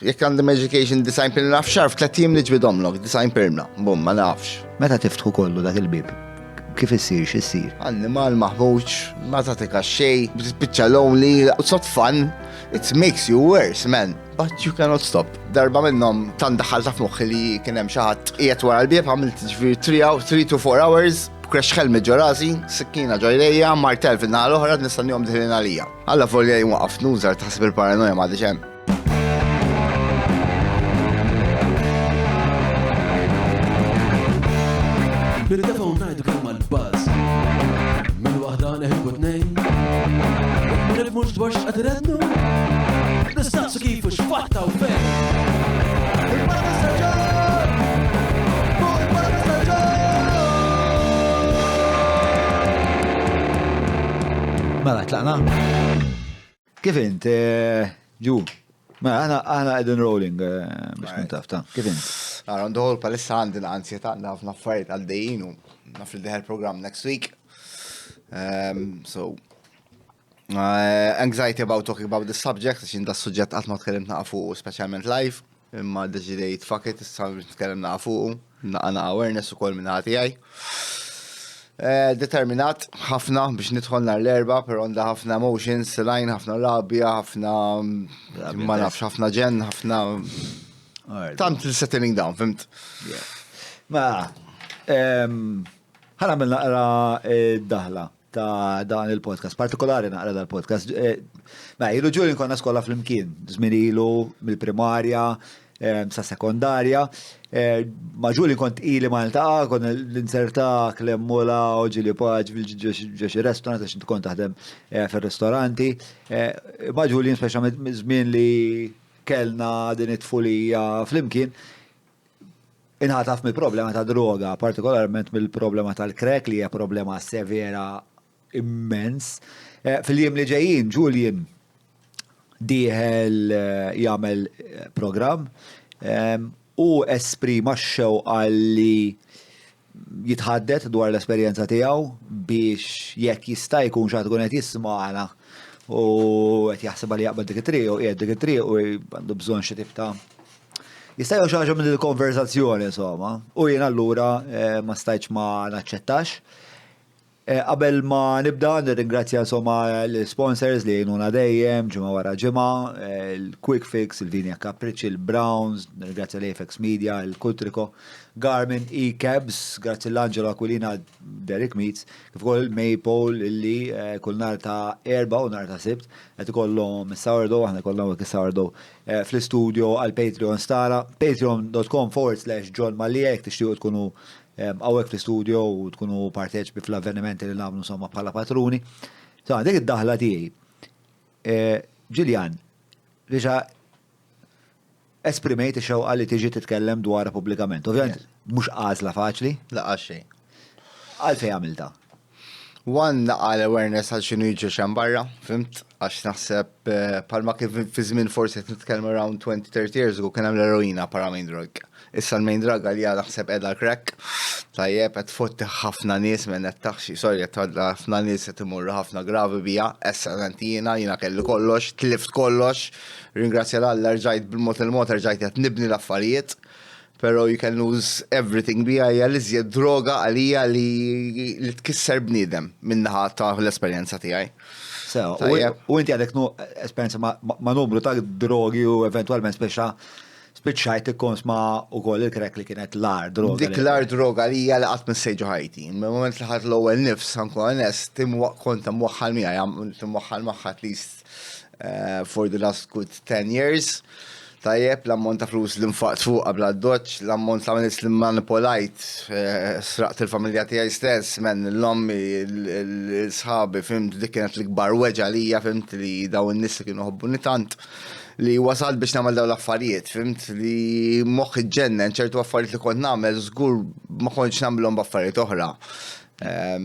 Jekk għandhom education design pirmla f'xahar f'tliet ijiem niġbidhomlok, design pirmla, bum, ma nafx. Meta tiftħu kollu dak il-bieb, kif issir, x'issir? Annimal maħmuġ, ma tagħtika xejn, tispiċċa lonely, it's not fun, it makes you worse, man, but you cannot stop. Darba minnhom tant daħħaltha f'moħħi li kien hemm xi ħadd qiegħed wara l-bieb għamilt ġifieri 3 to 4 hours, crash helmet ġo rasi, sikkina ġo jdejja, martell fin-naħa l-oħra nistennihom diħlin għalija. Alla volja jien waqaft nużar taħseb il-paranoja m'għadix hemm. Nirtefgħu ngħidu kemm għall-buzz. Minn waħda neħilbu tnejn. Ma nifhmux dwar x'qed irennu. Nistaqsu kif u x'fatta u fejn. Mela, tlaqna? Kif int, eh, ġu? Mela, aħna aħna qegħdin rolling eh, biex tkun taf ta' kif int? Ara, ndħol palissa għandi l-ansjetà għandi ħafna affarijiet għaddejjin u naf li deħel program next week. Um, so, uh, anxiety about talking about this subject, għax da suġġett qatt ma tkellimt naqa' fuq, speċjalment live. Imma ddeċidejt fuck it, issa biex nitkellem naqa' fuqu, naqa' naqa' awareness ukoll minn naħa tiegħi. Eh, determinat ħafna biex nidħol nhar l-erba, però għandha ħafna emotions, lajn, ħafna rabja, ħafna ma nafx, ħafna ġen, ħafna tant il-settling down, fimt? Ma, ħana mill naqra eh, daħla. ta' dan il-podcast, partikolari naqra dal-podcast. Eh, ma ilu ġuri konna skola fl-imkien, żmien ilu mill-primarja eh, sa sekondarja. Eh, ma ġuli kont ili Malta, kon l-inserta klemmula u ġili paġ ġo xi restaurant għax kont taħdem fil-ristoranti. Ma ġuli speċa żmien li kellna din it-tfulija fl-imkien, Inħataf mill-problema ta' droga, partikolarment mill-problema tal-crack li hija problema severa immens. Eh, fil-jiem li ġejjin, Julian dieħel eh, jagħmel eh, programm u esprima x-xewqa li jitħaddet dwar l-esperjenza tiegħu biex jekk jista' jkun xi ħadd ikun qed jismagħna u qed jaħsibha li jaqbad dik it-triq u qiegħed dik it-triq u għandu bżonn xi tip ta' jista' jgħu xi ħaġa minn il-konversazzjoni insomma. U jien allura eh, ma stajtx ma naċċettax. Eh, qabel ma nibda, nirringrazzja insomma l-sponsors li jgħinuna dejjem, ġimgħa wara ġimgħa, eh, il-Quick Fix, il-Vinja Capricci, il-Browns, nirringrazzja l-Apex Media, il-Kutriko, Garmin, E-Cabs, grazzi l-Angelo Aquilina, Derek Meets, kif ukoll il-Maypole illi eh, kull nar ta' erba u nar ta' sibt qed ikollhom is-sourdough, aħna kollha hawnhekk is-sourdough fl-istudio għal Patreon stara, patreon.com forward slash John Mallia jekk tixtiequ tkunu hawnhekk fl-istudio u tkunu parteċipi fl-avvenimenti li nagħmlu insomma bħala patruni. So, dik id-daħla tiegħi. E, Ġiljan, diġà esprimejt ix-xewqa li tiġi titkellem dwarha pubblikament. Ovvjament, mhux għażla faċli. Laqas xejn. Għalfejn għamilta? One naqa l-awareness għal xinu jiġri xem barra, fimt? Għax naħseb eh, palma kif fi żmien forsi qed nitkellmu around 20-30 years ago kien hemm l-eroina para main drug. Issa l-main drug għalija naħseb qiegħda l-crack. Tajjeb qed tfotti ħafna nies minn qed taħxi, sorry qed ħafna nies qed imorru ħafna gravi bija, issa jiena jiena kelli kollox, tlift kollox, ringrazzja l-Alla rġajt bil-mod il-mod rġajt qed nibni l-affarijiet. Pero you can lose everything bija hija l-iżjed droga għalija li li tkisser bniedem min-naħa ta' l-esperjenza tiegħi. Sew, u inti għandek esperjenza ma' numru ta' drogi u eventwalment speċa spiċċajt tikkonsma wkoll il-crack li kienet l-agħar droga. Dik l-agħar droga li hija li qatt missejt ġo ħajti. Mill-moment li ħadt l-ewwel nifs, ħa nkun onest, kont imwaħħal miegħi, imwaħħal magħha at least eh, for the last good 10 years. Tajjeb, l-ammont ta' flus li nfaqt fuq qabel għad-doċ, l-ammont ta' nies li manipolajt, eh, sraqt il-familja tiegħi stess, men l-ommi, l-sħabi, fimt, dik kienet l-ikbar weġa lija, fimt li daw in-nies li kienu ħobbuni tant li wasalt biex nagħmel daw l-affarijiet, fimt li moħħi ġennen ċertu affarijiet li kont nagħmel żgur ma kontx nagħmilhom b'affarijiet oħra. Eh,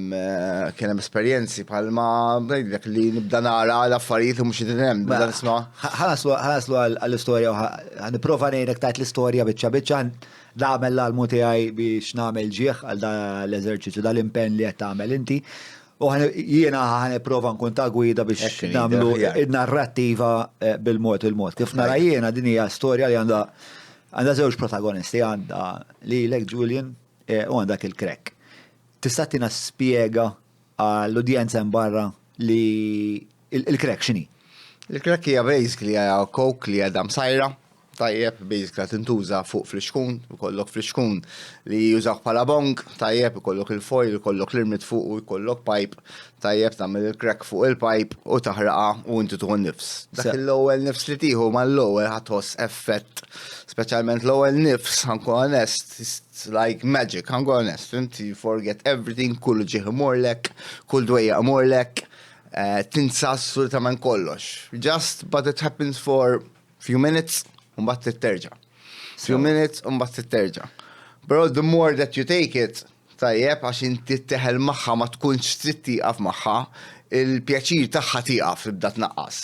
kien hemm esperjenzi bħalma ngħidlek li nibda nara l-affarijiet li mhux qegħdin hemm, nibda nisma'. Ħanaslu għall-istorja u ħaniprova ngħidlek tajt l-istorja biċċa biċċa nagħmel l-almu tiegħi biex nagħmel ġieħ għal da l-eżerċizzju dal-impenn li qed tagħmel inti. U jiena ħa nipprova nkun ta' gwida biex nagħmlu narrattiva eh, bil-mod il-mod. Kif nara jiena din hija storja li għandha għandha żewġ protagonisti għandha lilek Julian eh, u għandak il-crack. Tista' tina spjega għall-udjenza hemm barra li il-crack x'inhi? Il-crack hija basically hija coke li għadha msajra Tajjeb, basically tintuża fuq flixkun, ikollok flixkun li jużawh bħala bong, tajjeb, ikollok il-foil, ikollok l-irmit fuq u jkollok pipe, tajjeb tagħmel il-crack fuq il-pipe u taħraqha u inti tieħu nifs. Dak l-ewwel nifs li tieħu mal-ewwel ħa tħoss effett, speċjalment l-ewwel nifs, ħa nkun onest, it's like magic, ħa nkun onest, inti you forget everything, kull uġigħ imurlek, kull dwejjaq imurlek, eh, tinsa assolutament kollox. Just, but it happens for Few minutes, u mbagħad trid terġa'. Few minutes, u mbagħad trid terġa'. Però the more that you take it, tajjeb, għax inti teħel magħha ma tkunx trid tieqaf magħha, il-pjaċir tagħha tieqaf tibda tnaqqas.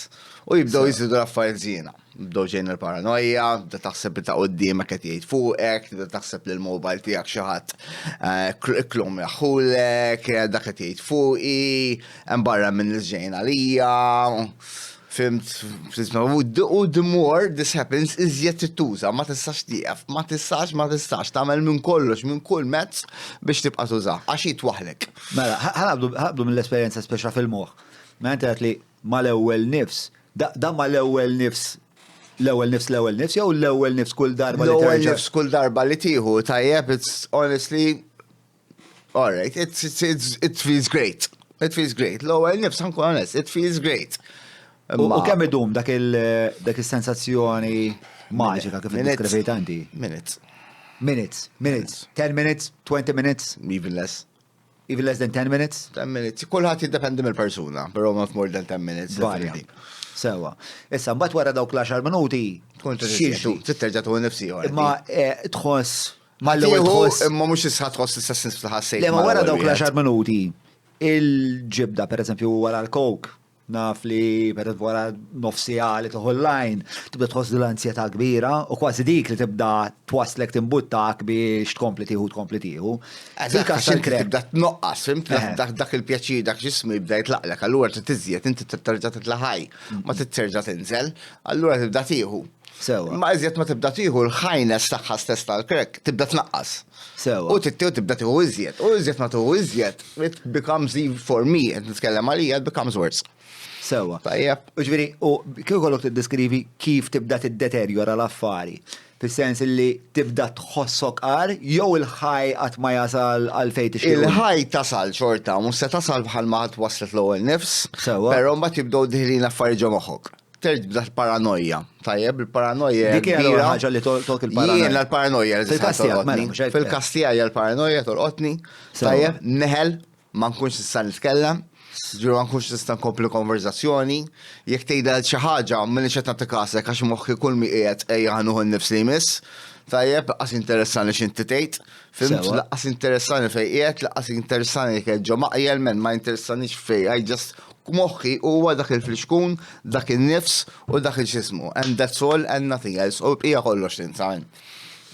U jibdew jiżidu l-affarijiet żiena. Bdew ġejn il-paranoja, tibda taħseb li ta' quddiemek qed jgħid fuqek, tibda taħseb li l-mobile tiegħek xi ħadd eh, klum jaħulek, dak qed jgħid fuqi, hemm barra minn li ġejn għalija. Fimt, u the more this happens, iżjed tittuża, ma tistax tieqaf, ma tistax, ma tistax, tagħmel minn kollox, minn kull mezz biex tibqa' tuża, għax jitwaħlek. Mela, ħanabdu mill-esperjenza speċa fil-moħħ. Mela inti li mal-ewwel nifs, da mal-ewwel nifs l-ewwel nifs l-ewwel nifs jew l-ewwel nifs kull darba li L-ewwel nifs kull darba li tieħu tajjeb, it's honestly All right, it's, it's, it's, it feels great. It feels great. L-ewwel nifs ħankun honest, it feels great. U kemm idum dak il-sensazzjoni maġika kif iddeskrivejt inti? Minutes. Minutes, minutes. 10 minutes, 20 minutes? Even less. Even less than 10 minutes? 10 minutes. Kulħadd jiddependi mill-persuna, però not more than 10 minutes. Varja. Sewa. Issa, mbagħad wara dawk l-10 minuti. Tkun terġa' tuħu nifsi. Imma eh, tħoss Mal-ewwel tħoss. Imma mhux issa tħoss l-istess nifs li ħassejt. Le ma wara dawk l-10 minuti, il-ġibda pereżempju wara l-coke, naf li per wara nofsija li toħol lajn, tibda tħoss l-anzjetà kbira u kważi dik li tibda twaslek timbuttak biex tkompli tieħu tkompli tieħu. Fil-każ tal-krek. Tibda tnoqqas, fimt? Dak il-pjaċir, dak ġismu jibda jitlaqlek, allura trid tiżjed, inti terġa' titla' ħaj, ma terġa' tinżel, allura tibda tieħu. Sewa. Ma iżjed ma tibda tieħu l-ħajnes tagħha stess tal-crack, tibda tnaqqas. Sewa. U tittew tibda tieħu iżjed. U iżjed ma tieħu iżjed, it becomes even for me, qed nitkellem għalija, it becomes worse. Sewa. Tajjeb. U ġifieri, u kif kollok tiddeskrivi kif tibda tiddeterjora l-affari? Fis-sens li tibda tħossok qar jew il-ħaj qatt ma jasal għal fejn tixtieq. Il-ħaj tasal xorta, mhux se tasal bħal ma ħadd waslet l-ewwel nifs. Sewa. Però mbagħad jibdew diħlin affarijiet ġo moħħok. Tibda l-paranoja. Tajjeb, il-paranoja. Dik hija ħaġa li tolqot il-paranoja. Jien l-paranoja li Fil-każ tiegħek, mela, mhux hekk. Fil-każ tiegħi l-paranoja tolqotni. Tajjeb, neħel, ma nkunx nista' nitkellem, ġifieri ma nkunx nista' nkompli konverzazzjoni. Jekk tgħidha xi ħaġa, m'iniex qed nagħti kasek għax moħħi kull mi qiegħed ejja ħa nieħu n-nifs li jmiss. Tajjeb, lanqas interessani x'inti tgħid. Fimt, lanqas interessani fejn qiegħed, lanqas interessani jekk qiegħed ġo maqjel, men ma jinteressanix fejn. I just moħħi huwa dak il-flixkun, dak in-nifs u dak il-xismu. And that's all and nothing else. U bqija kollox tinsa.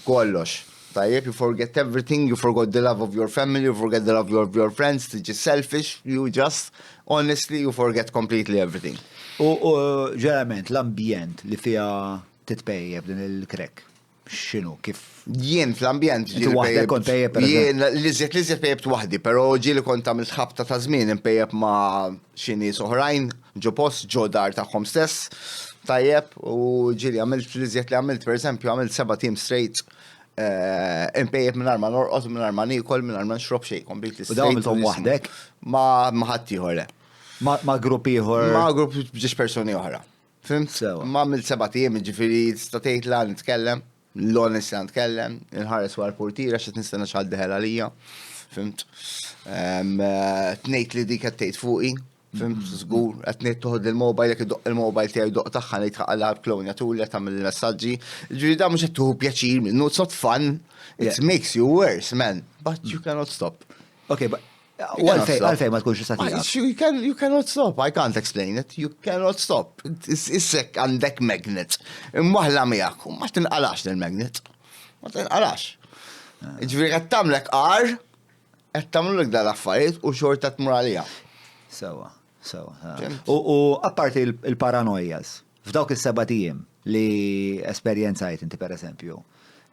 Kollox. Tajjeb, you forget everything, you forgot the love of your family, you forget the love of your friends, tiġi selfish, you just, honestly, you forget completely everything. U ġeneralment l-ambjent li fiha titpejjep din il-crack, x'inhu, kif? Jien fl-ambjent ġieli waħdek kont pejjep per Jien li żjed pejjept waħdi, però ġieli kont għamilt ħabta ta' żmien inpejjep ma' xi nies oħrajn ġo post, ġo dar tagħhom stess. Tajjeb, u ġieli għamilt li żjed li għamilt pereżempju għamilt seba' tim straight eh, inpejjep mingħajr ma norqod, mingħajr ma niekol, mingħajr ma nxrob xejn, completely U dawn għamilthom waħdek? Ma ħadd ieħor le. Ma' grupp ieħor? Ma' grupp ġiex persuni oħra. Fimt? Sewa. Ma għamilt seba' tiem, ġifieri tista' tgħid la nitkellem, l-honest la nitkellem, inħares wara l-portiera x'qed nistenna xi ħadd deħel għalija. Fimt? Eh, tnejt li dik qed tgħid fuqi, fimt, żgur, qed ngħid toħod il-mobile jekk idoq il-mobile tiegħi doq tagħha ngħid ħaqalha klonja tul qed tagħmel il-messaġġi. Ġifieri dan mhux qed tieħu pjaċir minnu, it's not fun. It makes you worse, man. But you cannot stop. Okay, but U għalfej, għalfej ma tkunx tista' tieqaf. You, can, you cannot stop, I can't explain it. You cannot stop. Issek għandek magnet. Imwaħla miegħek, u ma tinqalax il-magnet. Ma tinqalax. Ah. Ġifieri qed tagħmlek qar, qed tagħmlek dal-affarijiet u xorta tmur għalija. Sewa, sewa. U apparti il-paranojas, f'dawk is-sebat ijiem li esperjenzajt inti per eżempju,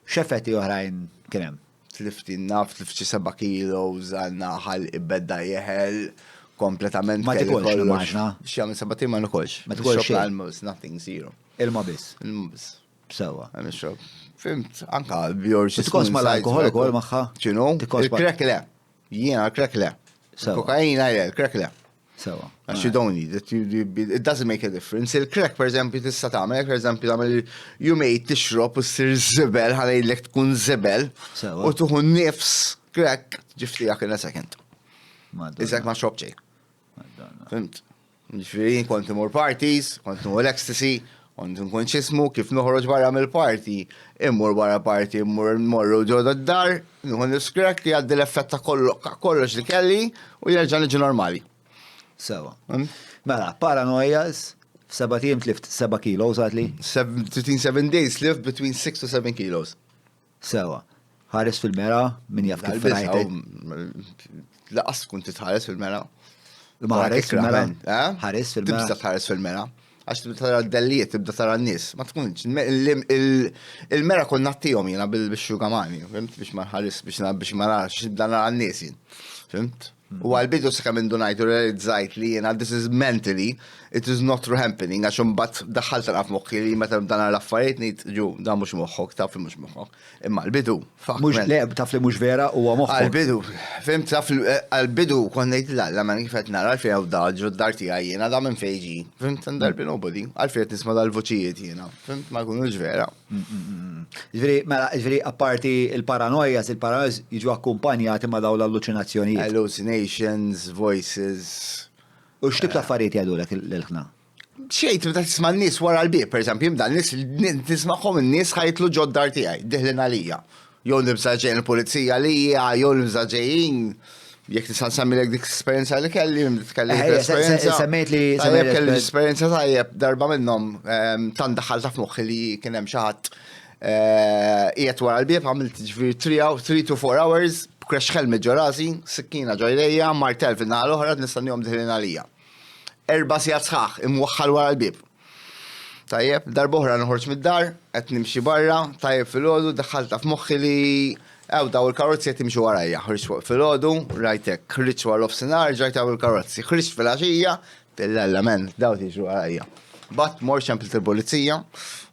x'effetti oħrajn kien hemm? Tlift naf, tlift xi 7 kilos, għandna ħalqi bedda jeħel kompletament. Ma tikolx nimmaġna. Xi għamil sebat ijiem ma nikolx. Ma tikolx xejn. Almost nothing, zero. Ilma biss. Ilma biss. Sewa. Nixrob. Fhimt, anka bjor xi. Tikos mal-alkohol ukoll magħha? X'inhu? Il-crack le. Jiena l-crack le. Kokaina le, il-crack le. Sewa. Għax you don't need it, it doesn't make a difference. Il-crack, per eżempju, tista' tagħmel, per eżempju, tagħmel jumej tixrob u ssir żibel, ħalejlek tkun żibel. U tuħu nifs crack ġiftijak in a second. Iżek ma xrob xejn. Fhimt? Ġifieri kont imur parties, kont imur ecstasy, kont nkun xismu kif noħroġ barra mill-party, immur barra party, immur morru ġodda d-dar, nkun niskrek li għaddi l-effett ta' kollox li kelli u jerġa' niġi normali. Sewa. Mela, paranoias, f'sebat ijiem tlift 7 kilos għadli? 7 days tlift between 6 to 7 kilos. Sewa. Ħares fil-mera, min jaf kif rajtek. Laqas tkun titħares fil-mera. Ma ħares fil-mera. Eh? Ħares fil-mera. Tibda tħares fil-mera. Għax tibda tara d-dellijiet, tibda tara n-nies. Ma tkunx. Il-mera kon nattijom jena bil-xugamani, fimt? Biex ma nħares, biex ma narax, tibda nara n-nies jien. Fimt? U għal-bidu sakemm indunajt u realizzajt li jiena this is mentally, it is not true happening, għax imbagħad daħħalt naqaf moħħi li meta nibda nara l-affarijiet ngħid ġu, dan mhux moħħok, taf li mhux moħħok. Imma għal-bidu, fuck. Mhux le, taf li mhux vera huwa moħħok. Għal-bidu, fhimt taf li eh, għal-bidu kont ngħid la, la ma kif qed nara għalfejn hawn da ġo d-dar tiegħi jiena da minn fejn ġie. Fhimt darbi nobody, għalfejn qed nisma' dal-vuċijiet jiena. Fhimt ma jkunux vera. Ġifieri, mela, ġifieri apparti il-paranojas, il-paranojas jiġu akkumpanjati ma' dawn l-alluċinazzjonijiet. Hallucinations, voices. U x'tip ta' affarijiet jgħidulek l-ħna? Xejn, tibda tisma' n-nies wara l-bieb, pereżempju, jibda n-nies nismagħhom in-nies ħajtlu ġod-dar tiegħi, diħlin għalija. Jew nibża' ġejjin il-pulizija għalija, jew nibża' ġejjin Jekk tista' nsemmilek dik l-esperjenza li kelli, kelli eh, l-esperjenza. Semmejt li tajjeb kelli l-esperjenza tajjeb darba minnhom ehm, tant daħħalta f'moħħi li kien hemm xi ħadd eh, qiegħed wara l-bieb għamilt ġifieri 3 to 4 hours, crash helmet ġo rasi, sikkina ġo jdejja, martell fin-naħa l-oħra nistennihom diħlin għalija. Erba' sigħat sħaħ imwaħħal wara l-bieb. Tajjeb, darb'oħra noħorġ mid-dar, qed nimxi barra, tajjeb filgħodu, daħħaltha f'moħħi li ew daw il-karozzi qed jimxu warajja. Ħriġt fuq filgħodu, rajt hekk, ħriġt wara nofsinhar, ġajt daw il-karozzi. Ħriġt filgħaxija, tillella men, daw jiġru warajja. Bat mort ċempilt il-pulizija,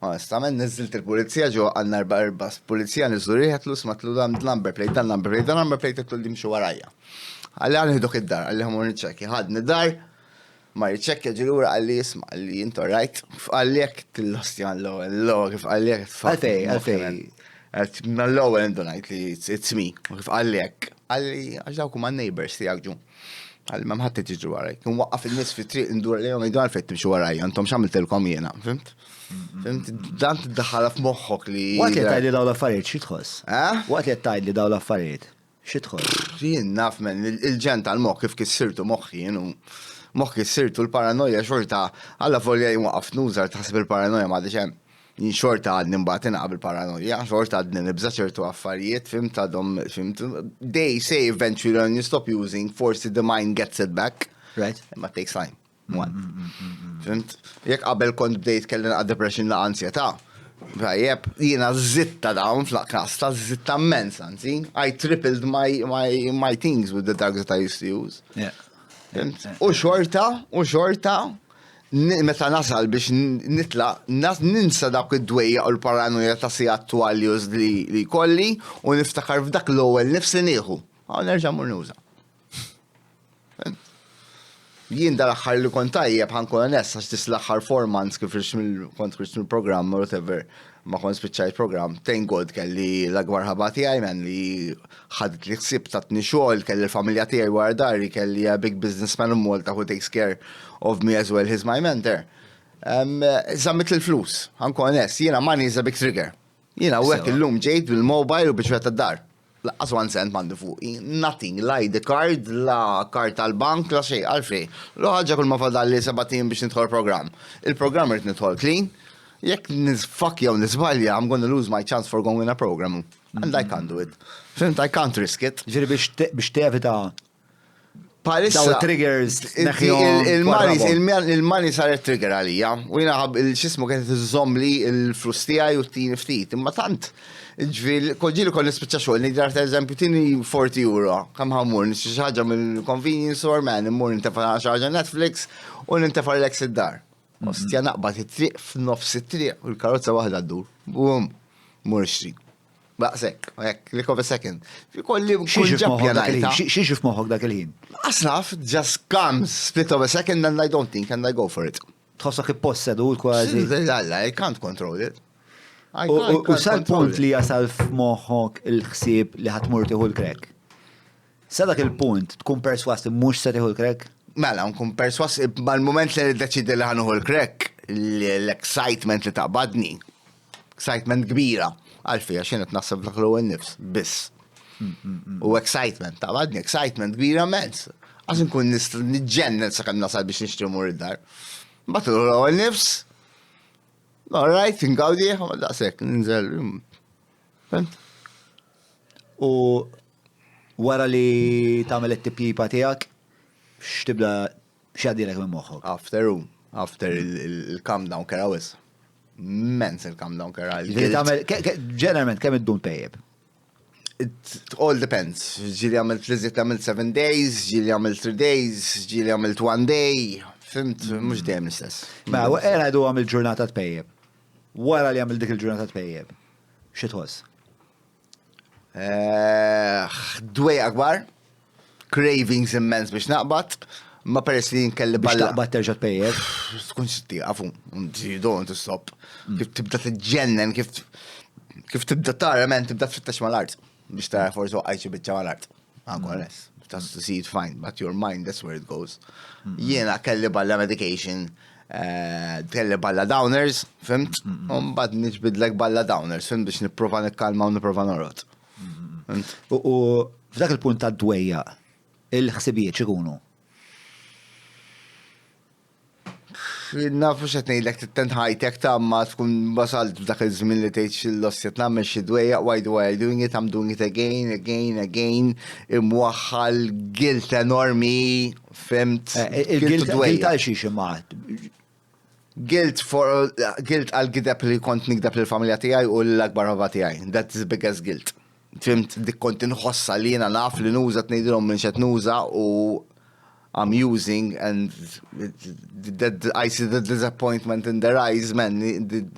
onestament niżilt il-pulizija ġo għandna erba' erba' pulizija niżlu rieħetlu smatlu dan number plate, dan number plate, dan number plate qed li jimxu warajja. Qalli ħa nieħduk id-dar, qalli ħa mmur niċċekkja. Ħadni dar, Mar jiċċekkja ġie lura qalli isma' qalli int alright. Kif qalli hekk tillosti għall-ewwel, l-ewwel kif qalli hekk. Għalfej, għalfej. Mill-ewwel indunajt li it's me. U kif qalli hekk, qalli għax dawk huma neighbors tiegħek ġu. Qalli m'hemm ħadd qed jiġri warajk. Kien waqqaf in-nies fit-triq indur lejhom ngħidu għalfejn timxu warajja, intom x'għamiltilkom jiena, fhimt? Fhimt? Dan tiddaħħalha f'moħħok li. Waqt li qed tgħidli dawn l-affarijiet xi tħoss? Eh? Waqt li qed tgħidli dawn l-affarijiet. Xi tħoss? Jien naf men, il-ġen tal-moħħ kif kissirtu moħħi jien u moħħ kissirtu l-paranoja xorta alla volja jien waqaft nuża taħseb il-paranoja m'għadhiex hemm. Jien xorta għadni mbagħad inqa' bil-paranoja, xorta għadni nibża' ċertu affarijiet, fhimt għadhom, fhimt. They say eventually when you stop using, forsi the mind gets it back. Right. Imma it takes time. One. Fhimt? Jekk qabel kont bdejt kelli naqa' depression la ansjetà, tajjeb, jiena żidta dawn fl-kasta, żidta immens anzi. I tripled my, my, my things with the drugs that I used to use. Yeah. Fhimt? U xorta, u xorta, meta nasal biex nitla, ninsa dawk id-dwejja u l-paranoja ta' sigħat twal li li kolli u niftakar f'dak l-ewwel nifs li nieħu. Għaw nerġa' mur nuża. Jien dal-aħħar li kont tajjeb ħa nkun onest għax this l-aħħar 4 months kif ħriġt mill kont ħriġt mill-programm or whatever ma kont spiċċajt programm, thank God kelli l-akbar ħaba tiegħi man li ħadet li ħsieb tatni xogħol, kelli l-familja tiegħi wara dari, kelli a big businessman in Malta who takes care of me as well, he's my mentor. Żammit l-flus, ħa nkun onest, jiena money is a big trigger. Jiena u hekk illum ġejt bil-mobile u biex tad-dar. Laqqas one cent m'għandi fuqi, nothing, la ID card, la card tal-bank, la xejn, għalfejn. L ħaġa kull ma fadalli sebat ijiem biex nidħol programm. Il-programm irrid nidħol clean, jekk nisfuck jew nisbalja, I'm gonna lose my chance for going in a program. And I can't do it. Fhimt, I can't risk it. Ġifieri biex tevita. Palissa. Daw triggers neħjom. Il-money saret trigger għalija. U jina il-xismu kienet iżżomm li l-flus tiegħi u tini ftit. Imma tant, ġvil, kolġili kol nispiċċa xogħol, nidrar ta' eżempju tini 40 euro, kemm ħammur, nixtri xi ħaġa mill-convenience store, man, immur nintefa' xi ħaġa Netflix u nintefa' relax id-dar. Ostja naqbad it-triq f'nofs it-triq u l-karozza waħda ddur. Bum, mur ixtri. Daqshekk, hekk, click of a second. Kolli kun ġa Xiex f'moħħok dak il-ħin? Asnaf, just comes, split of a second and I don't think and I go for it. Tħossok ippossedut kważi. Alla, I can't control it. U sal-punt li jasal f'moħħok il-ħsieb li ħatmur tieħu l-crack. Sa dak il-punt tkun perswas li mhux se tieħu l-crack? Mela, nkun perswas mal-moment li niddeċidi li ħanuħu l-crack, l-excitement li taqbadni, excitement kbira, għalfej għax jien qed naħseb dak l-ewwel nifs, biss. U excitement, taqbadni excitement kbira mens. Għax nkun niġġennel sakemm nasal biex nixtri mur id-dar. Mbagħad l-ewwel nifs, all right, ngawdi, daqshekk, ninżel. Fhimt? U wara li tagħmel it-tipjipa tiegħek, x'tibda x'jgħaddilek minn moħħok? After u, after il-calm down kera wis. Mens il-calm down kera. Tagħmel ġeneralment kemm iddum tpejjeb? It all depends. Ġieli għamilt li żied għamilt 7 days, ġieli għamilt 3 days, ġieli għamilt 1 day. Fhimt, mhux dejjem l-istess. Ma era għidu għamilt ġurnata tpejjeb. Wara li għamilt dik il-ġurnata tpejjeb, xi tħoss? Eh, dwejjaq akbar, cravings immens biex naqbad, ma peress li nkelli balla. Biex taqbad terġa' tpejjeb. Tkun xtieqa fu, you don't want to stop. Kif tibda tiġġennen, kif kif tibda tara men tibda tfittex mal-art biex tara forsi waqajt xi biċċa mal-art. Ankun onest. Just to see it fine, but your mind, that's where it goes. Jiena kelli balla medication, eh, kelli balla downers, fimt? Umbad nġbidlek balla downers, fimt biex nipprova nikkalma u nipprova norot. U f'dak il-punt ta' dwejja, il-ħsibijiet x'ikunu? Naf mhux qed ngħidlek tittent ħajtek ta' ma tkun wasalt f'dak iż-żmien li tgħid x'il-loss qed nagħmel xi dwejjaq why do I doing it, I'm doing it again, again, again, imwaħħal guilt enormi, fhimt? Eh, il-guilt għal xiex imma? Guilt for guilt għal gideb li kont nigdeb lill-familja tiegħi u l-akbar ħabba tiegħi. That's the biggest guilt. Fhimt, dik kont inħossha li jiena naf li nuża tnejdilhom minn x'qed nuża u I'm using and that I see the disappointment in their eyes, man,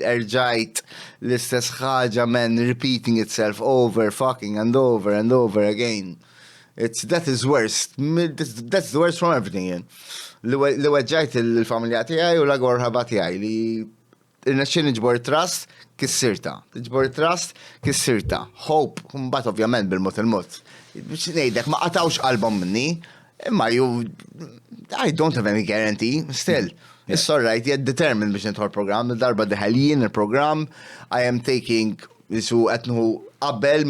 erġajt l-istess ħaġa, man, repeating itself over fucking and over and over again. It's, that is worst, that's the worst from everything, jien. Li weġġajt il-familja tiegħi u l-agwar ħaba tiegħi li Irnexxieli niġbor it-trust, kissirtha. Tiġbor it-trust, kissirtha. Hope, mbagħad ovvjament bil-mod il-mod. Biex ngħidlek, ma qatgħux qalbhom minni, imma you, I don't have any guarantee, still. It's all right, yet determined biex nidħol programm, darba deħel jien il-programm, I am taking Isu qed nħu qabel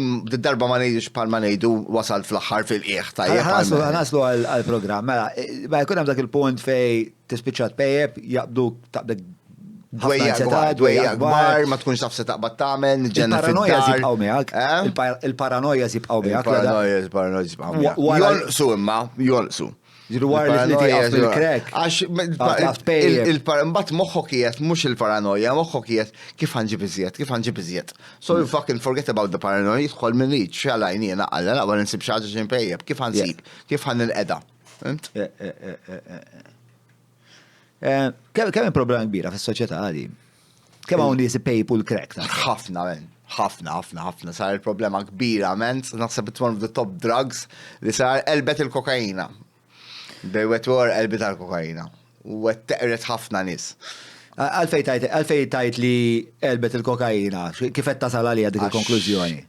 darba ma ngħidux bħal ma ngħidu wasalt fl-aħħar fil-qiegħ tajjeb. Ħanaslu għall-programm, mela, ma jkun hemm dak il-punt fej tispiċċa tpejjeb, jaqbduk taqbdek Dwejja kbar, ma tkunx taf se taqbad tagħmel, niġġenna Il-paranoja jibqgħu miegħek. Eh? Il-paranoja jibqgħu miegħek. Il-paranoja, il-paranoja jibqgħu miegħek. Jonqsu imma, jonqsu. Ġiru wara li tieqaf bil-crack. Għax mbagħad moħħok qiegħed mhux il-paranoja, moħħok qiegħed kif ħanġib iżjed, kif ħanġib iżjed. So you fucking forget about the paranoia, jidħol minn reach, xala jiena għalla naqbel insib xi ħaġa xi kif ħansib, kif ħan nilqeda. Fhimt? Eh, eh, eh, kemm hemm problema kbira fis-soċjetà għadi? Kemm hawn nies ipejpu l-crack ta' Ħafna men. Ħafna, ħafna, ħafna. Sar il-problema kbira, men. Naħseb it's one of the top drugs li sar elbet il-kokaina. Bejwet war elbet għal-kokaina. U qed teqret ħafna nies. Għalfej tajt, għalfej tajt li elbet il-kokaina, kif qed tasal għalija dik il-konklużjoni?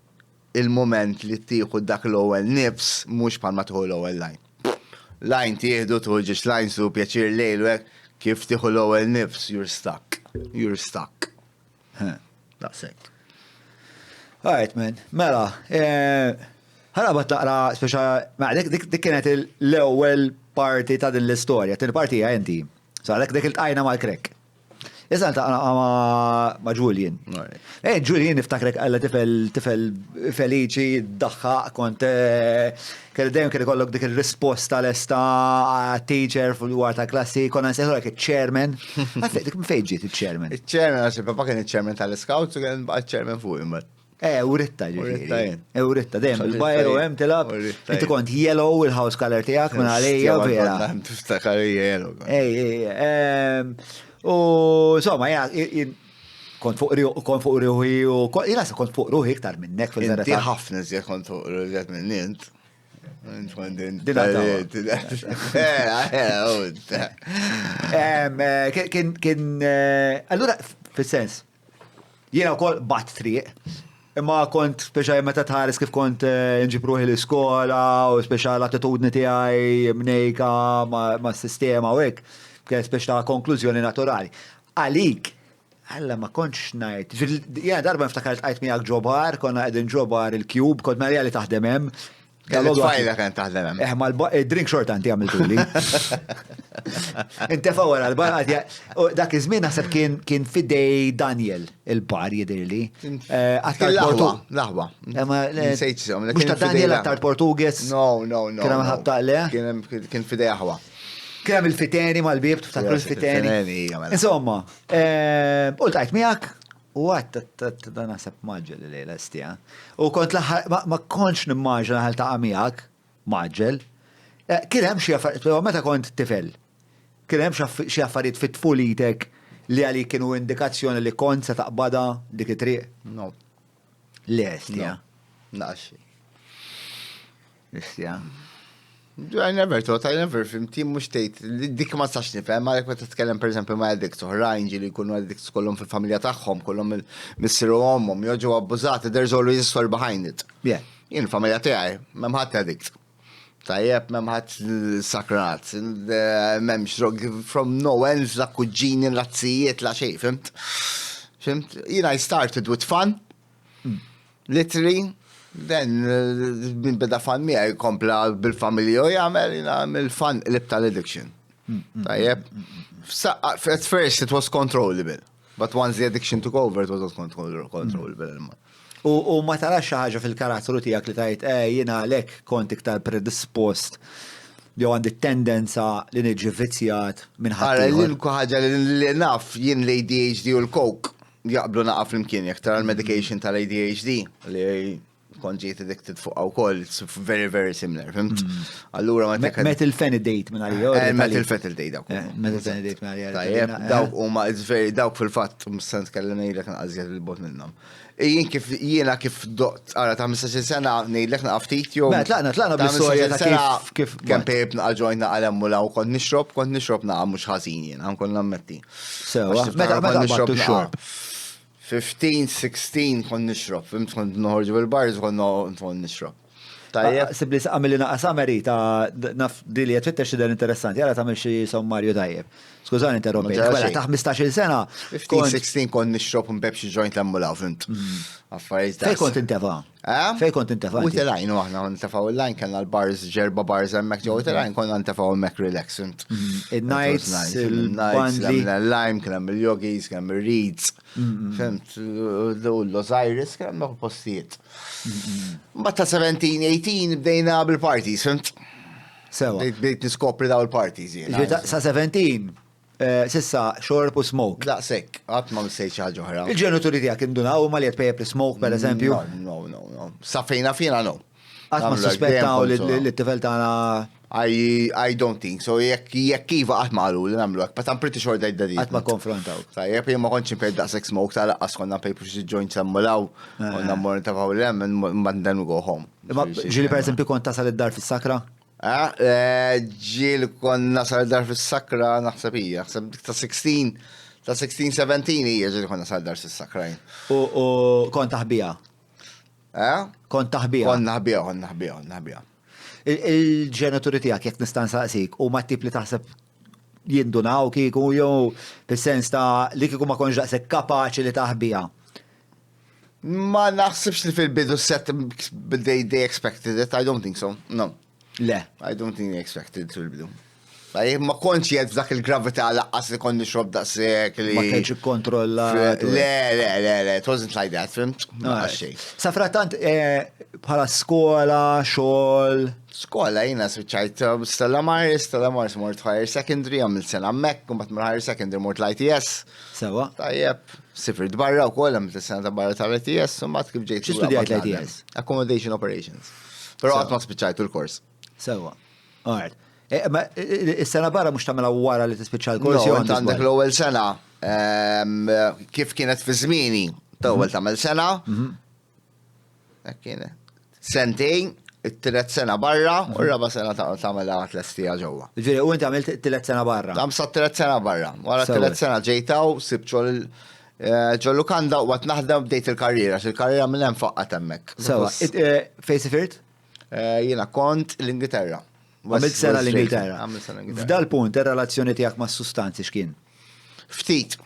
Il-moment li tieħu dak l-ewwel nifs mhux bħalma tieħu l-ewwel line. Line tieħdu tieħu ġiex line su pjaċir lejl u hekk, kif tieħu l-ewwel nifs you're stuck. You're stuck. Daqshekk. Alright man, mela, eh, ħarabat naqra speċa, ma dik dik kienet l-ewwel parti ta' din l-istorja, tieni parti hija inti. So għalhekk dik iltqajna mal-krek. Issa ntaqa ma' Julian. Eh, Julian niftakrek għalla tifel tifel feliċi, daħħaq, kont eh, kelli dejjem kelli kollok dik il-risposta lesta teacher fil-war ta' klassi, konna nsejħu il-chairman. Dik fejn ġiet il-chairman? Il-chairman għax il-papa kien il-chairman tal-scouts u kien baqa' chairman fuq imbagħad. Eh, uritta ġifieri. Eh, uritta dejjem il-bajru hemm tilab. Inti kont yellow il-house color tiegħek minn għalija vera. Tiftakar yellow. Ej, ej, ehm, u insomma, jena kont fuq kont fuq ruħi u jena kont fuq ruħi iktar minnek fil-verità. Inti ħafna iżjed kont fuq ruħi iżjed minn int. Ehm, eh, kien, kien, eh, allura, fil-sens, Jiena wkoll bat triq, imma kont speċa meta tħares kif kont eh, nġib ruħi l-iskola u speċa l-attitudni tiegħi mnejka ma' sistema u hekk, kien speċa ta' konklużjoni naturali. Għalik, Alla ma kontx ngħid. Jiena darba niftakar tqajt miegħek ġo bar, konna qegħdin ġo bar il-Cube, kont Marija li taħdem hemm. Kelli tfajla kien taħdem hemm. Eh, ma l-drink short għanti għamiltuli. Intefa wara l-bar għadja. Dak iż-żmien naħseb kien fidej Daniel il-bar jidirli. Eh, L-aħwa, l-aħwa. Eh, mhux ta' Daniel aktar Portugues. No, no, no. Kien hemm ħabta le? Kien fidej aħwa. Kien hemm il-fiteni mal-bib, tiftakru l-fiteni. Mela. Insomma, eh, u ltqajt miegħek U għat dan naħseb maġġel li lejla stija. U kont l-aħħar, ma kontx nimmaġina ħal taqa' miegħek, maġġel. Eh, kien hemm xi affarijiet, meta kont tifel, kien hemm xi affarijiet fit-tfulitek li għalik kienu indikazzjoni li kont se taqbada dik it-triq? No. Le, stija. Naqx. Istja. I never thought, I never fhimt, jien mhux tgħid, dik ma sax nifhem, għalhekk meta titkellem pereżempju ma' addicts oħrajn ġieli jkunu addicts kollhom fil-familja tagħhom, kollhom il-missier u ommhom, jew ġew abbużati, there's always a story behind it. Yeah. Jien il-familja tiegħi, m'hemm ħadd addict. Tajjeb, m'hemm ħadd sakrat, m'hemmx drog from no ends, la kuġini, la zijiet, la xejn, fhimt? Fhimt? Jien I started with fun, literally, then min beda fun miegħi kompla bil-familja u jagħmel jiena mill-fun qlib tal-addiction. Tajjeb. At first it was controllable, but once the addiction took over it was not controllable anymore. U ma tarax xi ħaġa fil-karattru tiegħek li tajt, eh, jiena għalhekk kont iktar predispost jew għandi tendenza li niġi vizzjat minn Ara, ħadd. l-uniku ħaġa li naf jien l-ADHD u l-coke jaqblu naqa flimkien jekk tara l-medication tal-ADHD li kont ġiet addicted fuq wkoll, it's very very similar, fhimt? Allura ma tek Methylphenidate minn għalija. Eh, Methylphenidate dawk. Eh, Methylphenidate minn għalija. Tajjeb, dawk huma it's very dawk fil-fatt mista nitkellem ngħidlek naqażjed il-bot minnhom. Jien kif jiena kif doqt ara ta' 15 sena ngħidlek naqa' ftit jew. Mela, tlaqna bl-istorja ta' kif kemm pejb naqa' joint naqa' lemmu law kont nixrob, kont nixrob naqa' mhux ħażin jiena, nkun nammetti. Sewa, meta meta nixrob xorb. 15, 16 kont nixrob, fhimt kont noħorġu bil-bars kont nixrob. Tajjeb. Sibli għamil naqa summary ta' naf di li qed xi interessanti, għala tagħmel xi sommarju tajjeb. Skużani interrompejt. Mela ta' 15-il sena. 15, 16 kont nixrob npejjep xi joint l-emmulaw, fhimt. Affarijiet. Fej kont intefa? Fej kont intefa? U telajn, u aħna ntefaw il-line, kellna l-bars, ġerba bars hemmhekk ġew telajn, konna ntefaw hemmhekk relax, fhimt. Il-nights, il-bandli. Il-lime, kien hemm il-yogis, kien hemm il-reeds. Fhimt, l-Osiris, kien hemm postijiet. Mbagħad ta' 17, 18 bdejna bil-parties, fhimt? Sewa. Bdejt niskopri daw il-parties. Sa 17, sissa xorb u smoke. Daqshekk, qatt ma missejt xi ħaġa oħra. Il-ġenituri tiegħek indunaw ma li qed pejjep smoke per eżempju? No, no, no. Sa fejna fina no. Qatt ma suspettaw li t-tifel tagħna I, I don't think so. Jekk jekk iva qatt ma qalu li nagħmlu hekk, but I'm pretty sure they did. Qatt ma konfrontaw. Tajjeb, jien ma kontx inpejjep daqshekk smoke ta' laqqas konna npejpu xi joint semmulaw, konna mmorru nitafgħu l-hemm and then we go home. Imma ġieli per eżempju kont tasal id-dar fis-sakra? Eh, ġieli kont nasal id-dar fis-sakra naħseb hija, naħseb dik ta' 16, ta' 16, 17 hija ġieli kont nasal id-dar fis-sakra. U kont taħbija? Eh? Kont taħbija? Kont naħbija, kont naħbija, kont naħbija. Il-ġenituri tiegħek jekk nista' nsaqsik huma tip li taħseb jindunaw kieku jew fis-sens ta' li kieku ma kontx daqshekk kapaċi li taħbija. Ma naħsibx li fil-bidu set they expected it, I don't think so. No. Le. I don't think they expected fil-bidu. Tajjeb, ma kontx jgħid f'dak il-gravità laqqas li kont nixrob daqshekk li. Ma kienx ikkontrolla. Le, le, le, le, it wasn't like that, fimt? Ma xejn. Sa frattant, eh, bħala skola, xogħol. Skola jiena spiċċajt eh, Stella Maris, Stella Maris mort higher secondary, għamilt sena hemmhekk, u mbagħad minn higher secondary mort l-ITS. Sewa. Tajjeb, sifirt barra wkoll għamilt sena ta' barra tal-ITS, u mbagħad kif ġejt. Xi studjajt l-ITS? Accommodation Operations. Però qatt ma spiċċajtu l-kors. Sewa. Alright. Eh, ma eh, is-sena barra mhux tagħmilha wara li tispiċċa l-kors jew għandek l-ewwel sena ehm, kif kienet fi żmieni, t-ewwel mhm. tagħmel sena. Mhm. Hekk kienet. Sentejn, it-tielet sena barra u mhm. r-raba sena tagħmilha tlestija ġewwa. Ġifieri u inti għamilt it-tielet sena barra. Għam sa t-tielet sena barra. Wara t-tielet sena ġejtaw, sibt xogħol eh, ġol lukanda u għat naħdem bdejt il-karriera, il-karriera minn hemm faqqat hemmhekk. Sewa, fejn sifirt? Eh, jiena kont l-Ingilterra. Għamilt sena l-Ingilterra. Għamilt sena l-Ingilterra. F'dal punt, ir-relazzjoni tiegħek ma' sustanzi x'kien? Ftit.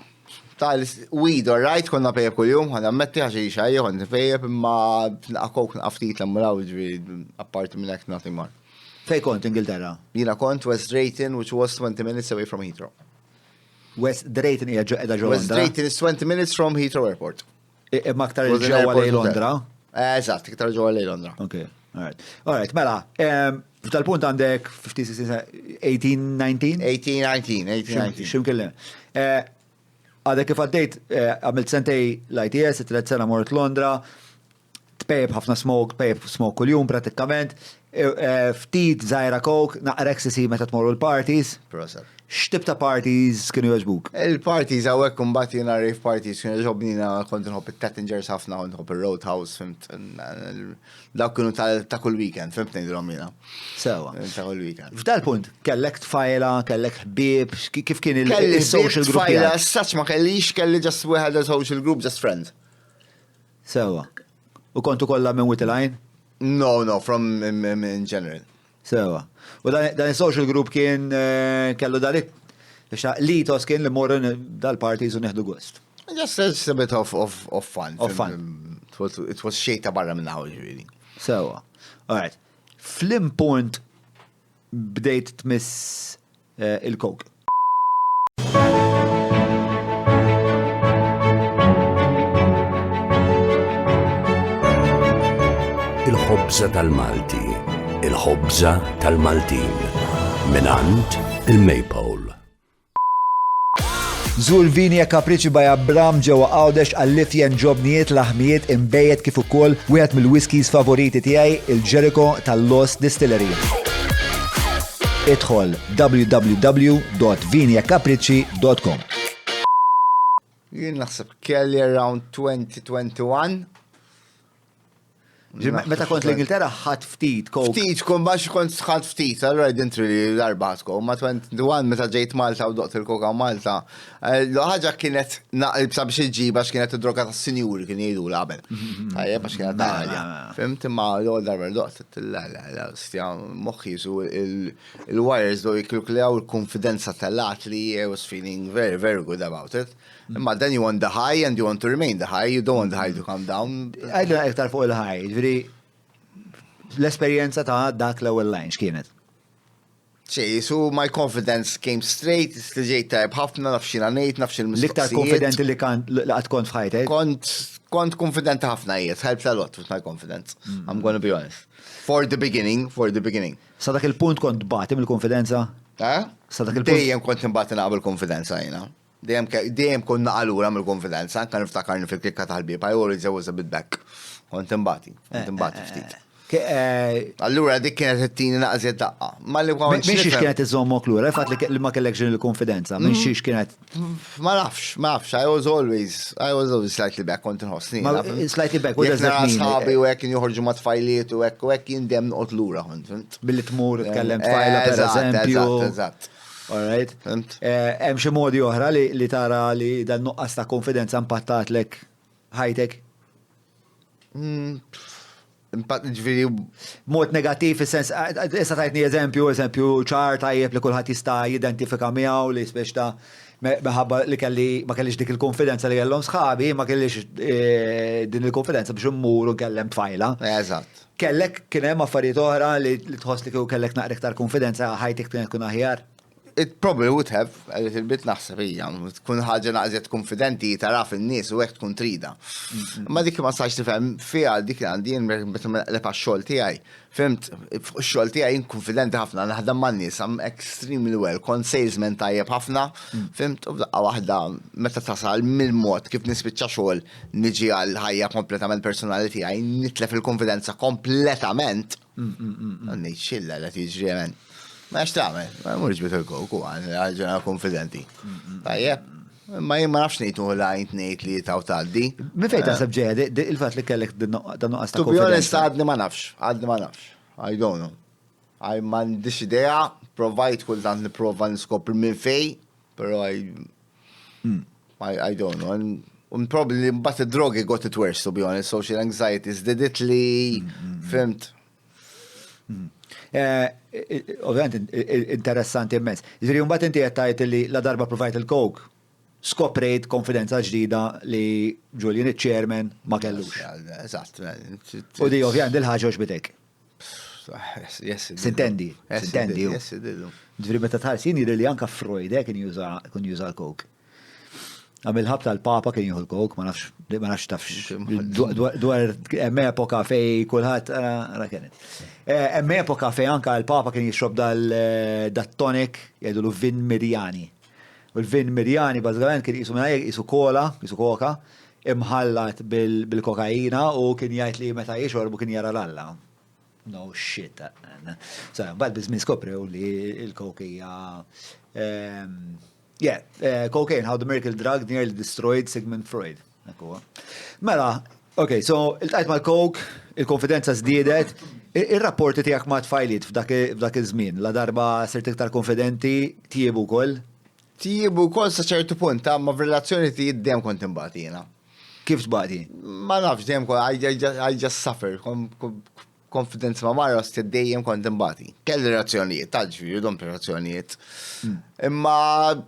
Tal weed, all right, konna pejjeb kuljum, ħana ammetti għax xi kont pejjeb imma naqa' coke naqa' ftit l-ammulaw ġifieri apparti minn hekk nothing more. Fej kont Ingilterra? Jiena kont West Drayton, which was 20 minutes away from Heathrow. West Drayton hija qiegħda ġo West Drayton is 20 minutes from Heathrow Airport. Imma aktar il-ġewwa lejn Londra. Eżatt, iktar ġewwa lejn Londra. Ok, alright. Alright, mela, f'dal-punt għandek 50, 16, 18, 19? 18, 19, 18, 19. Ximkien eh, Għadek kif għaddejt, eh, għamilt sentej l-ITS, it-tlet sena mort Londra, tpejjep ħafna smoke, tpejjep smoke kuljum pratikament, eh, ftit żgħira coke, naqra ecstasy meta tmorru l-parties. Proset. X'tip ta' parties kienu jogħġbuk? Il-parties hawnhekk imbagħad jiena rave parties kienu jogħġobni jiena kont inħobb it-Tattingers ħafna, kont inħobb ir-Roadhouse, fimt. Dawk kienu ta' kull weekend, fimt ngħidilhom jiena. Sewa. Ta' kull weekend. F'dal punt, kellek tfajla, kellek ħbieb, kif kien il-social group? Tfajla, saċ ma kellix, kelli just we had a social group, just friends. Sewa. U kontu kollha minn Wied il-Għajn? No, no, from in general. Sewa. U dan il-social group kien eh, kellu dan l-ethos kien li morru dal-parties u neħdu gost. Just, just a bit of, of, of fun. Of fun. It was, it was xejta barra minn hawn ġifieri. Sewa. All right. Flim punt bdejt tmiss eh, il-coke. Il-ħobża tal-Malti, il-ħobża tal-Maltin, minant il-Maypole. Żur Vini e Capricci by Abram ġewwa Għawdex għall-ifjen ġobnijiet, laħmijiet, inbejjed kif ukoll wieħed mill-whiskies favoriti tiegħi, il-Jericho tal-Lost Distillery. Idħol www.viniacapricci.com. Jien naħseb kelli around 2021. Meta kont l-Ingilterra ħadd ftit coke. Ftit, kun bax kont ħadd ftit, allura I didn't really darba ħadd coke. Ma 21 meta ġejt Malta u doqt il-koka Malta. Eh, l-ħaġa kienet naqlib sabiex iġġib għax kienet id-droga tas-sinjuri kien jgħidu qabel. Tajjeb għax kienet għalja. Fimt imma l-ewwel darba doqt la la la stja moħħi su il-wires do jikluklew il-konfidenza tal-lat li I was feeling very very good about it. Imma then you want the high and you want to remain the high, you don't want the high to come down. Għidna iktar fuq il-high, ġifieri l-esperjenza ta' dak l-ewwel line x'kienet? Xej, so my confidence came straight, li ġejt tajb ħafna, naf xina ngħid, naf xil L-iktar konfidenti li kan li qatt kont f'ħajtek? Kont kont konfidenti ħafna jiet, helped a lot with my confidence. Mm. I'm gonna be honest. For the beginning, for the beginning. Sa dak il-punt kont bati mill-konfidenza? Eh? Sa dak il-punt. Dejjem kont nbati naqbel konfidenza jiena. Dejjem dejjem kont naqa' lura mill-konfidenza, anke niftakarni fil-klikka tal-ħbieb, I always was a bit back. Kont imbati, kont imbati ftit. Allura dik kienet ittini naqżiet daqqa. Ma li Minn xiex kienet iżommok lura, il-fatt li ma kellekx din il-konfidenza, minn xiex kienet. Ma nafx, ma nafx, I was always, I was always slightly back, kont inħossni. Slightly back, what does that mean? Sħabi u hekk joħorġu ma' tfajliet u hekk u hekk jien dejjem noqgħod lura, kont. Billi tmur tkellem tfajla per eżempju. Eżatt, eżatt. All right. Eh, hemm xi modi oħra li, li tara li dan nuqqas ta' konfidenza impattatlek ħajtek? Mm, impatt ġifieri. Mod negattiv, fis-sens, eh, eh, issa tajtni eżempju, eżempju ċar tajjeb li kulħadd jista' jidentifika miegħu li spex ta' meħabba li kelli ma kellix dik il-konfidenza li kellhom sħabi, ma kellix din il-konfidenza biex immur u nkellem tfajla. Eżatt. Kellek kien hemm affarijiet oħra li tħoss li kieku kellek naqra iktar konfidenza ħajtek kienet tkun aħjar? It probably would have, a little bit naħseb hija, tkun ħaġa naqżet konfidenti taraf in-nies u hekk tkun trida. Ma dik ma sax tifhem fiha dik għandi jien meta naqleb għax-xogħol tiegħi. Fhimt, fuq ix-xogħol tiegħi jien konfidenti ħafna, naħdem man-nies, I'm extremely well, kont salesman tajjeb ħafna, fhimt, u f'daqqa waħda meta tasal mill-mod kif nispiċċa xogħol niġi għal ħajja kompletament personali tiegħi, nitlef il-konfidenza kompletament. Ngħid xilla li tiġri hemm. Ma għax tagħmel, ma mhux bit il-kok u ġena konfidenti. Tajjeb, ma jien ma nafx ngħid u lajn ngħid li taw tgħaddi. Min fejn taħseb ġejja il-fatt li kellek dan nuqqas ta' To be honest, għadni ma nafx, għadni ma nafx. I don't know. I m'għandix idea, provajt kultant nipprova niskopri minn fej, però I I, I don't know. And, and probably mbagħad id-drogi got it worse, to be honest. Social anxiety żdidet li fimt. Eh, eh, ovvjament interessanti immens. Ġifieri mbagħad inti qed tgħid li la darba provajt il-coke, skoprejt konfidenza ġdida li Julian iċ-chairman ma kellux. Eżatt. U di ovvjament il-ħaġa xbitek. Yes, Sintendi, sintendi. Ġifieri meta tħares jien jidher li anka Freud eh, kien juża kien juża l-coke. Għamil ħabta l-Papa kien jieħu l-coke, ma nafx ma nafx tafx dwar hemm epoka fej kulħadd ara kienet. Eh, hemm epoka fej anka l-Papa kien jixrob dal-tonic eh, jgħidulu vin Mirjani. U l-vin Mirjani bażikament kien qisu minn qisu kola, qisu koka, imħallat bil-kokaina u kien jgħid li meta jixorbu kien jara l-Alla. No shit. So, mbagħad biż-żmien skoprew li l-coke hija ehm, yeah, eh, cocaine, how the miracle drug nearly destroyed Sigmund Freud. Mela, ok, so il-tajt mal-coke, il-konfidenza żdiedet, ir-rapporti tiegħek ma' tfajliet f'dak iż-żmien, la darba sirt iktar konfidenti, tjiebu wkoll? Tjiebu wkoll sa ċertu punt, ta' ma f'relazzjoni tiegħi dejjem kont imbagħad jiena. Kif tbati? Ma nafx, dejjem kont, I just suffer, konfidenza ma marra sti dejjem kont imbati. Kelli relazzjonijiet, ta' ġifieri, dom relazzjonijiet. Imma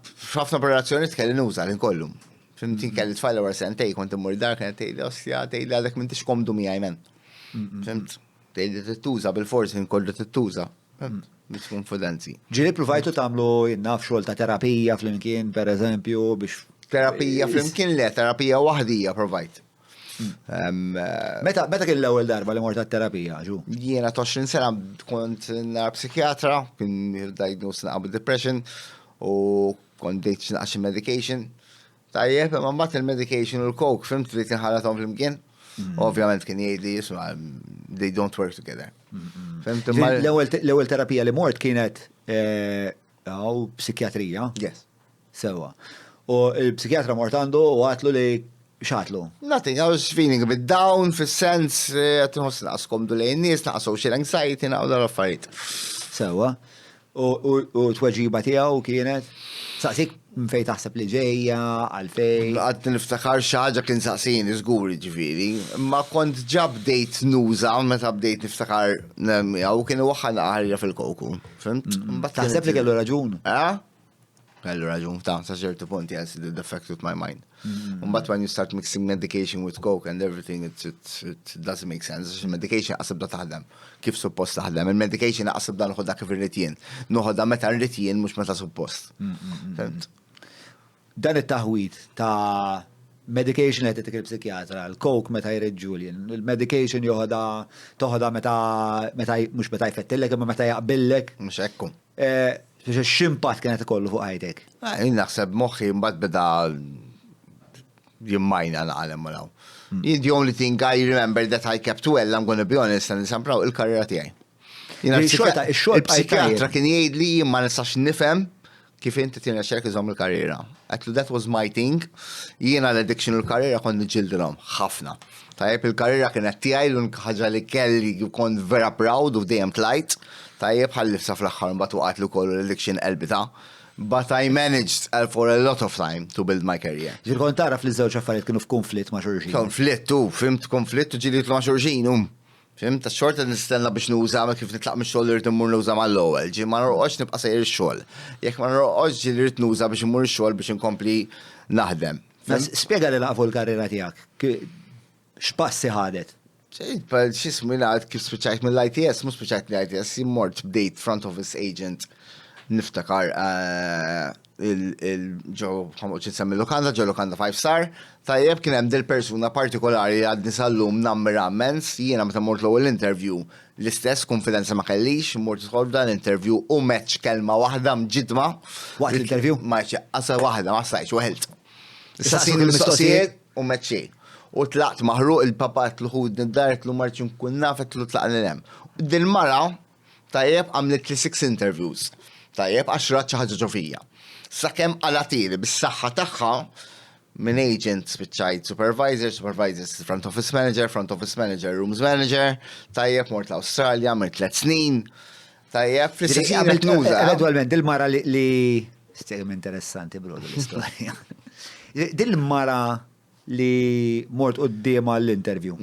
f'ħafna relazzjonijiet kelli nuża l kollu. Fimtin hmm. kelli tfajla wara sentej kont immur dar kienet tgħidli ostja tgħidli għadek m'intix komdu miegħi men. Fimt? Tgħidli tittuża bil-forsi nkollu tittuża. Fimt? Biex konfidenzi. Ġieli provajtu tagħmlu naf xogħol ta' terapija flimkien, per eżempju, biex. Terapija flimkien le, terapija waħdija provajt. Hmm. Eh, meta meta kien l-ewwel darba li mort terapija ġu? Jiena 20 sena kont nar psikjatra, kien diagnosed naqab depression u kont bdejt xi medication. Tajjeb, imma mbagħad il-medication u l-coke, fimt li tinħalathom flimkien. Mm. Ovvjament kien jgħidli jisma' they don't work together. Fimt imma l-ewwel terapija li mort kienet eh, għaw psikjatrija. Yes. Sewa. U l-psikjatra mort għandu u għatlu li xatlu? Nothing, I was feeling a bit down, fis-sens, eh, qed nħoss naqas komdu lejn nies, naqas social anxiety, naqas l-affarijiet. Sewa. U t-tweġiba tiegħu kienet, saqsik minn fejn taħseb li ġejja, għalfejn. Għad niftakar xi ħaġa kien saqsini żgur ġifieri, ma kont ġa bdejt nuża meta bdejt niftakar miegħu kien iwaħħal ħarja fil-koku. Fimt? Taħseb li kellu raġun? Eh? Kellu raġun, ta' sa ċertu punt, yes, it affected my mind. Mm. But when you start mixing medication with coke and everything, it, it, it doesn't make sense. Il-medication qasib da taħdem, kif suppost taħdem. Il-medication qasib da nħodha kif irrid jien. Noħodha meta rrid jien, mhux meta suppost. Mm, mm, Dan it-taħwid ta' medication qed titik il-psikjatra, l-coke meta jrid Julian, il-medication joħodha toħodha meta meta mhux meta jfettillek imma meta jaqbillek. Mhux hekk. Eh, x'impatt kienet ikollu fuq ħajtek? Eh, jien naħseb moħħi mbagħad beda jimmajna naqalem ma hmm. The only thing I remember that I kept well, I'm gonna be honest, and nisampraw il-karriera tiegħi. Il-psikjatra kien jgħid li ma nistax nifhem Kif inti tirnexxilek iżomm il-karriera? Għedtlu that was my thing, jiena l-addiction u l-karriera kont niġġildilhom ħafna. Tajjeb il-karriera kienet tiegħi l-unika ħaġa li kelli kont vera proud u dejjem tlajt. Tajjeb ħalli sa fl-aħħar mbagħad waqgħet li kollu l-addiction qelbitha. But I managed uh, for a lot of time to build my career. Ġifieri kont tara li żewġ affarijiet kienu f'konflitt ma' xulxin. Konflitt u fimt konflitt u ġieli ma' xulxin um. Fhimt? Għax xorta nistenna biex nuża kif nitlaq mix-xogħol irrid immur nuża mal-ewwel. Ġi ma norqodx nibqa' sejjer ix-xogħol. Jekk ma norqodx ġieli rrid nuża biex immur ix-xogħol biex inkompli naħdem. Spjega li laqfu l-karriera tiegħek. X'passi ħadet? X'ismu jien kif spiċċajt mill-ITS, mhux spiċċajt mill-ITS, jien mort bdejt front office agent. Niftakar eh, il-ġo, ħamoċ nsemmi lukanda, ġo lukanda 5 star, tajjeb kien hemm dil-persuna partikolari li għadni sal-lum nammira immens, jiena meta mort l-ewwel interview l-istess konfidenza ma kellix, mort idħol dan interview u meċ kelma waħda mġidma. Waqt l-interview? Ma qasa waħda ma stajtx weħilt. Saqsini mistoqsijiet u meċ U tlaqt maħruq il-papa għedtlu ħudni d-dar għedtlu ma rridx inkun naf għedtlu tlaqni 'l hemm. Dil-mara Tajjeb, għamlitli six interviews. Tajjeb, għax rat xi ħaġa ġo fija. Sakemm qalatieli bis-saħħa tagħha minn agent spiċċajt supervisor, supervisor front office manager, front office manager, rooms manager, tajjeb mort l-Awstralja, għamilt tliet snin. Tajjeb, fl-istess ħin qed nuża. Eventualment, il-mara li Stejjem interessanti brodu l-istorja. Dil-mara li mort quddiemha l-interview.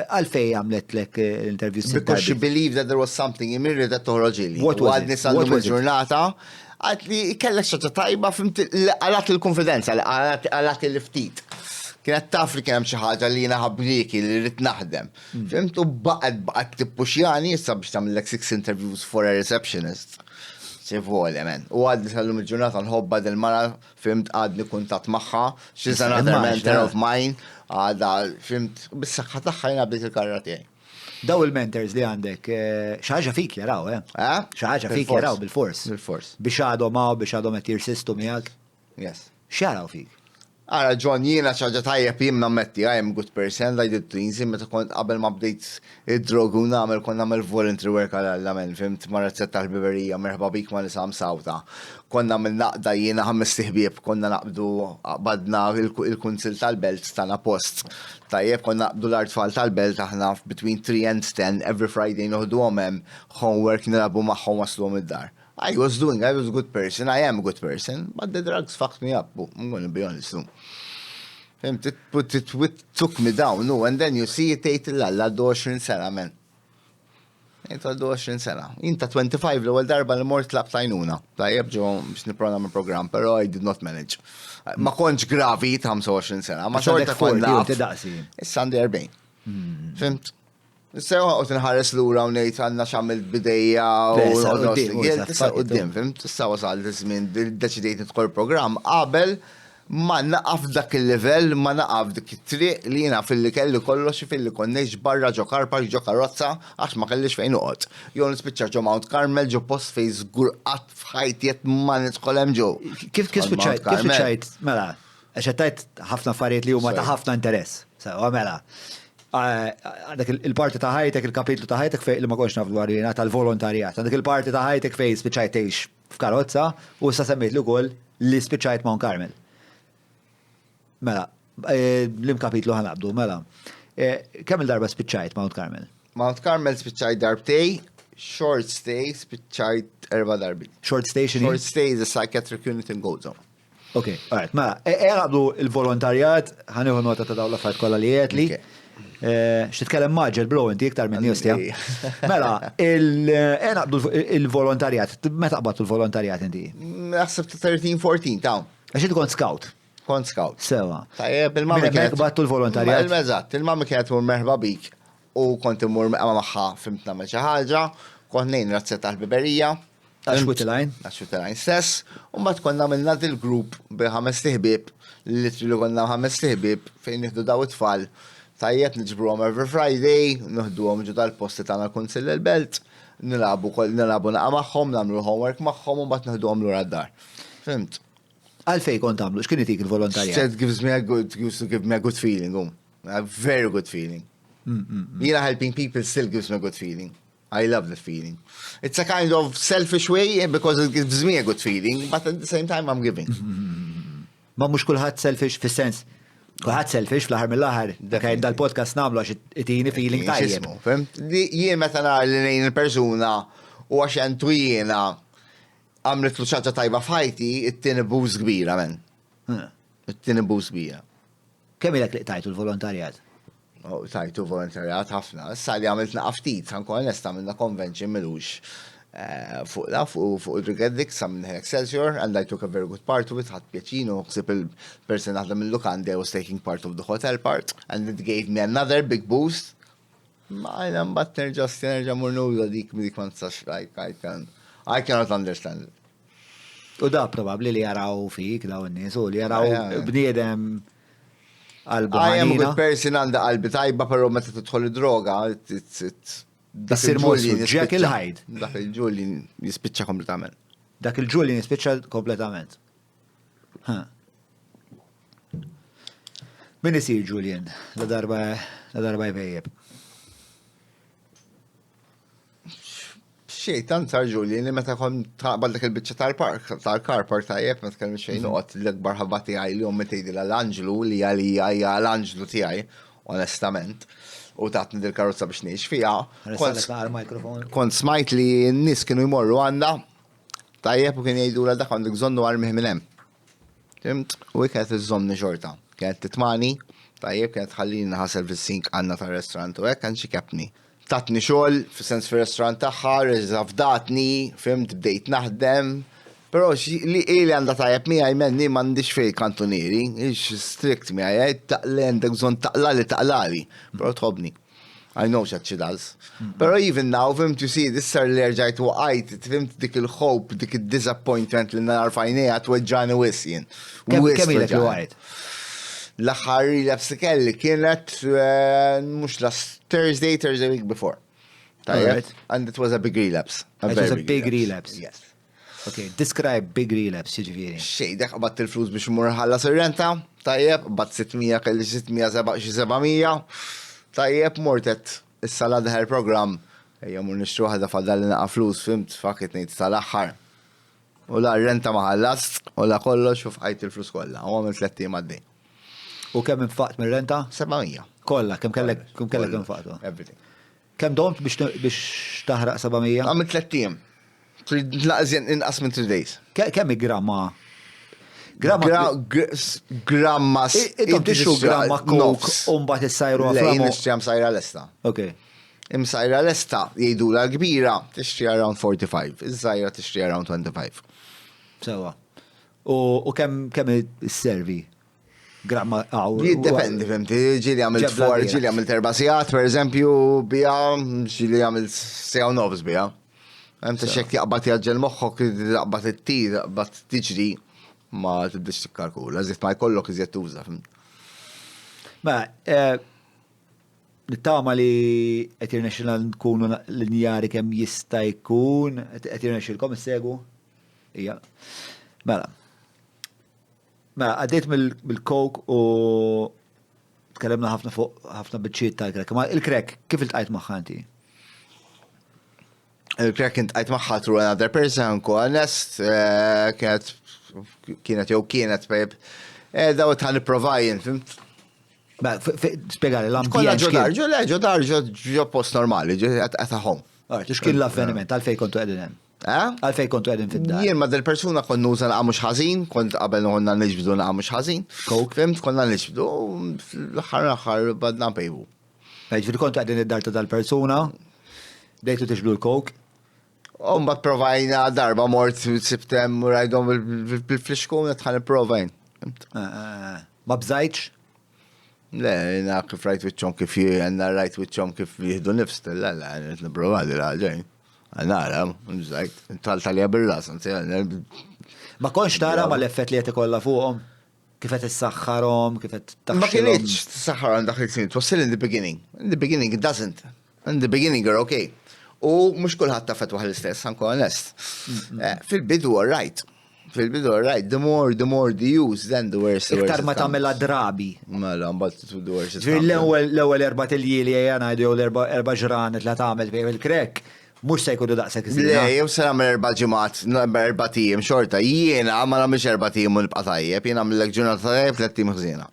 Għalfej għamletlek l-interview sitt Because she believed that there was something in me li ridet toħroġili. What was it? Għadni il-ġurnata, għad li kellek xaġa tajba, fimt, għalat il-konfidenza, għalat il-ftit. Kienet taf li kien hemm xi ħaġa li jiena ħabrieki li rrid naħdem. Fimt u baqgħet baqgħet tippuxjani issa biex tagħmellek six interviews for a receptionist. Ci vuole, man. U għadni sal-lum il-ġurnata nħobba dil-mara Fimt għadni kuntatt magħha, she's another mentor of mine, għadha, fimt, bis-saħħa tagħha jiena bdejt il-karriera tiegħi. Daw il-mentors li għandek, eh, xi ħaġa fik jaraw, eh? eh? Xi ħaġa fik jaraw bil-fors. Bil-fors. Biex għadhom hawn, biex għadhom qed jirsistu miegħek. Yes. X'jaraw fik? Ara John, jiena xi ħaġa tajjeb jien nammetti, I am good person, I did things, jien meta kont qabel ma bdejt id-drogi u nagħmel kont nagħmel voluntary work għal Alla men, fhimt, ma' razzett tal-ħbiberija, merħba bik ma' nisa msawta. Konna għamilna għaqda jiena ħamest iħbieb, konna naqbdu qbadna il-kunsill tal-belt tana post. Tajjeb, konna naqbdu l-artfal tal-belt aħna between 3 and 10 every Friday noħduhom hemm, homework nilagħbu magħhom wasluhom id-dar. I was doing, I was a good person, I am a good person, but the drugs fucked me up, I'm gonna be honest. No. It, put, it, it took me down, no, and then you see it tgħid l-alla għaddu 20 sena, man. Jent għaddu 20 sena. Jien ta' 25 l-ewwel darba li mort tlab tajnuna. Tajjeb ġo biex nipprova nagħmel programm, però I did not manage. Ma kontx gravi ta' 25 sena, ma xorta kont naf. Issa għandi 40. Fimt? Issa joqgħod inħares lura u ngħid għandna x'għamilt bidejja u issa quddiem, fimt? Issa wasal iż-żmien deċidejt nidħol programm qabel ma naqaf dak il-livell, ma naqaf dik it-triq li jiena filli kelli kollox filli kont ngħix barra ġo car park, ġo karozza għax ma kellix fejn noqgħod. Jew nispiċċa ġo Mount Carmel ġo post fejn żgur qatt f'ħajti qed ma nidħol hemm ġo. Kif kif spiċċajt? Kif spiċċajt? Mela, għax qed tgħid ħafna affarijiet li huma ta' ħafna interess. Sewa mela. Għandek il-parti ta' ħajtek, il-kapitlu ta' ħajtek fej li ma kontx naf dwar jiena tal-volontarjat. Għandek il-parti ta' ħajtek fej spiċċajt tgħix f'karozza u issa semmejt li wkoll li spiċċajt Mount Carmel. Mela, eh, l-im kapitlu ħanaqbdu, mela. Eh, kemm il-darba spiċċajt Mount Carmel? Mount Carmel spiċċajt darbtej, short stay spiċċajt erba' darbi. Short stay x'inhi? Short stay is a psychiatric unit in Gozo. Ok, alright, mela, e, e naqbdu il-volontarjat, ħaniħu nota ta' dawn l-affarijiet kollha li għedli. Eh, x'titkellem maġel bro inti iktar minn nies Mela, e naqbdu il-volontarjat, meta qbadtu l-volontarjat inti? Naħseb ta' 13-14 ta' Għax inti kont scout. Kont scout. Sewa. Tajjeb, il-mamma kienet. Qbadtu l-volontarjat. Eżatt, il-mamma kienet mur merħba bik u kont immur magħha fimt nagħmel xi ħaġa, kont ngħin razzetta tal-biberija. Għax line? Għax line stess. U mbagħad konna għamilna dil-grupp bi ħames tiħbib, literally konna ħames tiħbib fejn nieħdu daw it-tfal. Tajjeb niġbruhom every Friday, nieħduhom ġo dal-posti tagħna l-Kunsill il-Belt, nilagħbu nilagħbu naqa' magħhom, nagħmlu homework magħhom u mbagħad nieħduhom lura d-dar. Fimt? Għalfej kont tagħmlu, x'kien itik il-volontarjat? It gives me a good, used to give me a good feeling, um. A very good feeling. Jiena helping people still gives me a good feeling. I love the feeling. It's a kind of selfish way because it gives me a good feeling, but at the same time I'm giving. Ma mhux kulħadd selfish fis-sens. Kulħadd selfish fl-aħħar mill-aħħar. Dak dal-podcast nagħmlu għax itini feeling tajjeb. Jien meta nara li ngħin il-persuna u għax entu jiena għamlet ħaġa tajba f'ħajti, it-tieni boost kbira men. It-tieni boost kbira. Kemm ilek li qtajtu l-volontarjat? Oh, tajtu volontarjat ħafna. Issa li għamilt naqa ftit, ħankun onest għamilna convention milux eh, fuq la fuq fuq il-drug addicts għamilna Excelsior and I took a very good part of it, ħadd pjaċin u ħsib il-person naħdem il-lukandi I was taking part of the hotel part and it gave me another big boost. Ma għajna mbagħad nerġa' nerġa' mur nuża dik dik ma nistax like I can. I cannot understand it. U da probabbli li jaraw fik daw in-nies u li jaraw bniedem qalbu. I am a good person għandha qalbi tajba, però meta tidħol id-droga, dak il-Julian Jekyll Hyde. Dak il-Julian jispiċċa kompletament. Dak il-Julian jispiċċa kompletament. Min isir Julian la darba la darba jpejjeb? Xej, tant sar Julian li meta kont taqbad dak il-biċċa tal-park, tal-car park tajjeb, ma tkellem xejn noqgħod l-akbar ħabba tiegħi li ommi tgħidilha l-anġlu li għalija hija l-anġlu tiegħi, onestament, u tatni dil-karozza biex ngħix fiha. Kont smajt li n-nies kienu jmorru għandha tajjeb u kien jgħidulha dak għandek bżonnu armih minn hemm. Fhimt? U hi kienet iżżommni xorta. Kienet titmani, tajjeb, kienet tħallini nħasel fis-sink għandna tar-restaurant u hekk, and she kept me. Tatni xogħol, fis-sens fir-restaurant tagħha, reġgħet afdatni, fhimt, bdejt naħdem. Però li hi li għandha tajjeb miegħi menni m'għandix fejn kantunieri, hi strict miegħi, le għandek bżonn taqlali taqlali, però tħobbni. I know what she does. Pero even now, fhimt, you see, issa li rġajt waqajt, fhimt dik il-hope, dik il-disappointment li nara f'għajnejha tweġġani wisq jien. Kemm ilek li waqajt? L-aħħar relapse li kelli kienet eh, mhux last Thursday, Thursday week before. Tajjeb, and it was a big relapse. A it was a big relapse. Yes. Ok, describe big relapse, jiġifieri. Xej, dak qbadt il-flus biex immur nħallas ir-renta, tajjeb, qbadt 600 kelli 600 xi 700, tajjeb, mortet issa la deher programm, ejja mur nixtri waħda fadalli naqa' flus, fhimt, fuck it ngħid sal-aħħar. U la r-renta ma ħallast, u la kollox u fqajt il-flus kollha, u għamilt tlett ijiem għaddej. U kemm infaqt mir-renta? 700. Kollha, kemm kellek kemm kellek infaqtu? Everything. Kemm domt biex taħraq 700? Għamilt tlett ijiem. Laqżien inqas minn 3 days. Kemm gramma? Gramma. Gramma. Intom tixtru gramma coke u mbagħad issajru għafra. Le, nixtri msajra lesta. Ok. Imsajra lesta jgħidula l-kbira tixtri around 45, iż-żgħira tixtri around 25. Sewa. U kemm kemm isservi? Gramma għaw. Jiddependi, fimti, ġili għamilt for, ġili għamilt erba sigħat, per eżempju, bija, ġili għamilt sija u nofs bija. Għem ta' xek jaqbad jaġġel moħħok, jaqbad it-tir, jaqbad tiġri, ma tibdix tikkalkula, iżjed ma jkollok iżjed tuża, fimt. Ma, eh, nittama li qed jirnexxilna nkunu linjari kemm jista' jkun, qed jirnexxilkom issegwu? Ija. Mela, Mela, għaddejt mill-coke u tkellimna ħafna fuq ħafna biċċiet tal-crack. Ma il-crack, kif iltqajt magħha inti? Il-crack iltqajt magħha through another person, nkun honest, eh, kienet kienet jew kienet babe. Eh, daw ta' nipprovaj, fimt? Spjegali l-ambjent. Kollha ġo dar, ġo le, ġo dar, ġo post normali, ġo at home. X'kien l-avveniment, għalfejn kontu qegħdin hemm? Eh? Għalfejn kontu qegħdin fid-dar? Jien ma' dil-persuna kont nuża naqa' mhux ħażin, kont qabel konna niġbdu naqa' mhux ħażin. Coke. Fimt, konna niġbdu, l-aħħar l-aħħar badna npejbu. Ġifieri kontu qegħdin id-dar ta' dal-persuna, bdejtu tiġbdu l-coke. U mbagħad provajna darba mort sibtem u rajdhom bil-flixkun qed ħa nipprova jien. Eh, eh, eh. Ma bżajtx? Le, jena kif rajt wiċċhom kif jena rajt wiċċhom kif jieħdu nifs, le, le, qed nipprova li ħaġa. Nara, bżajt, tal talja bil-ras, Ma kontx tara ma l-effett li qed ikollha fuqhom? Kif qed issaħħarhom, kif qed Ma kinitx tissaħħarhom dak il-żmien, it was still in the beginning. In the beginning it doesn't. In the beginning you're okay. U mhux kulħadd taffettwah l-istess, ħa nkun onest. Eh, fil-bidu all right. Fil-bidu all right, the more, the more the use, then the worse. The Iktar ma tagħmilha drabi. Mela, mbagħad the worse. Ġifieri l-ewwel erba' tiljieli ejja ngħidu jew l-erba' ġranet li tagħmel fejn il-crack, mhux se jkunu daqshekk żgħir. Le, jew se nagħmel erba' ġimgħat, erba' tiem xorta. Jiena ma nagħmilx erba' tiem u nibqa' tajjeb, jiena nagħmillek ġurnata tajjeb, tliet tiem ħżiena.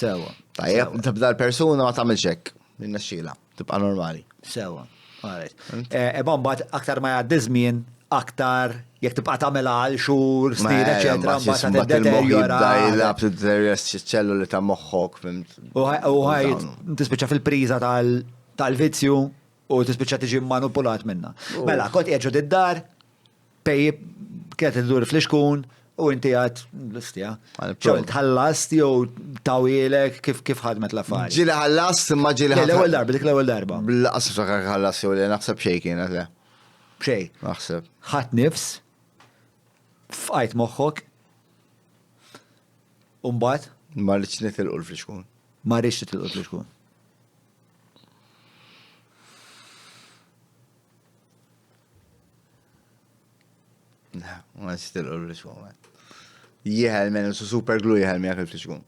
Sewa. Tajjeb, tibda l-persuna ma tagħmilx hekk. Jinnexxielha, tibqa' normali. Sewa. Alright. Eh, Imma mbagħad aktar ma jgħaddi żmien, aktar jekk tibqa' tagħmilha għal xhur, snin, eċetera, mbagħad tiddeterjora. Jilgħab tiddeterjora ċ-ċelluli ta' moħħok, fimt. U ħaj tispiċċa fil-priża tal-vizzju u tispiċċa tiġi manipulat minna. Mela, kont qiegħed id-dar, Pejjip kienet iddur fl-ixkun u inti għad l-istja. ċew tħallast jew tawielek kif kif ħadmet l-affari. Ġieli ħallast imma ġieli L-ewwel darba, dik l-ewwel darba. Laqas niftakar ħallas jew le naħseb xejn kienet le. B'xejn. Naħseb. Ħadt nifs, fqajt moħħok, u mbagħad? Ma rridx nitilqu l-flixkun. Ma rridx titilqu l-flixkun. Ma rridx titilqu l-flixkun. Jieħel minn su super glue jieħel miegħek il-flixkun.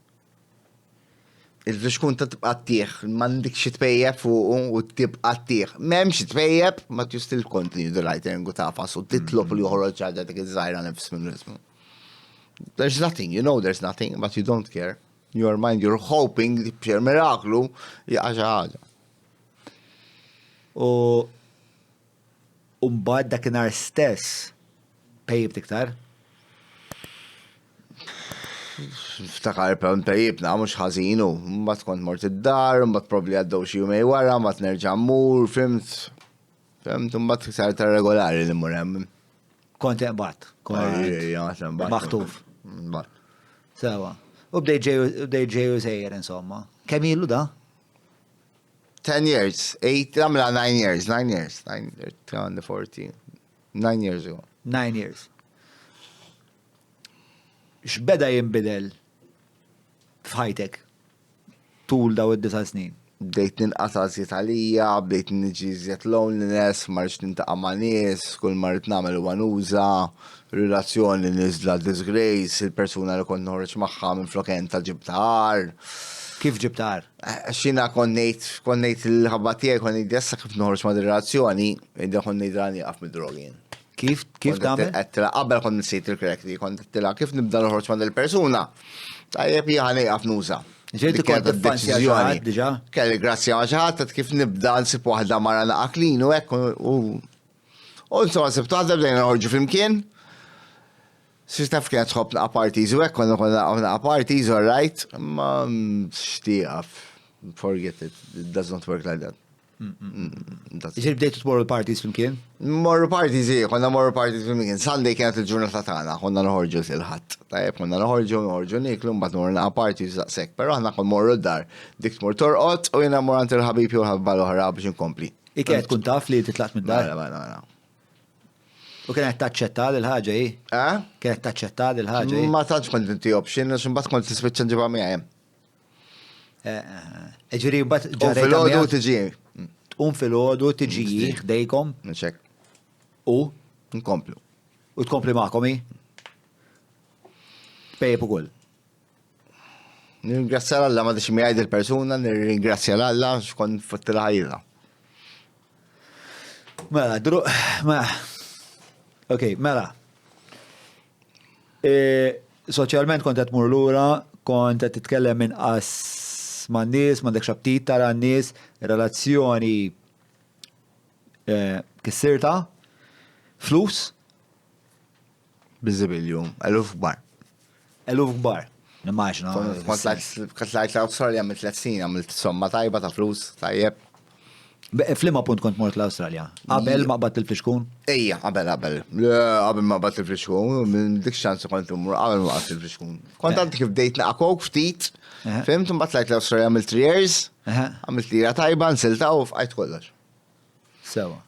Il-flixkun ta' tibqa' tieħ, m'għandek xi tpejjeb fuqu u tibqa' tieħ. M'hemm xi tpejjeb, ma you still continue the lightering u tafas u titlob li joħroġ ħaġa dik iż-żgħira nifs minn ismu. There's nothing, you know there's nothing, but you don't care. Your mind, you're hoping li b'xi miraklu jaqa' xi ħaġa. U mbagħad dakinhar stess pejjibt iktar? Ftakar pejjibna mhux ħażin u mbagħad kont mort id-dar, mbagħad probably għaddew xi jumej wara, mbagħad nerġa' mmur, fhimt. Fhimt, mbagħad sar regolari li mmur hemm. Kont iqbad. Kont maħtuf. Sewa. U bdejt ġej u sejjer insomma. Kemm ilu da? 10 years, 8, għamla 9 years, 9 years, 9 years, 14, 9 years ago. 9 years. X'beda jinbidel f'ħajtek tul daw id-disa' snin? Bdejt ninqata' iżjed għalija, bdejt niġi iżjed loneliness, ma rridx nintaqa' ma' nies, kull ma rrid nagħmel huwa nuża, relazzjoni niżla disgrace, il-persuna li kont noħroġ magħha minflok għentha ġibtha agħar. Kif ġibtha agħar? Għax jiena kont ngħid, kont ngħid il-ħabba tiegħi kont ngħid issa kif noħroġ ma' din relazzjoni, kont ngħidilha nieqaf mid-drogi jien. Kif kif tagħmel? Għedtilha qabel kont nsejt il-crack li kont għedtilha kif nibda noħroġ ma' dil-persuna. Tajjeb jien ħa nieqaf nuża. Ġejt kont tiffanzja xi ħadd diġà? Kelli grazzja ma' xi ħadd kif nibda nsib waħda mara naqa' clean u hekk u u insomma sibt waħda bdejna noħorġu flimkien. Sir taf kienet tħobb naqa' parties u hekk konna konna naqa' parties, all right, ma xtieqaf, forget it, it does not work like that. Ġifieri bdejtu tmorru l-parties flimkien? Morru parties, ija, konna morru parties flimkien. Sunday kienet il-ġurnata tagħna, konna noħorġu il-ħadd. Tajjeb, konna noħorġu, noħorġu niklu, mbagħad morru naqa' parties daqshekk. Però aħna kon morru d-dar. Dik tmur torqod u jiena mmur għand il-ħabib jew l-ħabba l-oħra biex inkompli. Hi kienet tkun taf li titlaqt mid-dar? Mela, mela, mela. U kienet taċċetta l-ħaġa hi? Eh? Kienet taċċetta l-ħaġa hi? Ma tantx kont inti option, għax imbagħad kont tispiċċa nġibha miegħi. Eh, eh, eh. Ġifieri mbagħad ġara. Filgħodu tiġi. Tqum filgħodu tiġi ħdejkom. Nċek. U? Nkomplu. U tkompli magħkom hi? Pejjeb ukoll. Nirringrazzja l-Alla ma dix miegħi dil-persuna, nirringrazzja l-Alla xkont fottila ħajja. Mela, dru, mela. Ok, mela. E, soċjalment kont qed tmur lura, kont qed titkellem inqas man-nies, m'għandekx aptit tara n-nies, relazzjoni e, kissirta, flus. Biżibilju, eluf kbar. Eluf kbar. Nimmaġina. Kont tlajt l-Awstralja għamilt tlet snin, għamilt somma tajba ta' flus, tajjeb. F'liema punt kont mort l-Awstralja? Qabel ma qbadt il-flixkun? Ejja, qabel, qabel. Qabel ma qbadt il-flixkun, minn dik xansu kont immur qabel ma qbadt il-flixkun. Kont għandi kif bdejt naqa' coke ftit, fhimt, mbagħad tlajt l-Awstralja għamilt three years, għamilt lira tajba, nsilta u fqajt kollox. Sewa.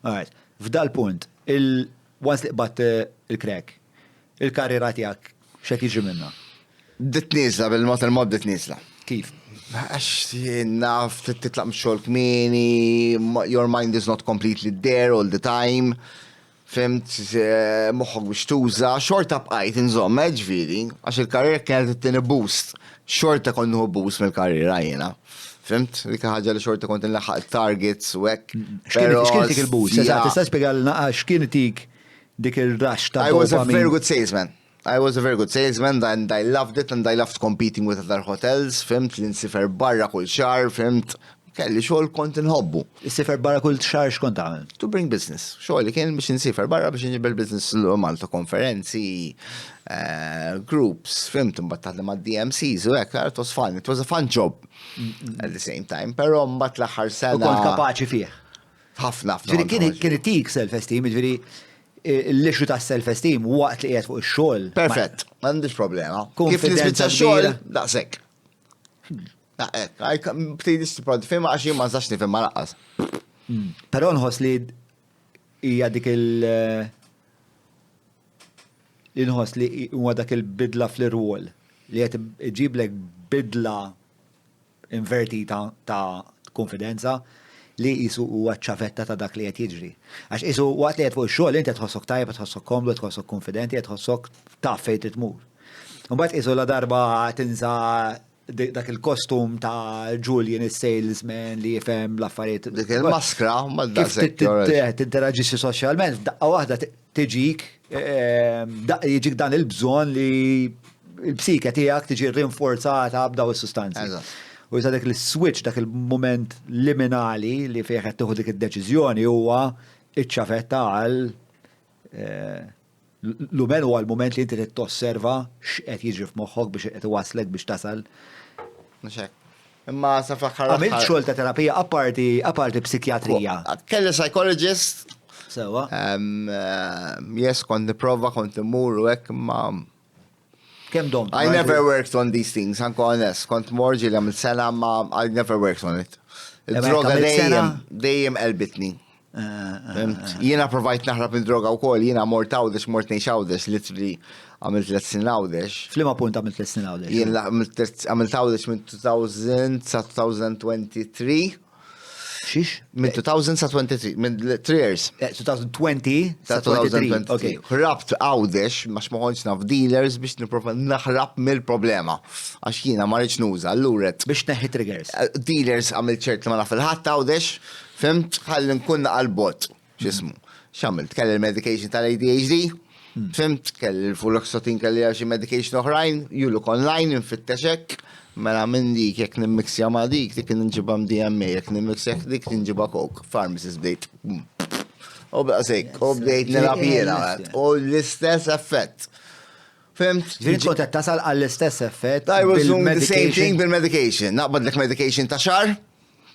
Alright. F'dal punt, il once li qbadt il-crack, il-karriera tiegħek x'qed jiġri minnha? Bdiet nieżla bil-mod il-mod bdiet nieżla. Kif? Għax naf titlaq mix-xogħol kmieni, your mind is not completely there all the time. Fhimt, moħħok biex tuża, xorta bqajt inżomm, eh, ġifieri, għax il-karriera kienet ittini boost. Xorta kont nieħu boost mill-karriera jiena. Fhimt? Dik ħaġa li xorta kont inlaħħaq targets u hekk. X'kien tik il-boost? Eżatt, tista' spjegalna x'kien tik dik ir-rush ta' I was a very good salesman. I was a very good salesman and I loved it and I loved competing with other hotels, fhimt li nsifer barra kull xahar, fhimt, kelli xogħol kont inħobbu. Issifer barra kull xahar x'kont tagħmel? To bring business. Xogħol li kien biex insifer barra biex inġib il-business l Malta konferenzi, eh, groups, fhimt, imbagħad taħdem ma' DMCs u hekk, it was fun, it was a fun job at the same time, però mbagħad l-aħħar sena. U kont kapaċi fih. Ħafna, ħafna. Ġifieri kien itik self-esteem, ġifieri eh, l-issue ta' self-esteem waqt li qiegħed fuq ix-xogħol. Perfett, m'għandix problema. Kif nispiċċa x-xogħol, daqshekk. Daqshekk, btidix tipprova tifhimha għax jien ma nistax nifhimha lanqas. Hmm. Però nħoss li hija dik il- li nħoss li huwa dak il-bidla fl-irwol li qed iġiblek bidla invertita ta' konfidenza li qisu huwa ċ-ċavetta ta' dak li qed jiġri. Għax qisu waqt li qed fuq ix-xogħol inti qed tħossok tajjeb, qed tħossok komdu, qed tħossok konfidenti, qed tħossok taf fejn trid tmur. Imbagħad qisu la darba tinża' dak il-kostum ta' Julian is-salesman li jifhem l-affarijiet. Dik il-maskra, ma daqshekk. Tinteraġixxi soċjalment, f'daqqa waħda tiġik jiġik dan il-bżonn li il-psike tiegħek tiġi rinforzata b'daw is-sustanzi. U jisa dak il-switch, dak il-moment liminali li fih qed tieħu dik id-deċiżjoni huwa iċ-ċavetta għal eh, Lumen huwa l-mument li inti trid tosserva x'qed jiġri f'moħħok biex qed iwasslek biex tasal. Mhux hekk. Imma sa fl-aħħar. Għamilt xogħol ta' terapija apparti apparti psikjatrija. Kelli psychologist. Sewa. Yes, kont nipprova, kont immur u hekk imma. Kemm domt? I never worked on these things, anko honest. Kont morġi li għamilt sena ma I never worked on it. Il-droga dejjem, dejjem elbitni. Eh, eh, eh, jiena provajt naħrab mid-droga u kol, jiena mort għawdex, mort nejx għawdex, literally għamilt tliet snin għawdex. Flima punt għamilt tliet snin għawdex? Jien għamilt għawdex minn 2000 sa 2023. Xiex? Minn 2000 sa 23, minn 3 years. 2020 sa 2023. Ok. Ħrabt għawdex, ma xmoħonx naf dealers biex niprofa naħrab mill-problema. Għax jiena ma rridx nuża, allura. Biex neħi triggers. Dealers għamilt ċert li ma naf il-ħadd għawdex, Fimt? Ħalli nkun għal-bot. X'ismu? X'għamilt? Kelli l-medication tal-ADHD? Fimt? Kelli l-fluoxetine kelli għal xi medication oħrajn, you look online, infittex hekk, mela minn dik jekk nimmixja ma' dik, dik nġibha MDMA, jekk nimmixja dik nġibha coke. Pharmacist bdejt. U baqsik, u bdejt nilgħab jiena, u l-istess effett. Fimt? Ġifieri kont qed tasal għall-istess effett. I was doing the same thing bil-medication. Naqbad lek medication ta' xahar,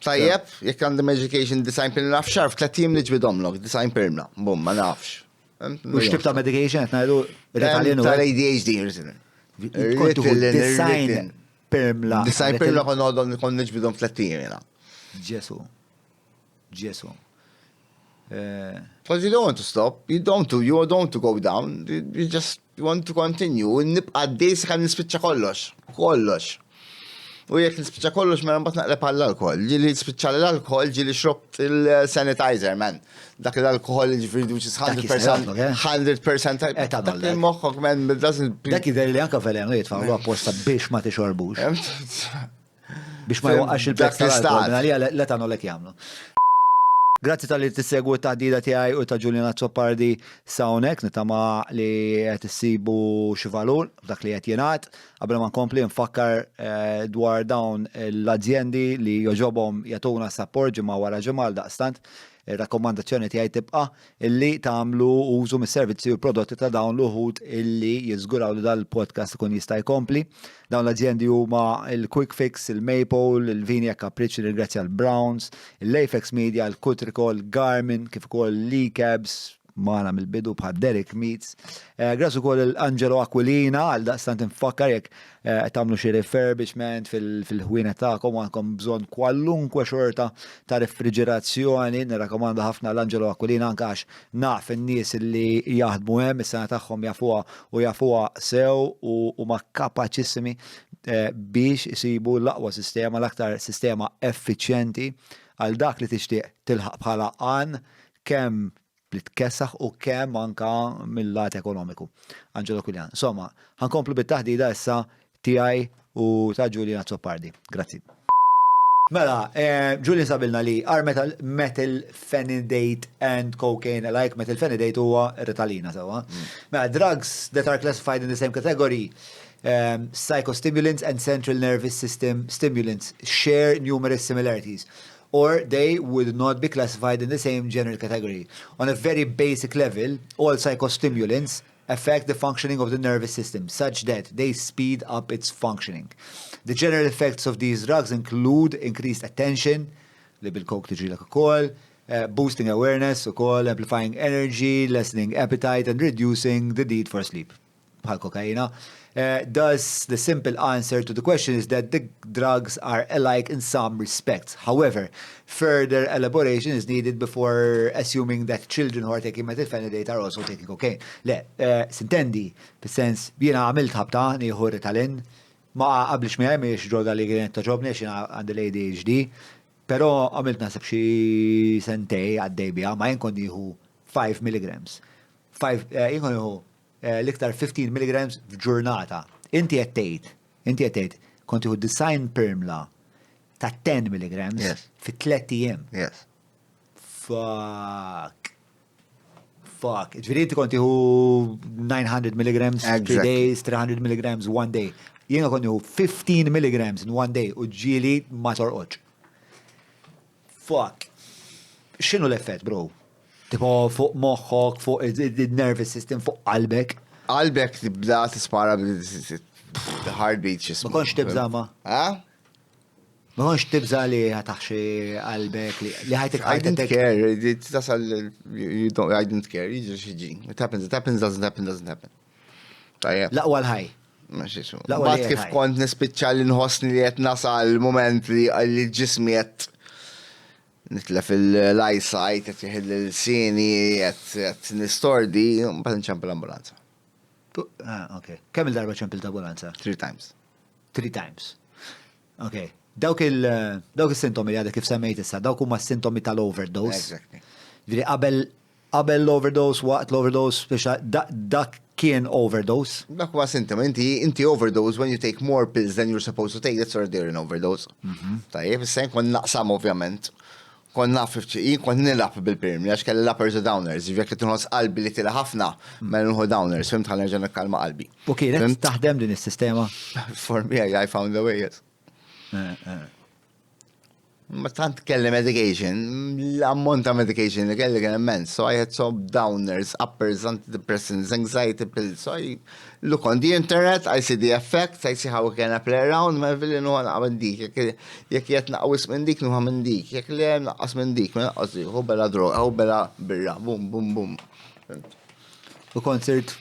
Tajjeb, jekk għandi medication design pirmla f'xar f'tlet jiem niġbidhomlok, design pirmla. Bum, ma nafx. U x'tip ta' medication qed ngħidu Ritalin u Tal-ADHD, Ritalin. Design pirmla. Design pirmla kon noqgħodhom kon niġbidhom f'tlet jiem jiena. Ġesu. Ġesu. Eh. Because you don't want to stop, you don't to, you don't want to go down, you just want to continue. Nibqa' għaddej sakemm nispiċċa kollox. Kollox. U jekk nispiċċa kollox mela mbagħad naqleb għall-alkohol. Ġieli spiċċa l-alkohol, ġieli xrobt il-sanitizer, man. Dak l-alkohol ġifieri which is 100% 100% eh, dak il-moħħok, man, doesn't. Dak jidher li anke velenu jitfgħu apposta biex ma tixorbux. Biex ma jwaqqax il-prezz tal-alkohol, għalija l-etanol hekk jagħmlu. Grazzi tal-li tissegwu t-taħdida tiegħi u ta' Julian Azzopardi s'hawnhekk, nittama li qed issibu xi valur f'dak li qed jingħad. Qabel ma nkompli nfakkar eh, dwar dawn l-azjendi li joġobhom jagħtuna support ġimgħa wara ġimgħa għal daqstant ir-rakkomandazzjoni tiegħi tibqa' illi tagħmlu użu mis-servizzi u l-prodotti ta' dawn l-uħud illi jiżguraw li dal-podcast ikun jista' jkompli. Dawn l-azjendi huma il-Quick Fix, il-Maple, il-Vinia Capricci, ringrazzja l-Browns, il-Apex Media, il-Kutricol, Garmin, kif ukoll l-eCabs, magħna mill-bidu bħal Derek Meets. Eh, grazzi wkoll il-Angelo Aquilina għal daqstant infakkar jekk eh, tagħmlu xi refurbishment fil-ħwienet tagħkom għandkom bżonn kwalunkwe xorta ta' refriġerazzjoni, nirrakkomanda ħafna l-Angelo Aquilina anke għax naf in-nies li jaħdmu hemm, is-sena tagħhom jafuha u jafuha sew u huma kapaċissimi eh, biex isibu l-aqwa sistema, l-aktar sistema effiċjenti għal dak li tixtieq tilħaq bħala għan kemm li tkessaħ u kemm anka mill-lat ekonomiku. Angelo Kulian. Insomma, ħankomplu bit-taħdida issa tiegħi u ta' Julian Azzopardi. Grazzi. Mela, eh, Julian sabilna li are metal, methylphenidate and cocaine alike, methylphenidate huwa Ritalina sewa. Mm. Mela, drugs that are classified in the same category, um, psychostimulants and central nervous system stimulants share numerous similarities or they would not be classified in the same general category. On a very basic level, all psychostimulants affect the functioning of the nervous system such that they speed up its functioning. The general effects of these drugs include increased attention, li bil-coke tiġrilek ukoll, uh, boosting awareness ukoll, amplifying energy, lessening appetite and reducing the need for sleep. bħal kokaina. Eh, thus, the simple answer to the question is that the drugs are alike in some respects. However, further elaboration is needed before assuming that children who are taking methylphenidate are also taking cocaine. Le, eh, sintendi, fis-sens, jiena għamilt ħabta nieħu Ritalin, ma qablix miegħi mhijiex droga li kienet toġobni għax jiena għandi l-ADHD, però għamilt naħseb xi sentej għaddej biha, ma jien kont nieħu 5 milligrams. 5, eh, jien kont nieħu eh, l-iktar 15 milligrams f'ġurnata. Inti qed tgħid, inti qed tgħid kont tieħu design pirmla ta' 10 milligrams yes. fi tliet ijiem. Yes. Fuck. Fuck. Ġifieri inti kont tieħu 900 milligrams exactly. 3 days, 300 milligrams one day. Jiena kont nieħu 15 milligrams in one day u ġieli ma torqodx. Fuck. X'inhu l-effett, bro? Tipo fuq moħħok, fuq il-nervous system, fuq qalbek. Qalbek tibda tispara the heartbeat xismu. Ma kontx tibża ma. Ha? Ma kontx tibża li ħataħxi qalbek li ħajtek I didn't care, tasal, you don't, I didn't care, jiġri xiġi. It happens, it happens, doesn't happen, doesn't happen. Tajjeb. L-aqwa l-ħaj. Bat kif kont nispiċċa li nħossni li qed nasal moment li l-ġismi qed nitlef il-eyesight, qed jeħil l-sini, qed nistordi, mbagħad nċempel l-ambulanza. Ah, ok. Kemm il-darba ċempil ambulanza? Three times. Three times. Ok. Dawk il-dawk is-sintomi li għadek kif semmejt issa, dawk huma s-sintomi tal-overdose. Exactly. Ġifieri qabel Qabel l-overdose, waqt l-overdose, biex dak kien overdose. Dak huwa sintom, inti inti overdose when you take more pills than you're supposed to take, that's already an overdose. Mhm. Tajjeb, issa kont naqsam ovvjament. Kont naf jien kont nilgħab bil-pirmi għax kelli uppers u downers, ġifieri jekk tinħoss qalbi li tilha ħafna, mela nieħu downers, fimt ħa nerġa' nikkalma qalbi. U kienet taħdem din is-sistema? For me, I found a way, yes. Eh, eh. Ma tant kelli medication, l-ammont ta' medication li kelli kien immens. So I had some downers, uppers, antidepressants, anxiety pills. So I look on the internet, I see the effects, I see how I can play around, ma billi nuħa naqqa minn dik. Jekk jett naqwis minn dik, nuħa minn dik. Jekk le naqqas minn dik, ma naqqas dik. U bela droga, u bela birra, bum, bum, bum. U kont sirt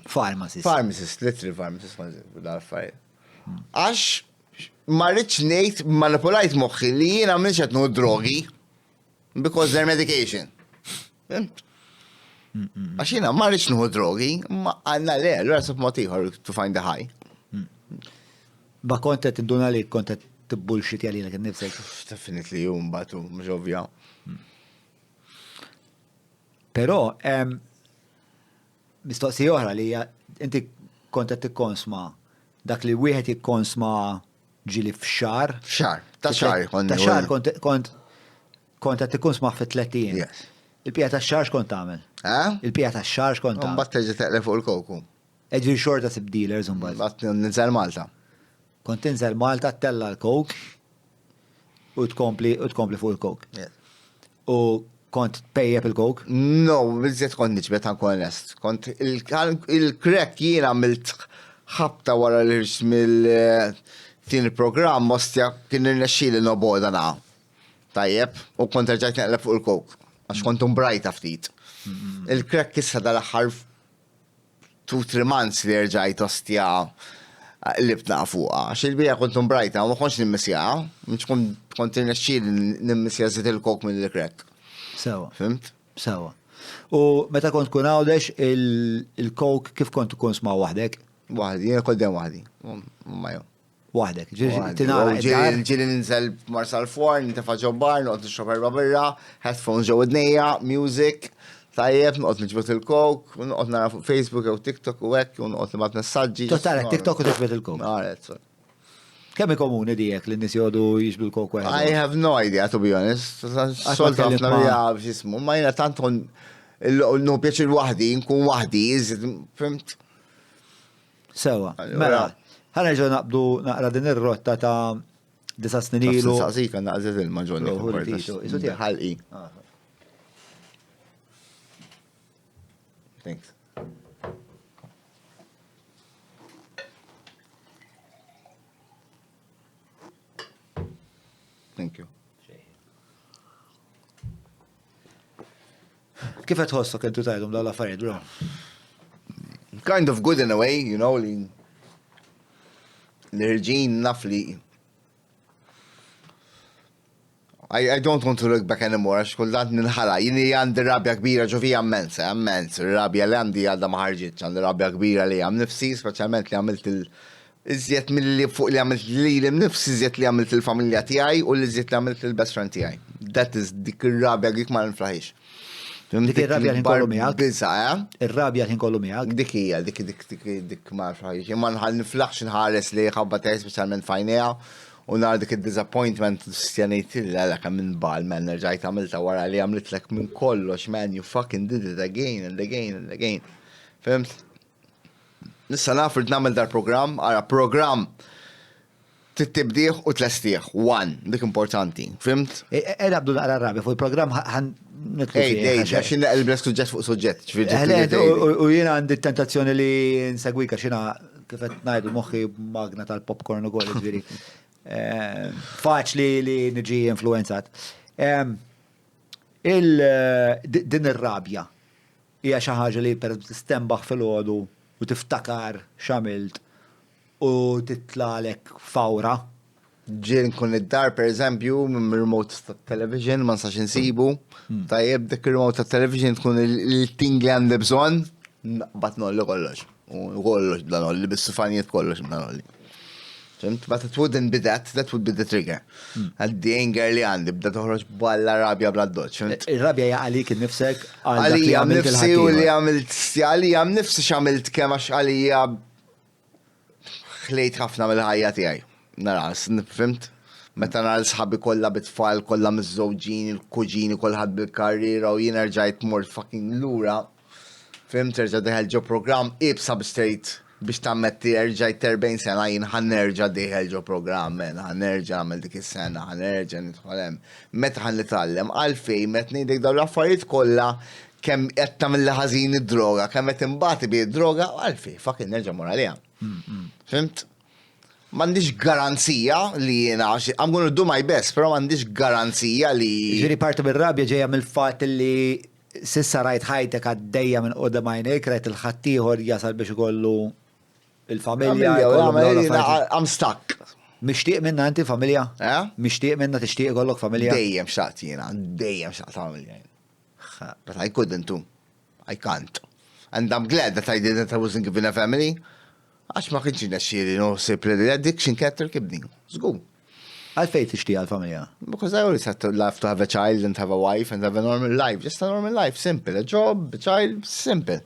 pharmacist. Pharmacist, literally pharmacist, dal-affarijiet. Għax ma rridx ngħid manipulajt moħħi li jiena m'iniex qed nieħu drogi because they're medication. Fhimt? Għax jiena ma rridx nieħu drogi, ma għandna le, allura sab mod ieħor to find the high. Ma kont qed tinduna li kont qed tibbullshit lilek innifsek. Definitely jum batu, mhux ovvja. Però Mistoqsija oħra li hija inti kont qed tikkonsma dak li wieħed jikkonsma ġieli f'xahar. F'xahar, ta' xahar kont. Ta' xahar kont kont kont qed tikkonsma fi tlett ijiem. Yes. Il-pija tax-xahar x'kont tagħmel? Eh? Il-pija tax-xahar x'kont tagħmel? Mbagħad terġa' teqleb fuq il-koku. Ġifieri xorta sib dealers imbagħad. Mbagħad ninżel Malta. Kont tinżel Malta ttella' l-coke u tkompli u tkompli fuq il-coke. Yes. U kont tpejjep il-coke? No, biżżejjed kont niġbed ħa nkun onest. Kont il-crack jien għamilt ħabta wara li ħriġt mill-tieni programm ostja kien irnexxieli nobgħodha naqa. Tajjeb, u kont erġajt neqleb fuq il-coke għax kont umbrajta ftit. Il-crack issa dal-aħħar 2-3 months li rġajt ostja qlibt naqa fuqha. Għax il-bija kont umbrajta, ma kontx nimmisjaha, mhux kont irnexxieli nimmisja żied il-coke mill-crack. Sewa. Fimt? Sewa. U meta kont tkun Għawdex, il-coke kif kont tkun sma' waħdek? Waħdi, jiena kont dejjem waħdi. Ma jew. Waħdek, ġieli Ġieli ninżel Marsalforn, nintefa' ġo bar, noqgħod nixrob erba' birra, headphones ġo widnejja, music, tajjeb, noqgħod niġbed il-coke, noqgħod nara fuq Facebook jew TikTok u hekk, u noqgħod nibgħat messaġġi. Toqgħod tara TikTok u tiġbed il-coke. Nara, sorry. Kemm hi komuni dijek li n-nies joqogħdu jiġbdu l-coke waħedhom? I have no idea, to be honest. Soltu ħafna li jaf x'ismu, ma jiena tant nieħu pjaċir waħdi, nkun waħdi, fimt? Sewa, mela, ħa nerġgħu naqbdu naqra din ir-rotta ta' disa' snin ilu. Saqsik għandna għażiet ilma ġonni. Ħalqi. Ah. Thanks. Thank you. Kif qed tħossok intu tajdhom dawn l-affarijiet, bro? kind of good in a way, you know, li l-irġin naf li I, I don't want to look back anymore, għax kultant ninħala. Jini għandi rabja kbira ġo fija immensa, immens. Rabja li għandi għadha ma ħarġitx, għandi rabja kbira li għam nifsi, speċjalment li għamilt il- iżjed mill-li fuq li għamilt li li nifsi, iżjed li għamilt il-familja tiegħi u li iżjed li għamilt il-best friend tiegħi. That is dik ir-rabja dik ma nflaħix. Dik ir-rabja li nkollu miegħek? Biża, eh? Ir-rabja li nkollu miegħek? Dik hija, dik dik dik dik ma nflaħix. Imma nħall niflaħx nħares li ħabba tiegħi speċjalment fajnejha u nara dik id-disappointment stjanejt illa kemm minn bal man nerġajt għamilta wara li għamlitlek minn kollox man you fucking did it again and again and again. Fimt? Nissa naf rrid nagħmel dal-programm, ara programm tibdih u tlestih, one, dik importanti, fimt? E, e, e nabdu naqra rabja fuq il-programm ħan nitlu. Ej, ej, għax naqleb suġġett fuq suġġett. U jiena għandi tentazzjoni li nsegwik għax jiena kif qed ngħidu moħħi magna tal-popcorn ukoll, ġifieri. Eh, faċli li niġi influenzat. Din ir-rabja Hija xi ħaġa li pereżempju tistenbaħ filgħodu u tiftakar x'għamilt u titlagħlek fawra? Ġieli nkun id-dar pereżempju minn remote tat-television ma nistax insibu. Hmm. Tajjeb dik ir-remote tat-television tkun il-ting li għandi bżonn, naqbad nolli kollox. U kollox bda nolli, bis-sufanijiet kollox bda nolli. Fimt? But it wouldn't be that, that would be the trigger. Hmm. Għaddi anger li għandi, bda toħroġ balla rabja bla doċ. Il-rabja hija għalik innifsek għalija nifsi u li għamilt, għalija nifsi x'għamilt kemm għax għalija ħlejt ħafna mill-ħajja tiegħi. Nara, fimt? Meta nara sħabi kollha bit-tfal, kollha miż-żewġin, il-kuġini, kulħadd bil-karriera u jien rġajt mort fucking lura. Fhimt terġa' dieħel ġo programm iebsa biex tgħid biex tammetti erġajt 40 sena jien ħa nerġa' dieħel ġo programm man, ħa nerġa' nagħmel dik is-sena, ħa nerġa' nidħol hemm. Meta ħa nitgħallem? Għalfejn meta ngħidlek dawn l-affarijiet kollha kemm qed tagħmilli ħażin id-droga, kemm qed inbati bi d-droga, għalfejn fucking nerġa' mmur għaliha. Fhimt? M'għandix garanzija li jiena, I'm gonna do my best, però m'għandix garanzija li. Ġifieri parti mir-rabja ġejja mill-fatt li S'issa rajt ħajtek għaddejja minn quddiem għajnejk, rajt il-ħaddieħor jasal biex ikollu il-familja. I'm stuck. Mixtieq minna inti familja? Eh? Mixtieq minna tixtieq ikollok familja? Dejjem xtaqt jiena, dejjem xtaqt familja. But I couldn't do. I can't. And I'm glad that I didn't, I wasn't given a family. Għax ma kienx jirnexxieli noħsib li l-addiction kienet tirkibni. Żgur. Għalfejn tixtieq għall-familja? Because I always had to love to have a child and have a wife and have a normal life. Just a normal life, simple. A job, a child, simple.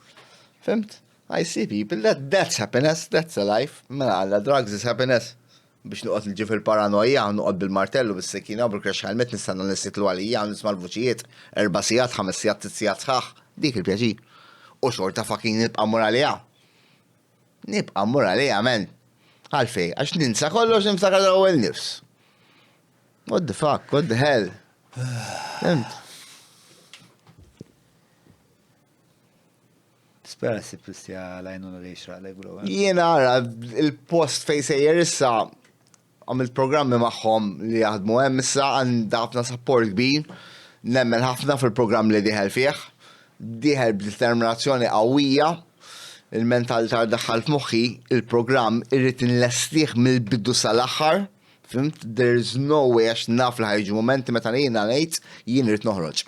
Fimt? I see people that that's happiness, that's a life. Mela għalla drugs is happiness. Biex noqgħod nġi fil-paranoja, noqgħod bil-martellu, bis-sikina, bil-crash helmet, nistenna nissitlu għalija, nisma' l-vuċijiet, erba' sigħat, ħames sigħat, sitt sigħat sħaħ, dik il-pjaċir. U xorta fucking nibqa' mmur għaliha. Nibqa' mmur għaliha, man. Għalfejn? Għax ninsa kollox niftakar l-ewwel nifs. What the fuck, what the hell? Fimt? Spera ssib istja l-għajnuna li jixraqlek, bro. Eh? Jiena ara il-post fejn sejjer issa Għamilt programmi magħhom li jaħdmu hemm issa għandha ħafna support kbir. Nemmen ħafna fil-programm li dieħel fih. Dieħel b'determinazzjoni qawwija. Il-mentalità li daħħalt f'moħħi, il-programm irrid inlestih mill-bidu sal-aħħar. Fhimt? There is no way għax naf li ħa jiġu mumenti meta jiena ngħid jien irrid noħroġ.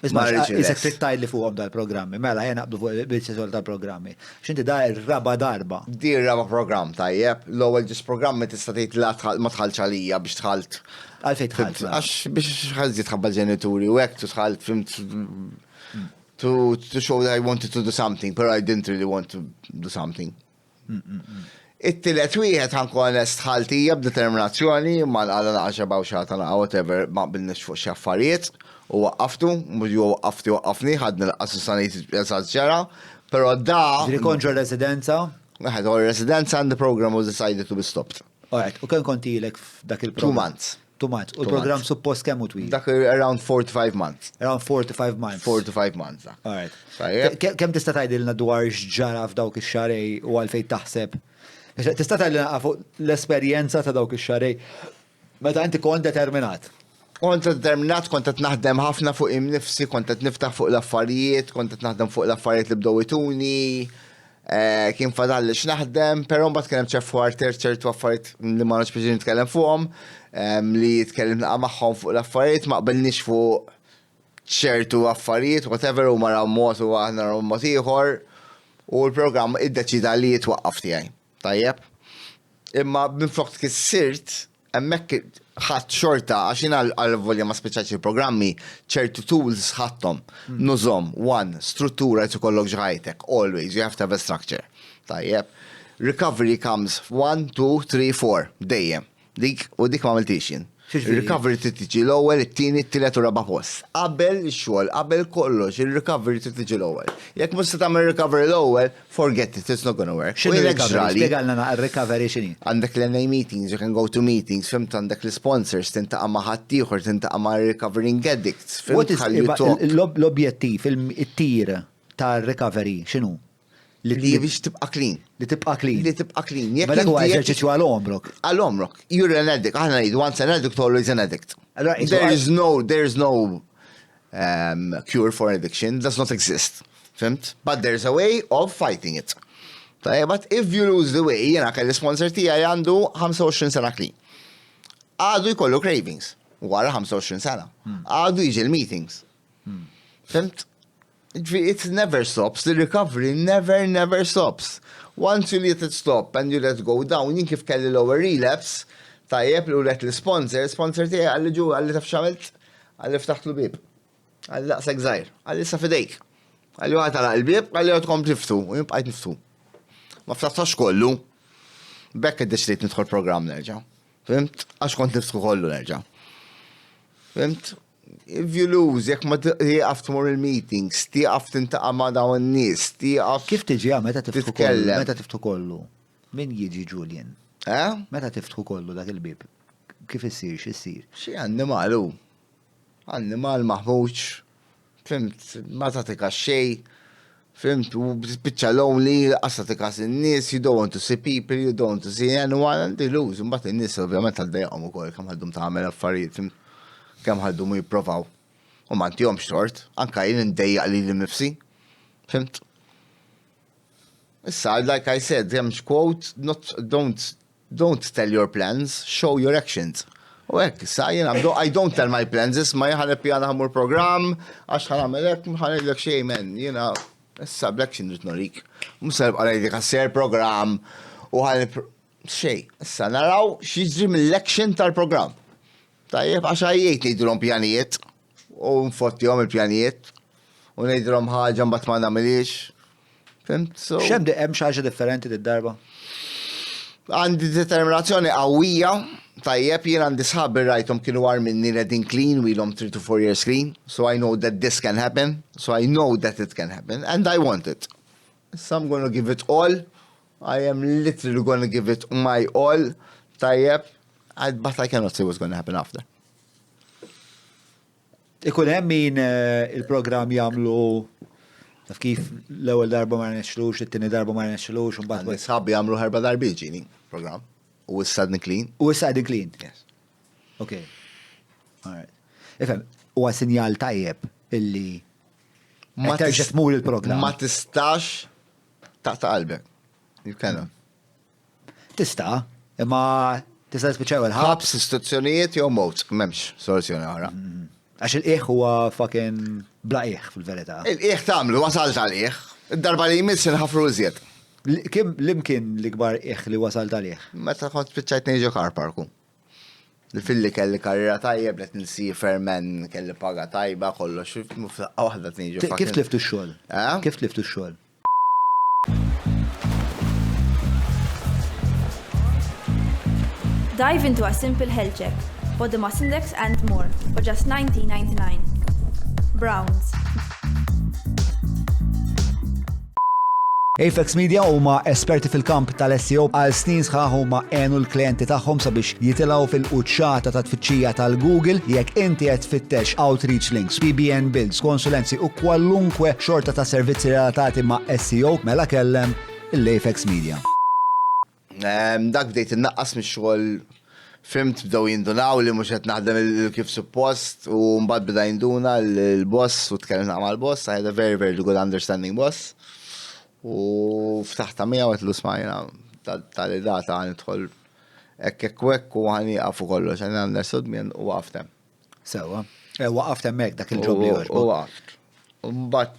Isma' isek trid tgħidli fuqhom dal-programmi, mela ejja naqbdu fuq il-biċċa xogħol tal-programmi. X'inti da r-raba' darba. Di r-raba' programm tajjeb, l-ewwel ġiex programmi tista' tgħid la ma dħaltx għalija biex dħalt. Għalfejn dħalt? Mela? Għax biex ħażiet ħabba l-ġenituri u hekk dħalt fimt to to show that I wanted to do something, pero I didn't really want to do something. It-tielet wieħed ħa nkun onest dħalt hija b'determinazzjoni, ma nqala naqa' xebgħa u xagħta naqa' whatever, ma qbilniex fuq xi affarijiet u waqqaftu, mhux jew waqqafti waqqafni, ħadni l-qas u sanejt eżatt x'ġara, però da. Ġifieri kont ġo residenza? Eħe, ġo residenza and the program was decided to be stopped. Alright, u kemm kont ilek f'dak il-program? Two months. Two months. U l-programm suppost kemm hu twil? Dak around 4 to 5 months. Around 4 to 5 months. 4 to 5 months. All right. Kemm tista' tgħidilna dwar x'ġara f'dawk ix-xarej u għalfejn taħseb? Tista' tgħidilna fuq l-esperjenza ta' dawk ix-xarej meta inti kont determinat. Kont determinat, kont qed naħdem ħafna fuq imnifsi, kont qed niftaħ fuq l-affarijiet, kont qed naħdem fuq l-affarijiet li bdew ituni. Eh, kien fadalli x'naħdem, però mbagħad kien hemm ċertu ċertu ċertu affarijiet li ma nafx biex nitkellem fuqhom, li tkellim naqa' magħhom fuq l-affarijiet, ma qbilniex fuq ċertu affarijiet, whatever, u mara mod u aħna raw mod ieħor, u l-programm iddeċida li jitwaqqaf tiegħi. Tajjeb? Imma minflok tkissirт, hemmhekk ħadd xorta, għax jiena għal-volja ma spiċċajtx il-programmi, ċertu tools ħadthom. Hmm. Nużhom, one, struttura jrid ikollok ġħajtek, always, you have to have a structure. Tajjeb. Recovery comes one, two, three, four, dejjem. Dik u dik ma għamiltix jien. Il-recovery trid tiġi l-ewwel, it-tieni, it-tielet u raba' post. Qabel ix-xogħol, qabel kollox, il-recovery trid tiġi l-ewwel. Jekk mhux se tagħmel recovery l-ewwel, forget it, it's not gonna work. X'inhu recovery? Spjegalna naqra recovery x'inhi. Għandek l-NA meetings, you can go to meetings, fhimt għandek l-sponsors, tintaqa' ma' ħaddieħor, tintaqa' ma' recovering addicts, fhimt L-objettiv, it-tir tar-recovery x'inhu? Li biex tibqa' clean. Li tibqa' clean. Li tibqa' clean. Jekk dak huwa eżerċizzju għal għomrok. Għal għomrok. You're an addict. Aħna ngħidu once an addict, always an addict. There is no, there is no um, cure for addiction, does not exist. Fhimt? But there's a way of fighting it. Tajjeb, but if you lose the way, jena kelli sponsor tiegħi għandu 25 sena clean. Għadu jkollu cravings wara 25 sena. Hmm. Għadu jiġi l-meetings. Hmm. Fhimt? It never stops, the recovery never, never stops. Once you let it stop and you let go down, jien kif kelli l-ewwel relapse, tajjeb li let l-sponsor, sponsor tiegħi qalli ġu qalli taf x'għamilt, qalli ftaħtlu bieb. Qalli daqshekk żgħir, qalli issa fidejk. Qalli ħa tagħlaq il-bieb, qalli ħa tkompli tiftu, u jien bqajt niftu. Ma ftaħtax kollu. B'hekk iddeċidejt nidħol programm nerġa'. Fhimt? Għax kont niftħu kollu nerġa'. Fhimt? If you lose, jekk ma tieqaf tmur il-meetings, tieqaf tintaqa' ma' dawn in-nies, tieqaf. Kif tiġi meta tiftħu kollu? Meta tiftħu kollu? Min jiġi Julian? Eh? Meta tiftħu kollu dak il-bib? Kif issir, x'issir? Xi annimal hu. Annimal maħmuġ. Fhimt, ma tagħti kas xejn. Fhimt, u tispiċċa lonely, lanqas tagħti kas in-nies, you don't want to see people, you don't want to see anyone, and they lose. Imbagħad in-nies ovvjament għaddejjaqhom ukoll kemm ħaddum tagħmel affarijiet, fhimt, kemm ħaddumu jipprovaw. U ma ntihomx tort, anka jien indejjaq lili nnifsi. Fhimt? Issa, like I said, hemmx quote, not, don't Don't tell your plans, show your actions. U hekk, issa jiena I don't tell my plans, isma' jien ħa nippjana ħa mmur programm, għax ħa nagħmel hekk, mhux ħa ngħidlek xejn man, jiena issa bl-action rrid norik. Mhux se nibqa' ngħidlek ħa ssir programm u ħa xejn. Issa naraw x'jiġri mill-action tal-programm. Tajjeb, għax għajjejt ngħidilhom pjanijiet u nfottihom il-pjanijiet u ngħidilhom ħaġa mbagħad ma nagħmilhiex. Fhimt? So. X'hemm hemm xi ħaġa differenti did-darba? Għandi determinazzjoni qawwija, tajjeb, jien għandi sħabi rajthom kienu għar minni qegħdin clean, ilhom 3 to 4 years clean, so I know that this can happen, so I know that it can happen, and I want it. So I'm gonna give it all, I am literally gonna give it my all, tajjeb, but I cannot say what's gonna happen after. Ikun hemm min eh, il-programm jagħmlu taf kif l-ewwel darba ma rnexxlux, it-tieni darba ma rnexxlux, u mbagħad. Sħabi jagħmlu ħerba darbiet ġini programm. U issa qegħdin clean. U issa qegħdin clean. Yes. Ok. All right. Ifhem, huwa sinjal tajjeb illi ma terġa' tmur il-programm. Ma tistax taqta' qalbek. You cannot. Tista', imma tista' tispiċċaw il-ħabs. Ħabs, istituzzjonijiet jew mowt, m'hemmx soluzzjoni oħra. Mm. Għax il-qiegħ huwa fucking bla qiegħ fil-verità. Il-qiegħ tagħmlu, wasalt għal qiegħ. Id-darba li jmiss inħafru iżjed. Kim l-imkien l-ikbar qiegħ li wasalt għalih? Meta kont spiċċajt ngħix car parku. Li filli kelli karriera tajjeb, let nsiefer men, kelli paga tajba, kollox, f'daqqa waħda tniġu. Kif tliftu x-xogħol? Eh? Kif tliftu x-xogħol? Dive into a simple health check, body mass index and more for just 19.99. Browns. Apex Media huma esperti fil-kamp tal-SEO għal snin sħaħ huma għenu l-klijenti tagħhom sabiex jitilgħu fil-quċċata ta' tfittxija tal-Google jekk inti qed tfittex outreach links, PBN builds, konsulenzi u kwalunkwe xorta ta' servizzi relatati ma' SEO mela kellem l-Apex Media. Dak bdejt innaqqas mix-xogħol fhimt bdew jindunaw li mhux qed naħdem kif suppost u mbagħad beda jinduna l-boss u tkellimna mal-boss, I had a very very good understanding boss. U ftaħta miegħu għedtlu isma' jiena tali data ħa nidħol hekk hekk u hekk u ħa nieqaf u kollox, and understood me u waqaft hemm. Sewwa. Eh, waqaft hemmhekk dak il-ġob li U waqaft. Mbagħad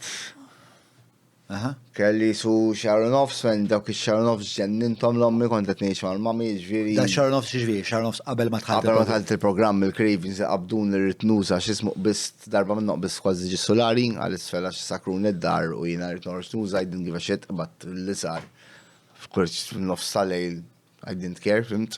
kelli su xahar u nofs, men dawk ix-xahar u nofs ġenninthom l-ommi kont qed ngħix mal-mami, ġifieri. Da xahar u nofs ġifieri, xahar u nofs qabel ma dħalt. Qabel ma dħalt il-programm il-cravings qabduni rrid nuża x'ismu qbiżt darba minnhom qbiżt kważi ġie sulari għal isfel għax sakruni d-dar u jiena rrid noħroġ nuża, I didn't give a shit, but li sar. F'kurċ nofs tal-lejl I didn't care, fhimt?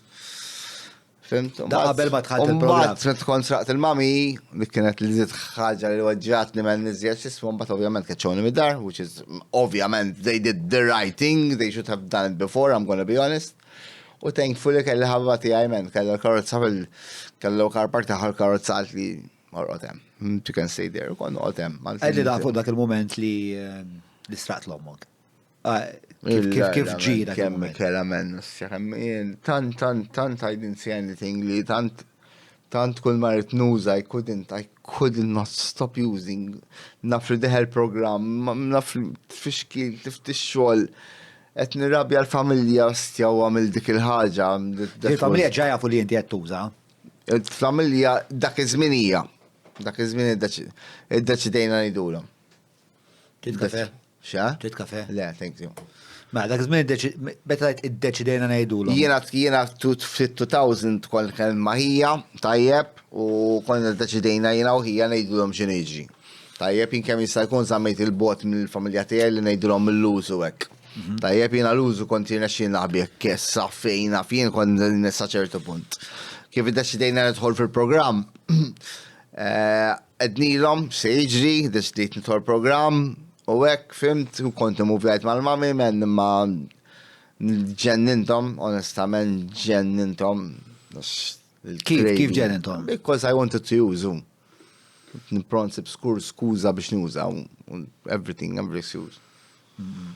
Fhimt? Da qabel ma dħalt il-programm. Mbagħad meta kont sraqt il-mami, li kienet li żied ħaġa li weġġatni ma niżjed x'ismu, mbagħad ovvjament keċċewni mid-dar, which is ovvjament they did the right thing, they should have done it before, I'm gonna be honest. U thankfully kelli ħabba tiegħi men, kellha l-karozza fil kellha car park tagħha l-karozza qalt li orqod hemm. You can stay there, kont noqgħod hemm. Għedli da fuq dak il-moment li eh, li sraqt l-ommok. Ah, kif kif kif ġi dak Kemm il-moment? kella men, tant, tant, tant I didn't see anything li tant tant kull ma rrid nuża, I couldn't, I couldn't not stop using. Naf li deħel programm, naf li tfixkil, tiftix xogħol. Qed nirrabja l-familja ostja u għamil dik il-ħaġa. Il-familja ġa jafu li inti qed tuża. Il-familja dak iż-żmien hija. Dak iż-żmien iddeċidejna ngħidulhom. Trid kafe? Xa? Trid kafe? Le, thank you. Ma dak iż-żmien meta tgħid iddeċidejna ngħidulhom. Jiena jiena fit-2000 kont kien ma' ħija, tajjeb, u konna ddeċidejna jiena u ħija ngħidulhom x'inhu jiġri. Tajjeb, jien kemm jista' jkun żammejt il-bogħod mill-familja tiegħi li ngħidulhom mill-użu hekk. Mhm. Tajjeb, jiena l-użu kont jirnexxi naħbi hekk issa fejn naf jien kont nissa ċertu punt. Kif iddeċidejna nidħol fil-programm, eh, Għednilhom se jiġri, deċidejt nidħol programm u hekk fhimt u kont immuvjajt mal-mami men imma ġenninthom, onestament ġenninthom. Kif, kif ġenninthom? Because I wanted to use them. Nippront skur skuża biex nuża everything, every excuse.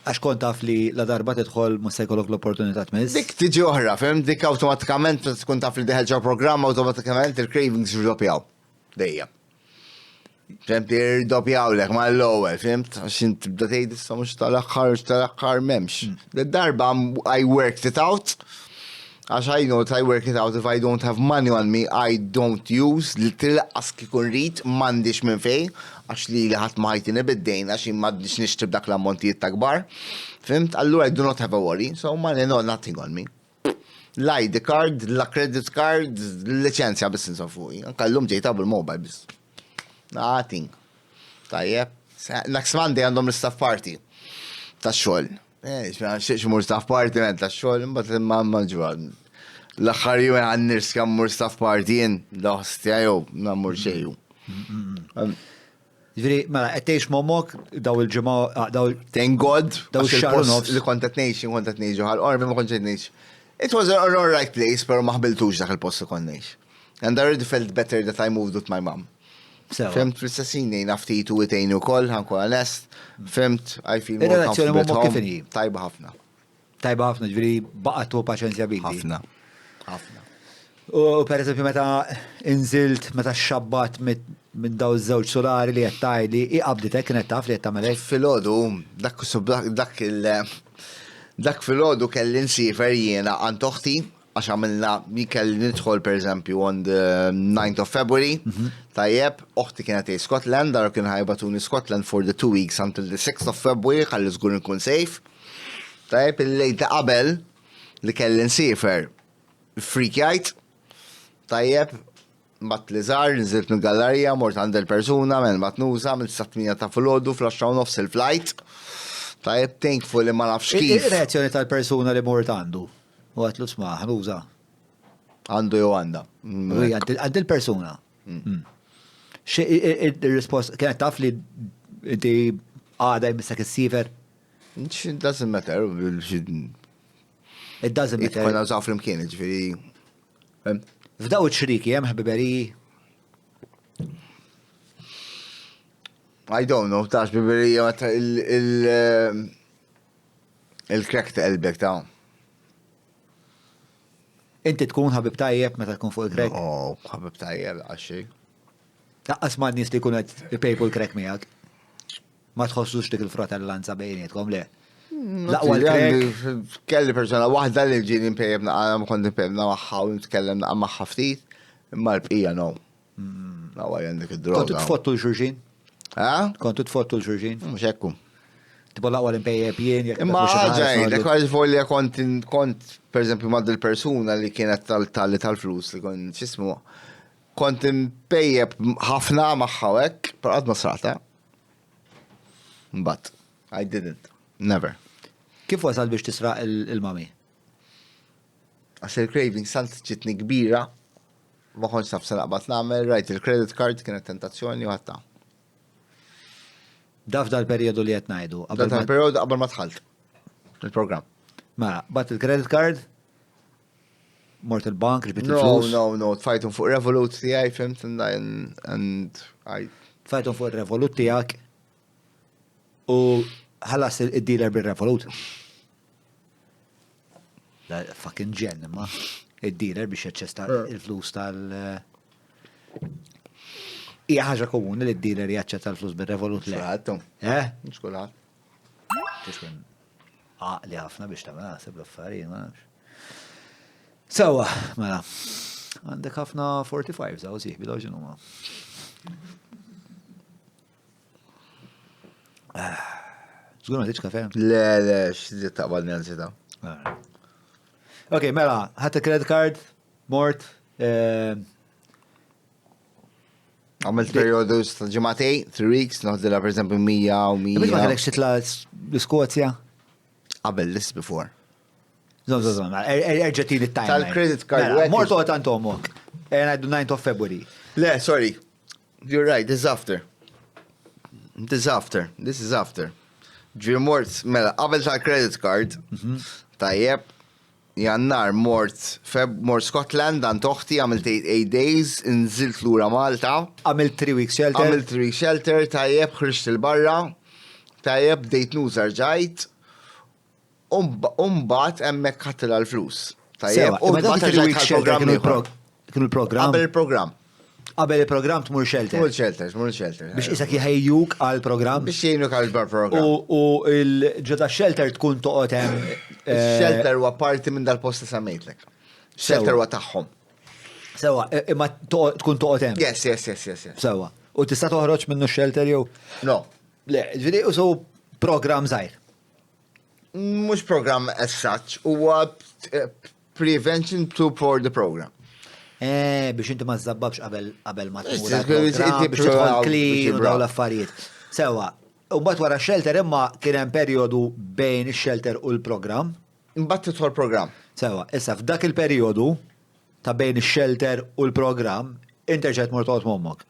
Għax kont taf li la darba tidħol mhux se jkollok l-opportunità tmiss. Dik tiġi oħra, fhimt? Dik awtomatikament tkun taf li deħel ġo programm awtomatikament il-cravings jirdoppjaw. Dejjem. Fhimt jirdoppjawlek mal-ewwel, fhimt? Għax int tibda tgħid issa mhux tal-aħħar, mhux tal-aħħar m'hemmx. Hmm. Darba I worked it out. Għax I know I work it out if I don't have money on me, I don't use li tilqas kieku rrid m'għandix minn fejn, għax li li ħadd ma ħajtini bid-dejn għax jien m'għandix nixtri b'dak l-ammontijiet ta' kbar. Fhimt? Allura I do not have a worry, so money no nothing on me. La ID card, la credit card, liċenzja biss insa fuqi. Anka llum ġejta bil-mobile biss. Nothing. Tajjeb. Next Monday għandhom l-staff party ta' xogħol. Eh, xiex mur staff party men ta' xogħol, imbagħad imma ma ġwa. L-aħħar jum għan nirska mur staff party jien, l-ostja jew namur xejju. Ġifieri, mela, qed tgħix m'ommok daw il-ġimgħa, ah, daw Thank God, Daw għax ix-xahar u il-post nofs. li kont qed ngħix, jien kont qed ngħix ġo Ħal Qormi ma kontx qed ngħix. It was an alright place, però ma ħbiltux dak il-post li kont ngħix. And I already felt better that I moved with my mom. Sewa. Fhimt fl-istess ħin ngħinha ftit u tgħinni wkoll, ħa nkun onest. Fhimt, I feel more Ir-relazzjoni comfortable at m'ommok kif home. inhi? Tajba ħafna. Tajba ħafna, ġifieri baqgħet tuħu paċenzja bik. Ħafna. Ħafna. U per eżempju meta inżilt, meta xabbat minn daw iż-żewġ solari li qed tgħidli, hi qabditek kienet taf li qed tagħmel hekk. Filgħodu, dak dak il dak filgħodu kelli nsifer jiena għand oħti għax għamilna jien kelli nidħol per eżempju on the 9th of February, mhm. tajjeb, oħti kienet tgħid Scotland, dar kien ħajbatuni Scotland for the two weeks until the 6th of February, ħalli żgur nkun safe. Tajjeb, il-lejl ta' qabel li kelli nsiefer, freakjajt, tajjeb, bat li żar, nżilt mill-gallerija, mort għand il-persuna, men bat nuża, mill sa 8 ta' filgħodu, fl-10 u nofs il-flight. Tajjeb, thankful li ma nafx kif. Il-reazzjoni tal-persuna li mort għandu. U għatlu sma, ħnuża. Għandu jew għandha. Għand il-persuna. Mm. Il-risposta kienet taf li inti għada jmissek is-sifer? It doesn't matter. It doesn't matter. Konna użaw flimkien, ġifieri. F'daw iċ-ċriki hemm ħbiberiji? I don't know, tax ħbiberija il- il-crack ta' qalbek ta' Inti tkun ħabib tajjeb meta tkun fuq il-crack? Oh, ħabib tajjeb, għaxi. Laqqas ma' nies li jkunu qed ipejpu l-crack miegħek. Ma tħossux dik il-fratellanza bejnietkom, le? L-aqwa l-crack. Kelli persona waħda li ġieli npejjeb naqra ma kont npejjeb magħha u nitkellem naqra magħha ftit, imma l-bqija no. L-aqwa għandek id-droga. Kontu tfottu l-xulxin? Ha? Kontu tfottu l-xulxin? Mhux hekk. Tipo l-aqwa l-impejjeb jien jekk Imma ħaġa ngħidlek għax volja kont kont pereżempju ma' dil-persuna li kienet tal-tali tal-flus li kont x'ismu kont impejjeb ħafna magħha u hekk, però qatt ma sraqtha. But I didn't. Never. Kif wasal biex tisraq il-mami? Għax il-craving sant ġitni kbira, ma kontx naf se naqbad nagħmel, rajt il-credit card kienet tentazzjoni u ħadtha. Daf dal-perjodu li qed ngħidu. Qabel dal-perjodu qabel ma dħalt il-programm. Mela, bat il-credit card, mort il-bank, ġbit il-flus. No, no, no, tfajtum fuq Revolut tiegħi, fimt, and I. Tfajtum fuq Revolut tiegħek u ħallas il-dealer bil-Revolut. Fucking ġen, imma id-dealer biex jaċċesta eh. il-flus tal- eh, Hija ħaġa komuni li d-dealer jaċċetta l-flus bil-Revolut le. Eh? Mhux kulħadd. Tkun għaqli ħafna biex tagħmel naħseb l-affarijiet, ma nafx. Sewa, mela. Għandek ħafna 45 zaw sieħbi daw x'inhuma. Żgur ma tridx kafe? Le, le, x'żied taqbad nanzita. Ok, mela, ħadd il-credit card, mort. Eh, Għamilt periodu ta' ġimgħatej, 3 weeks, noħdilha pereżempju 100 u 100. Ma kellekx titla' l-Iskozja? Qabel, this before. Zom, zom, zom, er, er, erġa' tini t-time. Tal-credit card. Mela, mort toqgħod għand omok. Ngħidu 9 of February. Le, sorry. You're right, this is after. This is after, this is after. Ġir mort, mela, qabel tal-credit card, mhm. tajjeb, jannar mort, feb, mort Scotland, għand oħti, għamilt 8 days, nżilt lura Malta. Għamilt 3 weeks shelter. Għamilt 3 weeks shelter, tajjeb, ħriġt il-barra, tajjeb, bdejt nuża rġajt, U mbagħad hemmhekk ħadtilha l-flus. Tajjeb, u mbagħad erġajt għall-programm ieħor. Kienu l-programm. Qabel il-programm. Qabel il-programm tmur shelter. Tmur shelter, tmur shelter. Biex isek jħejjuk għal programm. Biex jgħinuk għal programm. U il-ġoda shelter tkun toqgħod hemm. Eh, shelter huwa parti minn dal-post li semmejtlek. Shelter huwa tagħhom. Sewa, e, imma tkun toqgħod hemm. Yes, yes, yes, yes. Sewa. U tista' toħroġ minnu shelter jew? No. Le, ġifieri usu programm żgħir. Mhux programm as such, huwa prevention to for the program. Eh, biex inti ma żabbabx qabel qabel ma tmur biex tidħol clean u dawn l-affarijiet. Sewa, u mbagħad wara shelter imma kien hemm perjodu bejn ix-shelter u l-programm. Mbagħad tidħol programm. Sewa, issa f'dak il-perjodu ta' bejn ix-shelter u l-programm, inti rġajt mort toqgħod m'ommok.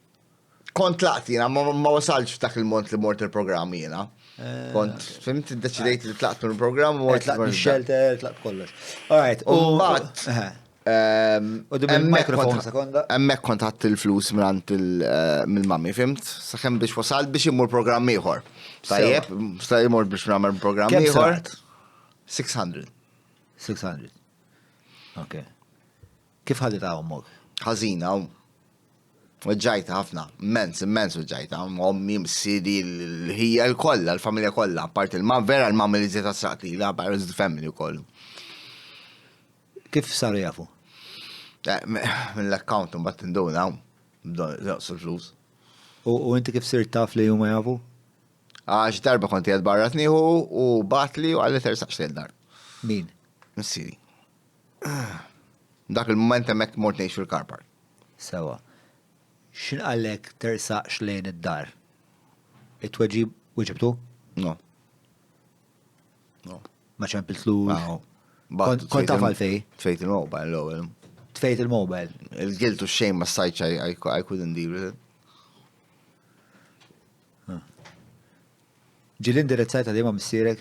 Kont tlaqt jiena, ma wasalx f'dak il-mont li mort il-programm jiena. Eh, Kont, fimt, deċidejt li tlaqt mill-programm u eh, tlaqt mill-shelter, tlaqt kollox. Alright, u mbagħad. Ehm, u dim il-mikrofon sekonda. Hemmhekk kont ħadd il-flus mingħand eh, mill-mami, fimt? Sakemm biex wasalt biex immur programm ieħor. Tajjeb, sa jmur biex nagħmel programm ieħor. 600. 600. Ok. Kif ħaditha ommok? Ħażina, Weġġajta ħafna, immens, immens weġġajta. Ommi, missieri, l-ħija l-kollha, l-familja kollha, apart il-mam, vera l-mam li żiet sraqt li, la, barra family wkoll. Kif saru jafu? Eh, mill-account mbagħad tinduna, naqsu l-flus. U inti kif sirt taf li huma jafu? Għax darba kont qiegħed barra tnieħu u batli u għalli tersaqx lejn dar. Min? Missieri. Dak il-moment hemmhekk mort ngħix fil-car park. Sewa. X'in qallek tersaqx lejn id-dar? It-tweġib weġibtu? No. No. Ma ċempiltlu? No. Kont taf għalfej? Tfejt il-mobile l-ewwel. Tfejt il-mobile. Il-guilt u xejn ma stajtx I couldn't deal with it. Ġieli indirizzajt għalih ma' missierek?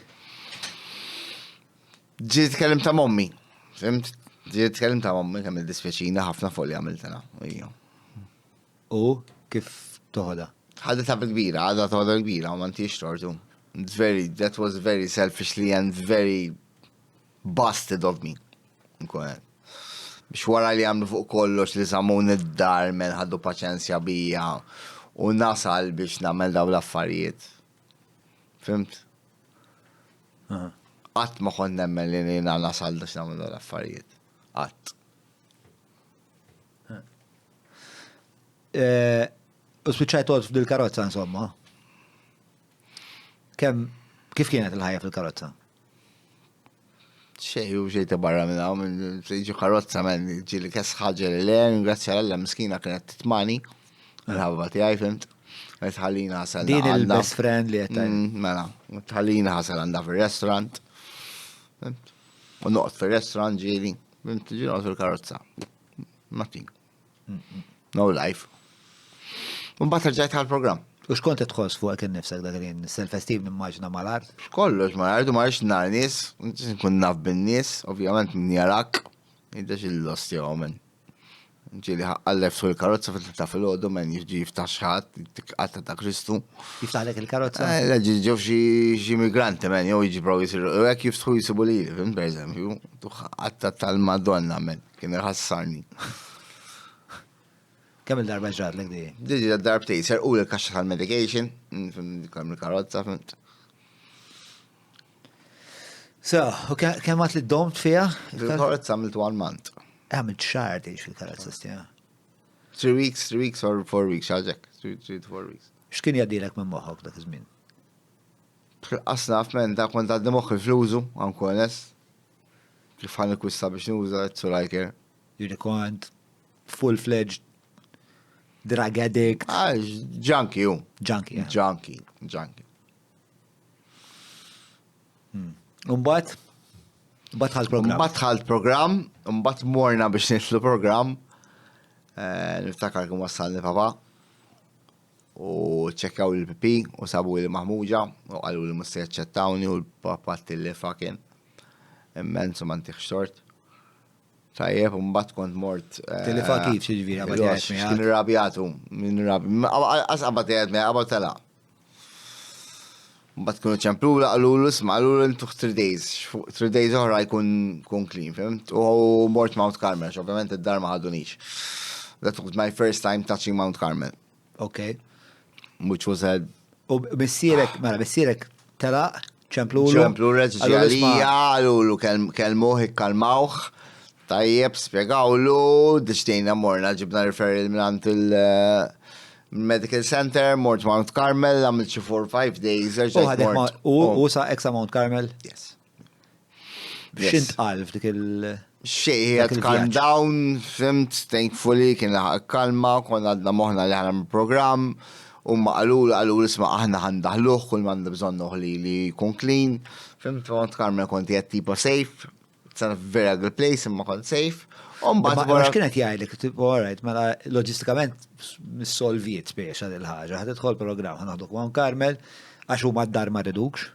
Ġieli tkellimt ta' mommi. Fimt? Ġieli tkellimt ta' mommi kemm il-dispjaċina ħafna fuq li għamiltna. Ija. U kif toħodha? Ħaditha bil-kbira, għadha toħodha kbira, ma ntix tortu. It's very, that was very selfishly and very busted of me. Nkun Biex wara li għamlu fuq kollox li żammuni d-dar men ħaddu paċenzja bija u nasal biex nagħmel daw l-affarijiet. Fimt? Qatt ma kont nemmen li jiena nasal biex nagħmel dawn l-affarijiet. Qatt. Eh, u spiċċajt toqgħod f'dil-karozza insomma. Kemm kif kienet il-ħajja fil-karozza? Xej, u xej ta' barra minn hawn, minn ġi karozza men, ġi li kes ħaġa li le, ringrazzja l-Alla miskina kienet titmani, l-ħabba tiegħi fimt. Tħallina ħasel. Din il-best friend li qed mm, Mela, tħallina ħasel għandha fir-restaurant. U noqgħod fir-restaurant ġieli, fimt, ġieli noqgħod fil-karozza. Nothing. No life. Mbagħad rġajt għall-programm. U x'kont qed tħoss fuqek innifsek dak il-ħin? Self-esteem nimmaġina mal-art? Kollox mal-art u ma rridx nar nies, nkun naf bin-nies, ovvjament min jarak, jiddex il-lost jew men. Ġieli ħallef fuq il-karozza fil-ta' filgħodu men jiġi jiftaħ xi ħadd ta' Kristu. Jiftaħlek il-karozza? Eh, le ġew xi immigranti men jew jiġi prow jisiru, u hekk jiftħu jisibu lili, fim pereżempju, qatta tal-Madonna men. Kien iħassarni. Kemm il-darba ġratlek di? Diġi darbtej, serqu l-kaxxa tal-medication, kemm il-karozza, fint. So, u kemm għat li domt fija? Il-karozza għamilt one month. Għamilt xahar tgħix fil-karozza stija. Three weeks, three weeks or four weeks, xaġek, three to four weeks. X'kien jgħaddilek minn moħħok dak iż-żmien? Qas naf men, ta' kont għaddi moħħi fl-użu, għanku onest. Kif ħan ikwista biex nuża, it's all I care. Jiġifieri kont full-fledged drug addict. Ah, junkie ju. Junkie. Junkie, junkie. Hmm. Umbat, Mbagħad ħalt program. Mbagħad ħalt program, mbagħad morna biex nitlu program. Eh, niftakar kien wassalni papa. U ċekkaw il-PP u sabu li maħmuġa u qalu li mhux se jaċċettawni u l-papa tillifa kien immens u ma ntihx tort. Tajjeb, u mbagħad kont mort. Eh, tillifa kif xiġifieri qabad jgħid miegħek? Kien irrabjatu, minn rabbi. Qas qabad jgħid miegħek, qabad telaq. Mbagħad kienu ċemplula qalulu isma' qalulu intuh 3 days, fuq 3 days oħra jkun kun clean, fimt? U mort Mount Carmel, ovvjament id-dar ma ħadunix. That was my first time touching Mount Carmel. Ok. Which was a... U missierek, mela, missierek telaq, ċemplulu. Ċemplu reġi għalija, għalulu kelmuh, ikkalmawh. Tajjeb, spiegawlu, diċtejna morna ġibna referral minn il-Medical Center, mort Mount Carmel, għamilt xi 4-5 days, erġajt mort. U sa eksa Mount Carmel? Yes. X'int qal f'dik il- Xej, he had calm down, fimt, thankfully, kien laħaq kalma, konna għadna moħna li ħana program, u ma qalu qalu isma' aħna ħandaħluh, kull m'għandu bżonn li li jkun clean, fimt, Mount Carmel kont qed tipo safe, it's a very ugly place, imma kont safe. U mbagħad wara. X'kienet jgħidlek, tipo, alright, mela loġistikament missolviet biex għad il-ħaġa, ħad tidħol program, ħanaħduk Mount Carmel, għax huma d-dar ma ridukx.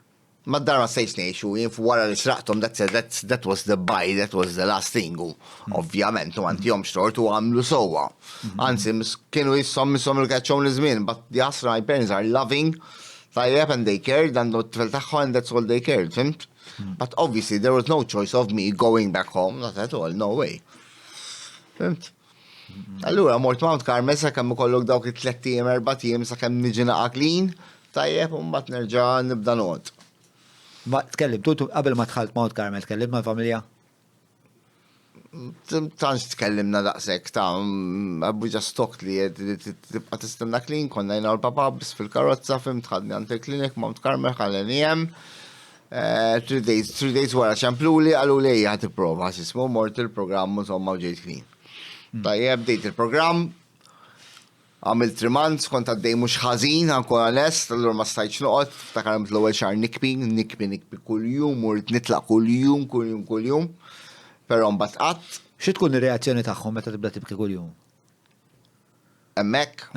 Mad-dar ma stajtx ngħix u jien wara li sraqthom that's that's that was the buy, that was the last thing u ovvjament u għandihomx tort u għamlu sewwa. Anzi kienu jissom misshom il-keċċhom l-żmien, but jasra my parents are loving, tajjeb and they cared għandhom it-tifel tagħhom and that's all they cared, fimt? But obviously there was no choice of me going back home, not at all, no way. Fimt? Allura mort Mount Carmel sakemm ikollok dawk it-tlett ijiem erbat ijiem sakemm niġi naqa' clean, tajjeb u mbagħad nerġa' nibda noqgħod. Ma tkellimt, tu qabel ma dħalt Mount Carmel tkellimt mal-familja? Tantx tkellimna daqshekk ta' we just talked li tibqa' tistenna clean, konna jiena u l-papà biss fil-karozza, fhimt ħadni għand il-clinic Mount Carmel ħalleni hemm. Eh, three days, three days wara ċempluli qaluli ejja ħa tipprova x'ismu mort il-programm insomma u ġejt clean. Hmm. Tajjeb, bdejt il-programm, għamilt three months, kont għaddej mhux ħażin, ankora lest, allura ma stajtx noqgħod, ftakar għamilt l-ewwel xahar nikbi, nikbi, nikbi kuljum, u rrid nitlaq kuljum, kuljum, kuljum, però mbagħad qatt. Xi tkun ir-reazzjoni tagħhom meta tibda tibki kuljum? Hemmhekk?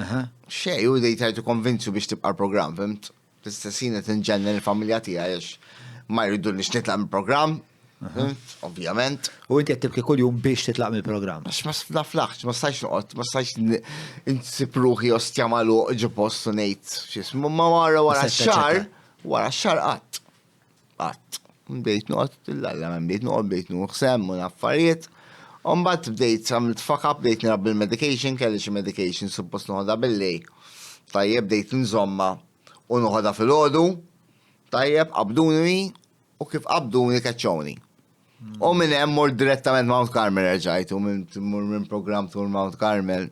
Xejn, u they try to convince you biex tibqa' l-programm, fimt? Fl-istess ħin qed inġennen il-familja tiegħi għax ma jridunix nitlaq mill-programm, ovvjament. U inti qed tibki kuljum biex titlaq mill-programm. Għax ma naflaħx, ma stajtx noqgħod, ma stajtx insib ruħi ostja magħluq ġo post u ngħid x'ismu, ma wara wara x-xahar, wara x-xahar qatt. Qatt. Bdejt noqgħod, l-alla ma bdejt noqgħod, bdejt nuħsem u affarijiet. U mbagħad bdejt għamilt fuck up, bdejt nilgħab bil-medication, kelli xi medication suppost noħodha bil-lejl. Tajjeb bdejt nżomma u noħodha filgħodu. Tajjeb, qabduni. U kif qabduni keċċewni. U minn hemm mort direttament Mount Carmel erġajt u minn mur minn programm tur Mount Carmel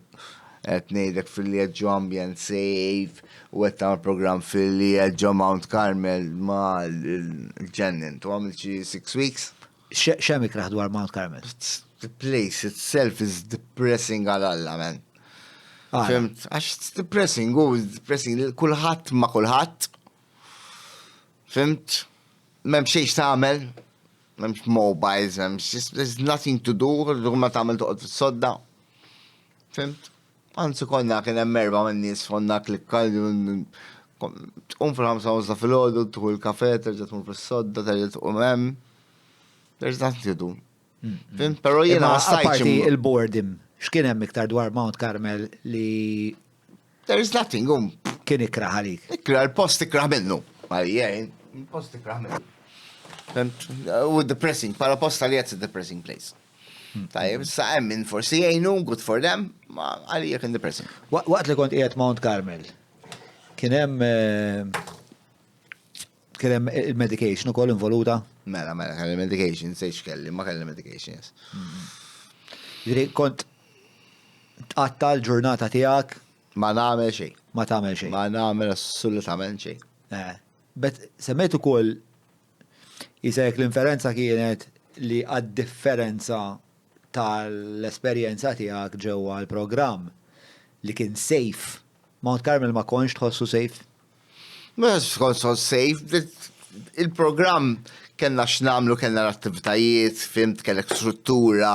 qed ngħidlek fil-Lieġġo ambjent safe u qed tagħmel programm fil-Lieġġo Mount Carmel ma l-ġennin. Tu għamil xi six weeks. X'hemm ikrah dwar Mount Carmel? The place itself is depressing għal Alla, man. Fhimt? Għax it's depressing, u depressing, kulħadd ma kulħadd. Fhimt? M'hemm xejn x'tagħmel, m'hemmx mobiles, m'hemmx, there's nothing to do, ma tagħmel toqgħod fis-sodda. Fhimt? Anzi konna kien hemm erba' minn nies konna klikka tqum fil-ħamsa nofs ta' filgħodu, tieħu l-kafè, terġa' tmur fis-sodda, terġa' tqum hemm. There's nothing to do. Fhimt? Però jiena ma stajtx. Apparti il-boredom, x'kien hemm iktar dwar Mount Carmel li There is nothing, um. Kien ikrah għalik. Ikrah, il-post ikrah minnu. Għalija, il-post ikrah minnu. U depressing, pala post għalija it's a depressing place. Hmm. Tajjeb, sa hemm min forsi jgħinu, good for them, ma għalija kien depressing. Waqt li kont qiegħed Mount Carmel, kien hemm eh, kien hemm il-medication ukoll involuta? Mela, mela, kelli medication, sejx kelli, ma kelli medication, yes. Hmm. Ġifieri kont tqatta' l-ġurnata tiegħek Ma nagħmel xejn. Ma tagħmel xejn. Ma nagħmel assolutament xejn. Eh, bet semmejt ukoll jisek l-inferenza kienet li għad-differenza tal-esperjenza tiegħek ġewwa l-programm li kien safe. Mount Carmel ma kontx tħossu safe? Ma kont tħoss safe, il-programm kellna x'nagħmlu, kellna l-attivitajiet, fimt kellek struttura.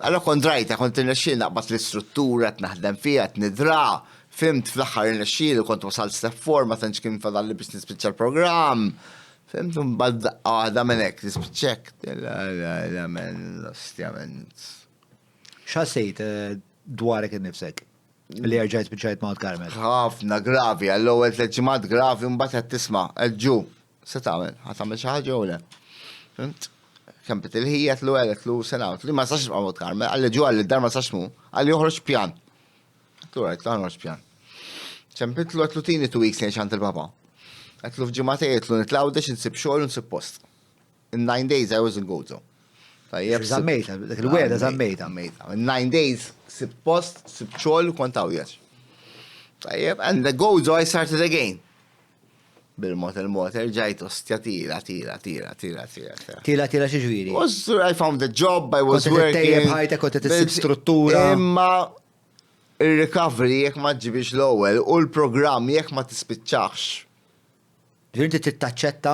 Allora kont drajta, kont irnexxieli naqbad l-istruttura, qed naħdem fiha, qed nidra. Fimt fl-aħħar irnexxieli kont wasalt step 4, ma tantx kien fadalli biex nispiċċa l-programm. Fimt mbagħad daqqa waħda minn hekk tispiċċek. La la la men, ostja men. X'ħassejt eh, dwarek innifsek? Li erġajt spiċċajt Mount Carmel. Ħafna gravi, għall-ewwel tliet ġimgħat gravi mbagħad qed tisma' qed ġu. Se tagħmel, ħa tagħmel xi ħaġa jew le. Fimt? Kemm bit il-ħija tlu għelet lu se nagħmel. Li ma sax nibqa' Mount Carmel, għalli ġu għalli d-dar ma sax mu, għalli joħroġ pjan. Għedtlu rajt, noħroġ pjan. Ċempitlu għedtlu tini two weeks ngħix għand il-papa. Għedtlu f'ġimgħatej għedtlu nitlawdex insib xogħol u nsib post. In nine days I was in Gozo. Tajjeb. Zammejta, dak il-weda zammejta. Zammejta. In nine days sibt post, sibt xogħol kont għawjex. Tajjeb, and the Gozo I started again. Bil-mod il-mod, erġajt ostja tila, tila, tila, tila, tila. Tila, tila xi ġviri. I found a job, I was working. Tejjeb ħajtek, kont tissib struttura. Imma il-recovery jekk ma ġibix l-ewwel u l-programm jekk ma tispiċċax Ġifieri inti trid taċċetta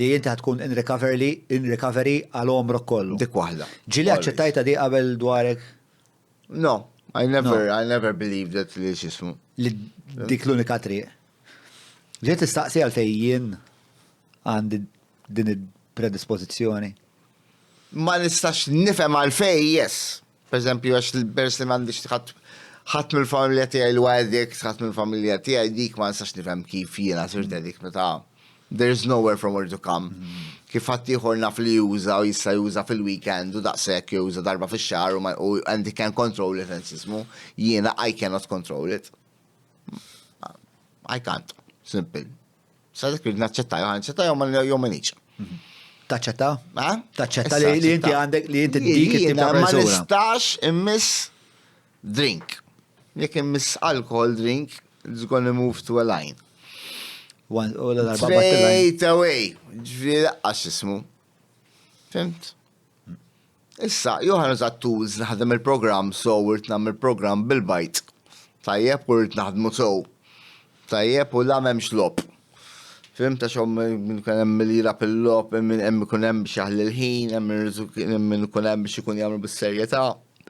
li inti ħa tkun in recovery, in recovery għal għomrok kollu. Dik waħda. Ġieli aċċettajtha di qabel dwarek? No, I never, I never believed it li x'ismu. Li dik l-unika triq. Ġieli tistaqsi għalfejn jien għandi din il-predispożizzjoni? Ma nistax nifhem għalfejn, yes. Per eżempju, għax peress li m'għandix ħadd ħadd mill-familja tiegħi li huwa addict, ħadd mill-familja tiegħi dik ma nistax nifhem kif jiena sirt addict meta there's nowhere from where to come. Kif ħadd ieħor naf li juża u jista' juża fil-weekend u daqshekk juża darba fix-xahar u and he can control it and ismu, jiena I cannot control it. I can't. Simple. Sa dik li naċċetta, jew naċċetta jew ma jew ma niġ. Taċċetta? Taċċetta li inti għandek li inti dik it-tip ta' Ma nistax immiss drink. Jekk immiss alcohol drink, it's gonna move to a line. Straight away. Ġifieri għax ismu. Fimt? Issa, jew ħa nuża tools naħdem il-programm sew u rrid nagħmel programm bil-bajt. Tajjeb u rrid naħdmu sew. Tajjeb u la m'hemmx logħob. Fhimt għax hawn min ikun hemm li jilgħab il-logħob, hemm min hemm ikun hemm biex jaħli l-ħin, hemm min hemm min ikun hemm biex ikun jagħmlu bis-serjetà.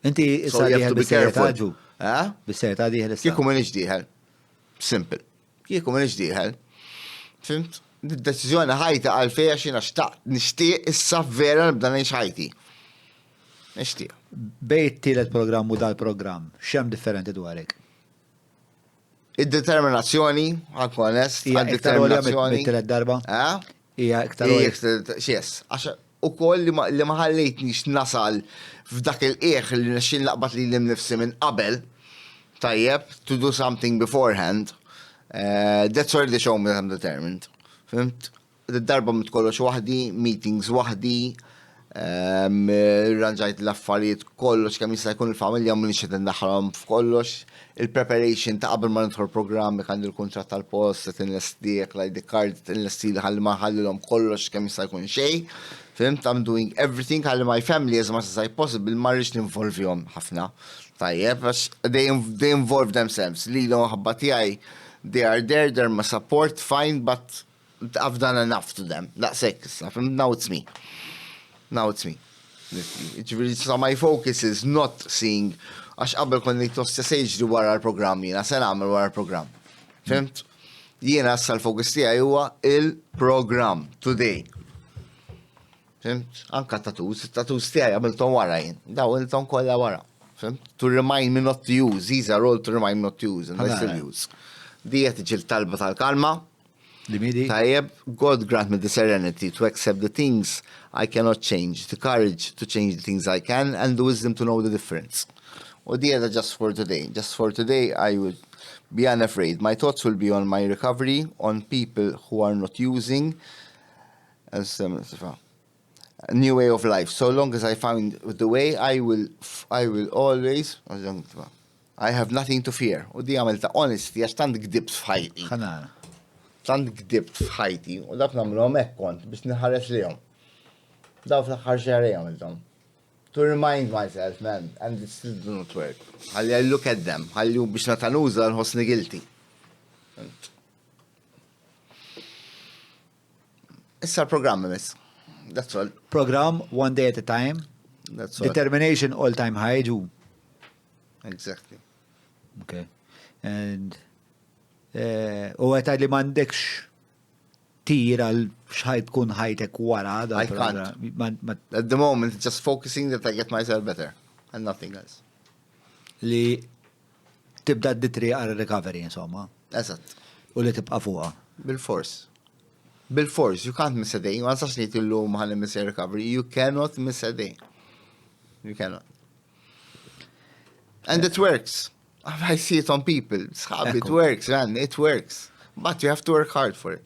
Inti issa dieħel bis-serjetà ġu. Eh? Bis-serjetà dieħel issa. Kieku m'iniex dieħel. Simple. Kieku m'iniex dieħel. Fimt? Deċiżjoni ħajta għalfejn għax jiena xtaqt nixtieq issa vera nibda ngħix ħajti. Nixtieq. Bejn it-tielet programm u dal-programm, x'hemm differenti dwarek? Id-determinazzjoni, għanku onest, Hija iktar għolja mit-tielet darba? Eh? Hija iktar għolja. Yes, għax ukoll li ma ħallejtnix nasal f'dak il-qiegħ li nexxin laqbat li l-nifsi minn qabel, tajjeb, to do something beforehand, uh, that's already shown me that I'm determined. Fimt? Darba mit kollox waħdi, meetings waħdi, rranġajt l-affarijiet kollox kemm jista' jkun il-familja m'iniex qed indaħħalhom f'kollox. Il-preparation ta' qabel ma nidħol programm jekk għandi l-kuntratt tal-post qed inlestih, l-ID card qed inlestih ħalli ma nħallilhom kollox kemm jista' jkun xejn. Fhimt? I'm doing everything ħalli my family as much as I possible ma rridx ninvolvihom ħafna. Tajjeb, għax they, they involve themselves. Lilhom ħabba tiegħi they are there, they're my support, fine, but I've done enough to them. Daqshekk issa, fim, now it's me. Now it's me. Ġifieri so my focus is not seeing għax qabel konni tosta se jiġri wara l-programm jiena se nagħmel wara l-programm. Fimt? Jiena issa l-focus tiegħi huwa il-programm today. Fimt? Anka tattoos, tattoos tiegħi għamilthom wara jien. Daw għamilthom kollha wara. Fimt? To remind me not to use. These are all to remind me not to use and I still use. Dija tiġi l-talba tal-kalma. Li midi? Tajjeb, God grant me the serenity to accept the things I cannot change, the courage to change the things I can, and the wisdom to know the difference. U di għeda just for today. Just for today, I will be unafraid. My thoughts will be on my recovery, on people who are not using, a new way of life. So long as I find the way, I will, I will always, I have nothing to fear. U di għamilta honesty għax tant gdibt f'ħajti. Ħanana. Tant gdibt f'ħajti u dak nagħmluhom hekk kont biex nħares lihom. Daw fl-aħħar xahrejn għamilthom. To remind myself, man, and it still do not work. Ħalli I look at them, ħalli u biex meta nuża nħossni guilty. Issa l-programm imiss. That's all. Program one day at a time. That's all. Determination all time high ġu. Exactly. Okay. And eh, u għetaj li mandekx tir għal xħaj tkun ħajtek wara. I can't. At the moment, just focusing that I get myself better and nothing else. Li tibda d-ditri għal recovery, insomma. Eżatt. U li tibqa fuqa. Bil-fors. Bil-fors, you can't miss a day. Ma nistax ngħid illum ħalli miss a recovery. You cannot miss a day. You cannot. And it works. I see it on people. Sħab, it works, man, it works. But you have to work hard for it.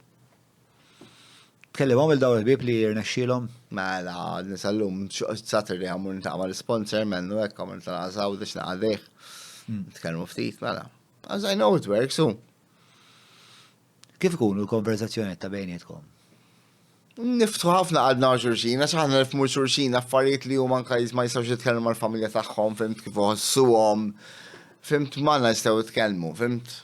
Tkellimhom il dawn il-bib li jirnexxielhom? Mela, nisallum, Saturday għamur nitaqma l-sponsor, mennu hekk għamur nitaqma sawdex naqadih. Hmm. Nitkellmu ftit, mela. As I know it works, so. Kif ikunu l-konverzazzjoni ta' bejnietkom? Niftħu ħafna qalbna ma' xulxin, għax aħna nifhmu xulxin affarijiet li huma anke ma jistgħux jitkellmu mal-familja tagħhom, fhimt kif iħossuhom, fhimt magħna jistgħu jitkellmu, fhimt?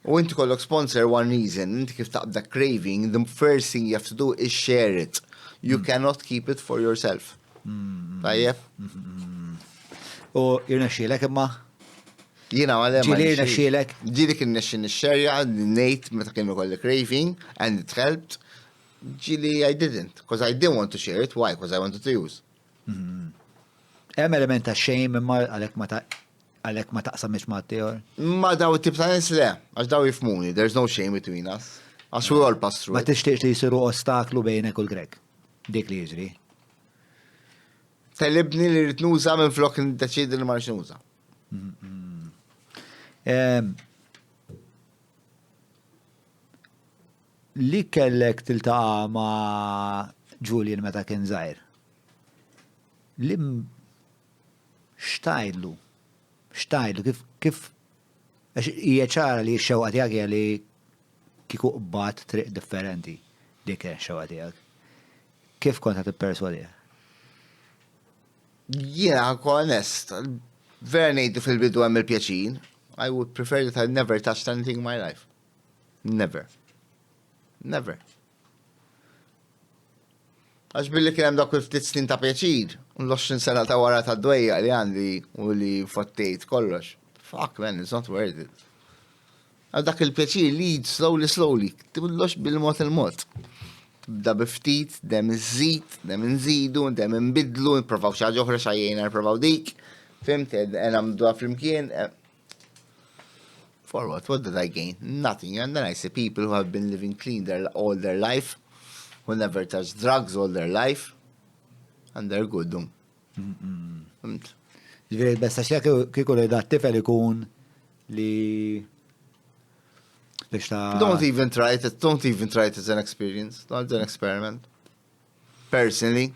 U inti kollok sponsor one reason, inti kif taqbda craving, the first thing you have to do is share it. You mm. cannot keep it for yourself. Mm. Tajjeb? Mm. U jirnexxielek imma? Jiena għalem. Ġieli jirnexxielek? Ġieli kien nexxi nixxerja, ngħid meta kienu kolli craving, and it helped. Ġieli I didn't, because I didn't want to share it. Why? Because I wanted to use. Mm-hmm. Hemm element ta' shame imma għalhekk ma ta' għalhekk ma taqsamx ma' tiegħor. Ma daw it-tip ta' nies le, għax daw jifmuni, there's no shame between us. Għax we all pass through. Ma tixtieqx li jsiru ostaklu bejnek u l-Grek. Dik li jiġri. Telibni li rrid nuża minn flok niddeċiedi li ma rridx nuża. Li kellek tiltaqa' ma' Julian meta kien żgħir. Li x'tgħidlu? X'tgħidlu kif kif għax hija ċara li x-xewqa tiegħek hija li kieku qbad triq differenti dik kienet x-xewqa tiegħek. Kif kont qed tipperswadih? Jiena ħankun onest, vera ngħidu fil-bidu hemm il-pjaċir, I would prefer that I never touched anything in my life. Never. Never. Għax billi kien hemm dak il-ftit snin ta' pjaċir, l-20 sena ta' wara ta' dwejja li għandi u li fottejt kollox. Fuck man, it's not worth it. Għal dak il-pjaċir lead slowly slowly, tiblox bil-mod il-mod. Tibda bi ftit, dem iżid, dem nżidu, dem nbidlu, nipprovaw xi ħaġa oħra xajjejna nipprovaw dik. Fimt, nagħmluha flimkien. Eh. For what? What did I gain? Nothing. And then I see people who have been living clean their, all their life, who never touched drugs all their life, and they're good. Fimt? Ġifieri besta xejn kieku li dat tifel ikun li. Biex ta' Don't even try it, don't even try it as an experience, not an experiment. Personally,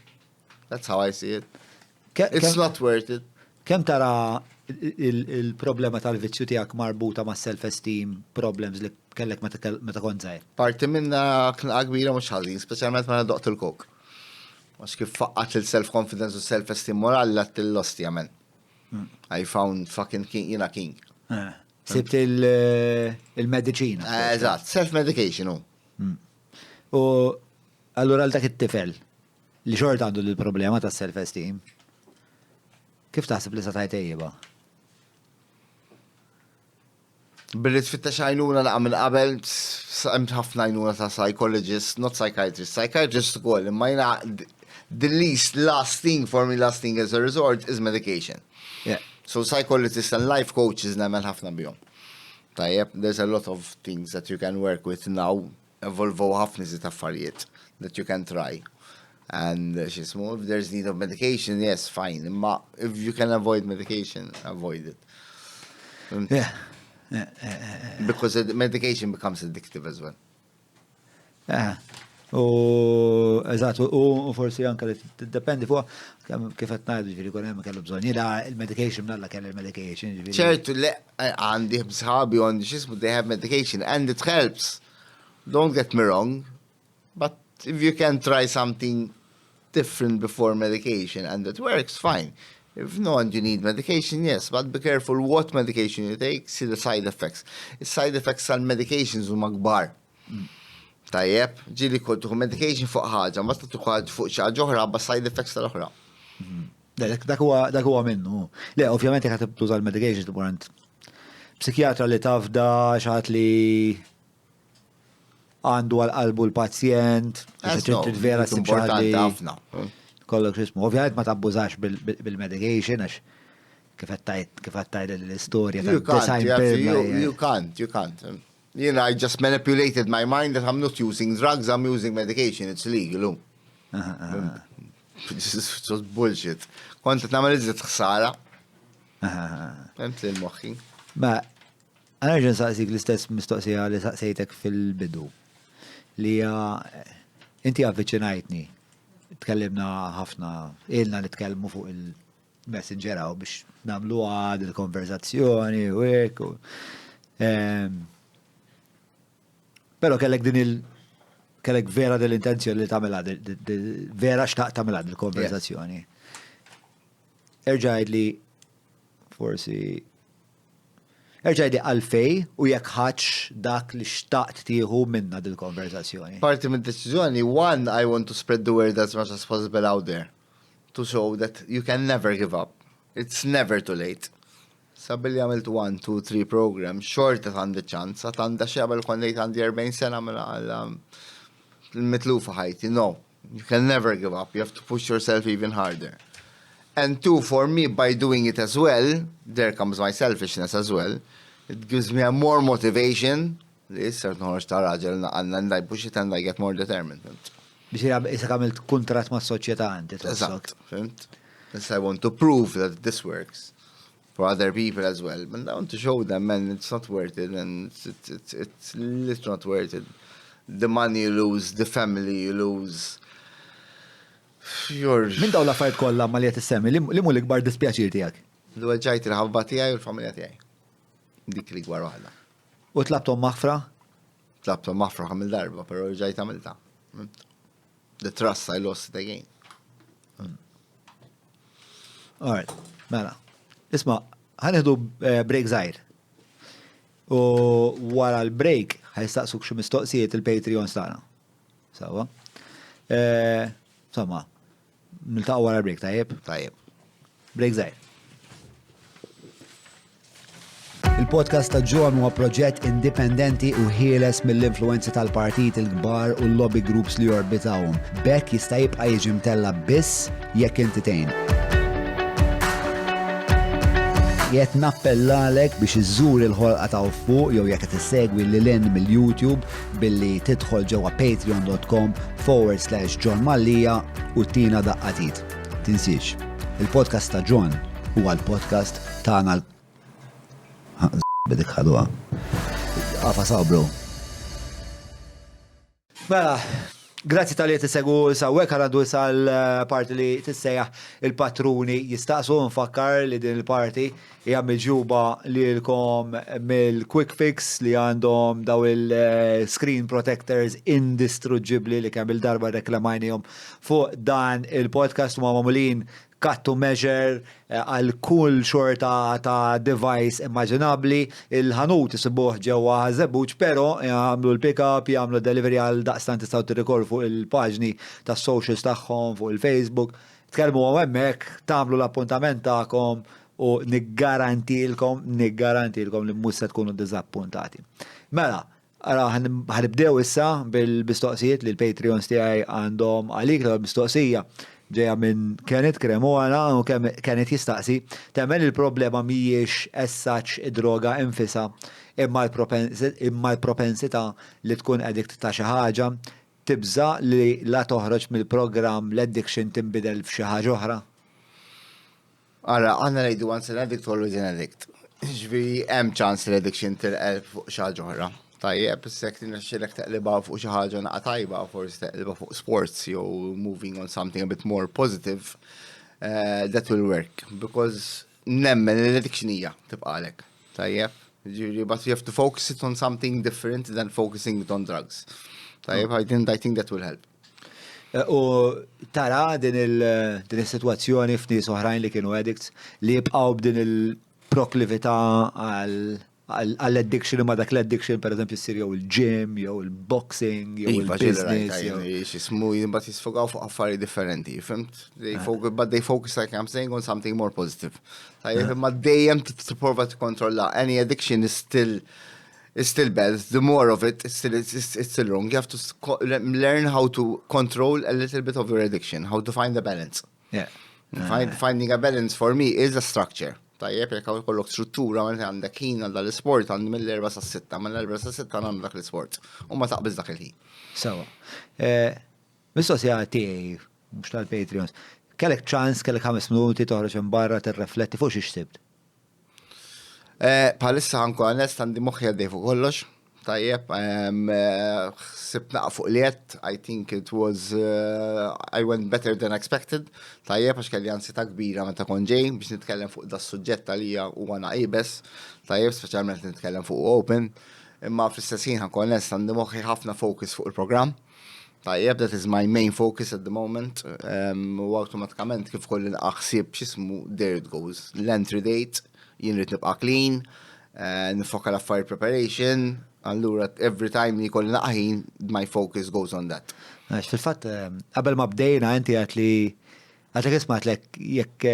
that's how I see it. It's not worth it. Kemm tara il-problema tal-vizzju tiegħek marbuta ma' self-esteem problems li kellek meta kont żgħir? Parti minna knqa kbira mhux ħażin, speċjalment meta doqt il-kok. Għax kif faqqat il-self-confidence u self-esteem morali għat il-lost men. I found fucking king, jina king. Eh, sibt il-medicina. Eh, eżatt, self-medication u. Hmm. U allura għal dak it-tifel li xorta għandu l-problema ta' self-esteem, kif taħseb li sa tajtejjiba? Billi tfittex għajnuna laqa minn qabel, hemm ħafna għajnuna ta' psychologists, not psychiatrists, psychiatrists ukoll, imma jiena the least last thing for me, last thing as a resort is medication. Yeah. So psychologists and life coaches nemmen ħafna bihom. Tajjeb, there's a lot of things that you can work with now, evolvow ħafna iżjed affarijiet that you can try. And uh, xismu, if there's need of medication, yes, fine. Imma if you can avoid medication, avoid it. Yeah. Because the medication becomes addictive as well. Eh, u eżatt, u forsi anke li tiddependi fuq kif qed ngħidu ġifieri jkun hemm kellu bżonn. Jiena il-medication mnalla kelli il-medication ġifieri. Ċertu le għandi sħabi għandi x'ismu they have medication and it helps. Don't get me wrong, but if you can try something different before medication and it works, fine. If no and you need medication, yes, but be careful what medication you take, see the side effects. Is-side effects tal-medications huma kbar. Tajjeb, ġieli kont tuħu medication fuq ħaġa, ma tuħu ħaġa fuq xi ħaġa oħra, ba side effects tal-oħra. Dak huwa dak huwa minnu. Le, ovvjament jekk qed tuża l-medication tmur għand psikjatra li tafda, xi ħadd li għandu għal qalbu l-pazjent, vera importanti ħafna. Kollok xismu. Ovvjament ma tabbużax bil-medication għax kif qed tgħid l-istorja ta' design You can't, you can't. You know, I just manipulated my mind that I'm not using drugs, I'm using medication, it's legal. Just bullshit. Kont qed nagħmel iżjed ħsara. Fhemt lil moħħi. Ma Ħa nerġa' nsaqsik l-istess mistoqsija li saqsejtek fil-bidu. Li hija inti avviċinajtni. Tkellimna ħafna, ilna nitkellmu fuq il-messenger hawn biex nagħmlu għad il-konverzazzjoni u hekk. Ehm, però kellek din il- kellek vera dell-intenzjoni li tagħmilha, vera xtaqt tagħmilha dil-konverzazzjoni. Erġa' li forsi Erġa' għidli għalfejn u jekk ħadtx dak li xtaqt tieħu minnha dil-konverżazzjoni. Parti mid-deċiżjoni, one, I want to spread the word as much as possible out there to show that you can never give up. It's never too late. Sa billi għamilt one, two, three program, xorta għandi ċans, għad għandha xi qabel kont ngħid għandi 40 sena mela għal mitlufa ħajti. No, You can never give up, you have to push yourself even harder. And two, for me, by doing it as well, there comes my selfishness as well, it gives me a more motivation li issa noħroġ ta' raġel and I push it and I get more determined. Biex jisa għamilt kontrat ma' soċjetà inti tħossok. Fimt? Yes, I want to prove that this works for other people as well. But I want to show them, man, it's not worth it, and it's, it's, it's, it's literally not worth it. The money you lose, the family you lose. Your... Minn dawn l-affarijiet kollha ma li qed issemmi, li mhu l-ikbar dispjaċir tiegħek? Li weġġajt il-ħabba tiegħi u l-familja tiegħi. Dik l-ikbar waħda. U tlabthom maħfra? Tlabthom maħfra kemm darba, però rġajt għamilta. The trust I lost it again. Hmm. Alright, mela. Isma, ħanieħdu eh, break żgħir. U wara l-break ħajstaqsuk xi mistoqsijiet il-Patreon tagħna. Sawa. Eh, insomma, niltaqgħu wara l-break, tajjeb? Tajjeb. Break żgħir. Il-podcast ta' John huwa proġett indipendenti u ħieles mill-influenzi tal-partit il-kbar u l-lobby groups li jorbitawhom. B'hekk jista' jibqa' jiġi mtella' biss jekk inti tgħin. Qed nappellalek biex iżżur il-ħolqa ta' fuq jew jekk qed issegwi lil hinn mill-YouTube billi tidħol ġewwa patreon.com forward slash John Mallia u tina daqqa t'id. Tinsiex, il-podcast ta' John huwa l-podcast tagħna l Bidik ħaduha. Għafa saw bro. Mela, grazzi talli tissegwu s'hawnhekk għandu sal-parti li tissejjaħ il-patruni jistaqsu. Nfakkar li din il-parti hija miġjuba lilkom mill-Quick Fix li għandhom daw il-screen protectors indistruġġibbli li kemm il-darba reklamajnihom fuq dan il-podcast, huma magħmulin cut to measure għal kull xorta ta' device immaġinabbli. Il-ħanut isibuh ġewwa Żebbuġ, però jagħmlu l-pick-up, jagħmlu delivery, għal daqstant tistgħu tirrikorru fuq il-paġni tas-socials tagħhom fuq il-Facebook. Tkellmu hemmhekk, tagħmlu l-appuntament tagħkom u niggarantilkom, niggarantilkom li mhux se tkunu diżappuntati. Mela, ara, ħa nibdew issa bil-mistoqsijiet li l-Patreons tiegħi għandhom għalik. L-mistoqsija ġeja minn Kenneth Cremona u Kenneth jistaqsi: temmen il-problema mhijiex essaċ id-droga infisha imma l-propensità li tkun addict ta' xi ħaġa? Tibża li la toħroġ mill-programm l-addiction tinbidel f'xi ħaġa oħra? Ara, għandna ngħidu, once an addict, always an addict. Ġifieri hemm ċans l-addiction tinqaleb fuq xi ħaġa oħra. Tajjeb, jekk tirnexxilek teqliba fuq xi ħaġa naqa tajba, forsi teqliba fuq sports jew moving on something a bit more positive, that will work. Because nemmen l-addiction hija tibqalek. Tajjeb, ġifieri, but you have to focus it on something different than focusing it on drugs. Tajjeb, I think that will help. U tara din il-situazzjoni f'nies oħrajn li kienu addicts li jibqgħu b'din il-proklività għall-addiction, ma dak l-addiction per eżempju ssir jew il-gym, jew il-boxing, jew Iva, il-business. X'jismu, but jisfogaw fuq affari differenti, fhimt? They focus, but they focus, like I'm saying, on something more positive. Tajjeb, imma dejjem tipprova tikkontrolla. Any addiction is still bad. The more of it, it's still wrong. You have to learn how to control a little bit of your addiction, how to find the balance. Finding a balance for me is a structure. Tajjeb, jekk ikollok struttura, ma għandek ħin għal dal-isport, għandi mill-4 sa 6, mill-4 sa 6 għandu dak l-isport. U ma taqbiż dak il-ħin. Sewwa. Mistoqsija tiegħi, mhux tal-Patreons. Kellek ċans, kellek 5 minuti toħroġ minn barra tirrefletti, fuq xiex sibt? Bħalissa, ħa nkun onest, għandi moħħi għaddej fuq kollox. Tajjeb, sibt naqa fuq liet, I think it was, I went better than expected. Tajjeb, għax kelli ansjetà kbira meta kont ġej biex nitkellem fuq da suġġett għalija u għana iebes. Tajjeb, speċjalment nitkellem fuq open. Imma fl-istess ħin, ħa nkun onest, għandi moħħi ħafna focus fuq il-programm. Tajjeb, that is my main focus at the moment. U automatikament kif kolli ħsieb, x'jismu, there it goes. L-entry date, jien rrid nibqa' clean, nifoka l-affarijiet preparation, allura every time li kolli naqra ħin, my focus goes on that. Għax fil-fatt, qabel ma bdejna inti għedt li għedtlek, isma', għedtlek jekk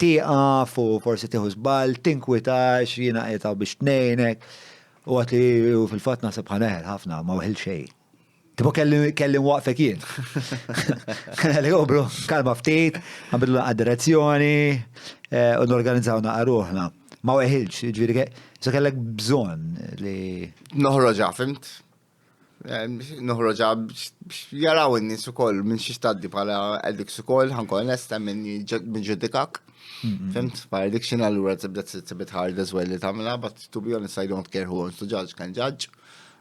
tieqaf u forsi tieħu żball, tinkwitax, jiena qiegħed biex ngħinek. U għedt li u fil-fatt naħseb ħa neħel ħafna, ma weħil xejn. Tipo kelli waqfek jien. Kelli, "Oh bro, kalma ftit, ħa nbiddlu direzzjoni u norganizzaw naqra ruħna." Ma weħilx, ġifieri, so kellek bżonn li. Noħroġha, fhimt? Noħroġha biex jaraw in-nies ukoll minn xi tgħaddi bħala addicts ukoll, ħa nkun onest, hemm min ġudikak. Fhimt? Bħala addiction allura it's a bit hard as well li tagħmilha, but to be honest, I don't care who wants to judge, can judge.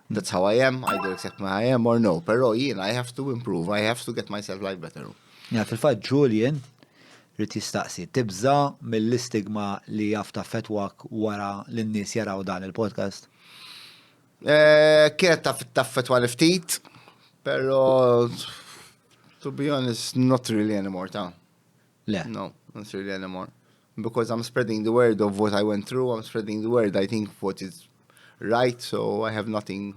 That's how I am, either accept me how I am or no. Però jien, I have to improve, I have to get myself life better. Ja, fil-fatt Julian rrid jistaqsi, tibża mill-istigma li jaf taffettwak wara li n-nies jaraw dan il-podcast? Kienet taffettwa li ftit, però to be honest, not really anymore, ta. Le. No, not really anymore. Because I'm spreading the word of what I went through, I'm spreading the word, I think what is right, so I have nothing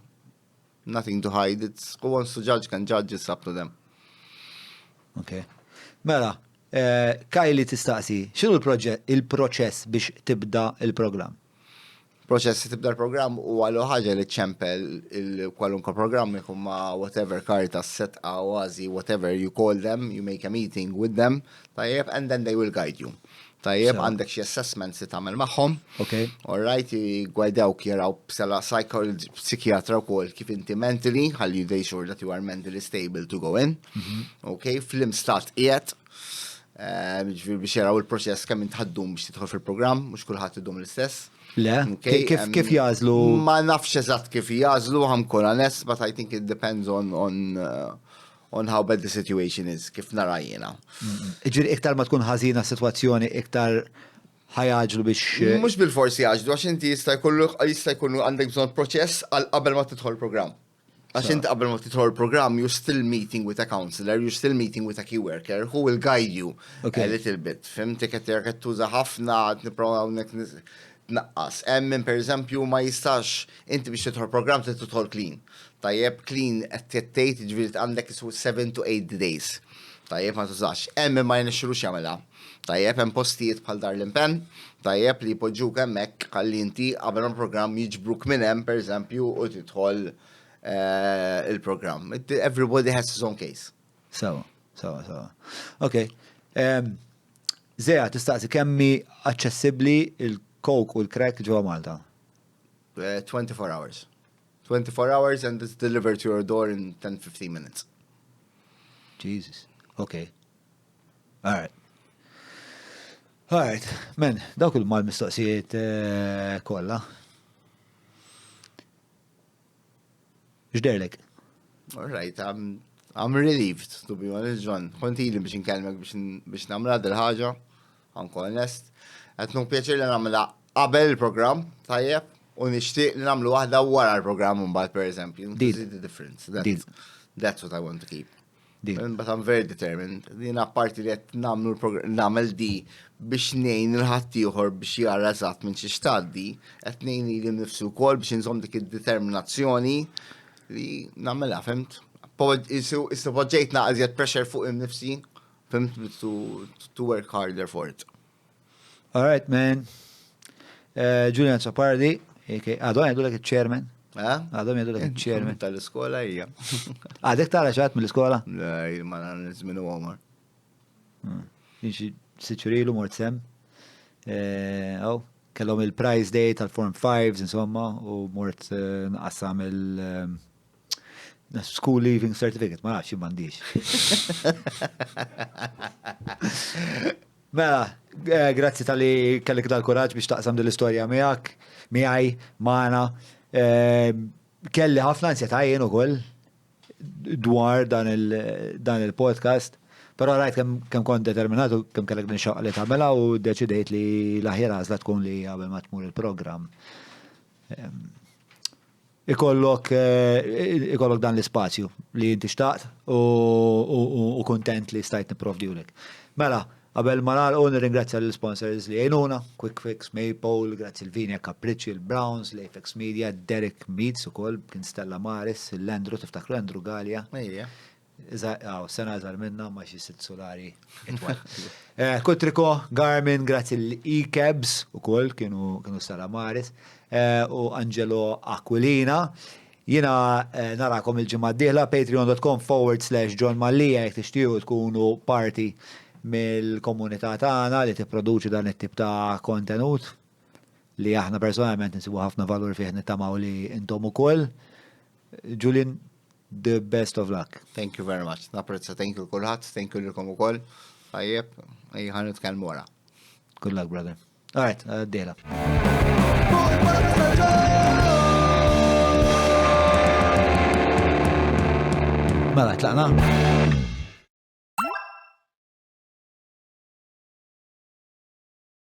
to hide. It's who wants to judge can judge, it's up to them. Ok. Mela, Kylie tistaqsi, x'inhu il-proċess biex tibda il-programm? Proċess li tibda l-programm u għallu ħaġa li ċempel il-kwalunkwe programm ikun ma' whatever Caritas, Sedqa, Oasi, whatever you call them, you make a meeting with them, tajjeb, and then they will guide you. Tajjeb, għandek xi assessments li tagħmel magħhom. All right, jgwidawk, jaraw bsela psikjatra wkoll kif inti mentally, ħalli they sure that you are mentally stable to go in. Ok, f'liema stat qiegħed. Ġifieri biex jaraw il-proċess kemm int ħa ddum biex tidħol fil-programm, mhux kulħadd idum l-istess. Le, kif kif jażlu? Ma nafx eżatt kif jażlu, ħa nkun onest, but I think it depends on on uh, on how bad the situation is, kif nara jiena. Ġifieri iktar ma tkun ħażina s-sitwazzjoni, iktar ħa jgħaġġlu biex. Eh, Mhux bil-forsi jgħaġġlu, għax inti jista' jkollu jista' jkunu għandek bżonn proċess għal qabel ma tidħol programm. Għax inti qabel ma tidħol programm, you're still meeting with a counselor, you're still meeting with a key worker who will guide you a little bit. Fimti qed qed tuża ħafna, qed nipprova hawnhekk tnaqqas. Hemm min pereżempju ma jistax inti biex tidħol programm trid tidħol clean. Tajjeb, clean qed tgħid jiġifieri għandek isu 7 to 8 days. Tajjeb ma tużax. Hemm min ma jirnexxilux jagħmilha. Tajjeb, hemm postijiet bħal Dar l-Impenn, tajjeb li jpoġġuk hemmhekk ħalli inti qabel ma programm jiġbruk minn hemm pereżempju u tidħol eh, il-programm. Everybody has his own case. Sawa, sawa, sawa. Ok. Zea, tistaqsi kemmi aċċessibbli il-coke u l-crack ġewwa Malta? 24 eh, hours. 24 hours and it's delivered to your door in 10-15 minutes. Jesus. Okay. All right. All right, men, dawk il-mal mistoqsijiet eh, kollha. X'derlek? All right, I'm, I'm relieved, to be honest, John. Kont ili biex nkellmek biex nagħmilha dil-ħaġa, anko onest. Qed nu pjaċir li nagħmilha qabel il-programm, tajjeb, u nixtieq li nagħmlu waħda wara l-programm mbagħad pereżempju. Deal. The difference. That's, that's what I want to keep. Din. But I'm very determined. Din apparti li qed nagħmlu nagħmel di biex ngħin il-ħaddieħor biex jara eżatt minn xi xtgħaddi, qed ngħin lili nnifsi wkoll biex inżomm dik id-determinazzjoni li nagħmilha, fhimt? Issa poġġejt naqra pressure fuq innifsi, fhimt, to, to work harder for it. All right, man. Eh, Julian Sopardi, għadhom jgħidu il-chairman. Eh? Għadhom jgħidu il-chairman. Tal-iskola hija. Għadek tara xaħat mill-iskola? Le, ma nizminu għomar. Hmm. Xi siċurilu mort sem. Eh, oh, kellhom il-prize day tal-Form 5s, insomma, u mort nqassam il- School leaving certificate, ma nafx m'għandix. Mela, eh, grazzi tal-li kellek dal-kuraġġ biex taqsam din l-istorja miegħek, miegħi, magħna. Eh, kelli ħafna ansjetà jien ukoll dwar dan il-podcast, però rajt kemm kont determinat u kemm kellek din xaqqa li tagħmilha u deċidejt li l-aħjar għażla tkun li qabel ma tmur il-programm. Ehm, ikollok eh, ikollok dan l-ispazju li inti xtaqt u kontent li stajt nipprovdiwlek. Mela, qabel ma nagħlqu nirringrazzja l-sponsors li jgħinuna, Quick Fix, Maypole, grazzi l-Vinja Capricci, il-Browns, l-Apex Media, Derek Meets ukoll, kien Stella Maris, l-Andrew, tiftakru Andrew Gallia. Ejja. Għaw, sena iżgħar minna ma xi sitt solari itwal. Eh, Kutriko, Garmin, grazzi l-E-Cabs u koll kienu kienu Stella Maris eh, u Angelo Aquilina. Jina eh, narakom il-ġimgħa d-dieħla patreon.com forward slash John Mallia jekk tixtiequ tkunu parti mill-komunità tagħna li tipproduċi dan it-tip ta' kontenut li aħna personalment nsibu ħafna valur fih nittamaw li intom ukoll. Julian, the best of luck. Thank you very much. Napprezza thank you kulħadd, thank you lilkom ukoll. Tajjeb, ejja nitkellmu wara. Good luck, brother. All right, uh, dela. Mela, tlaqna?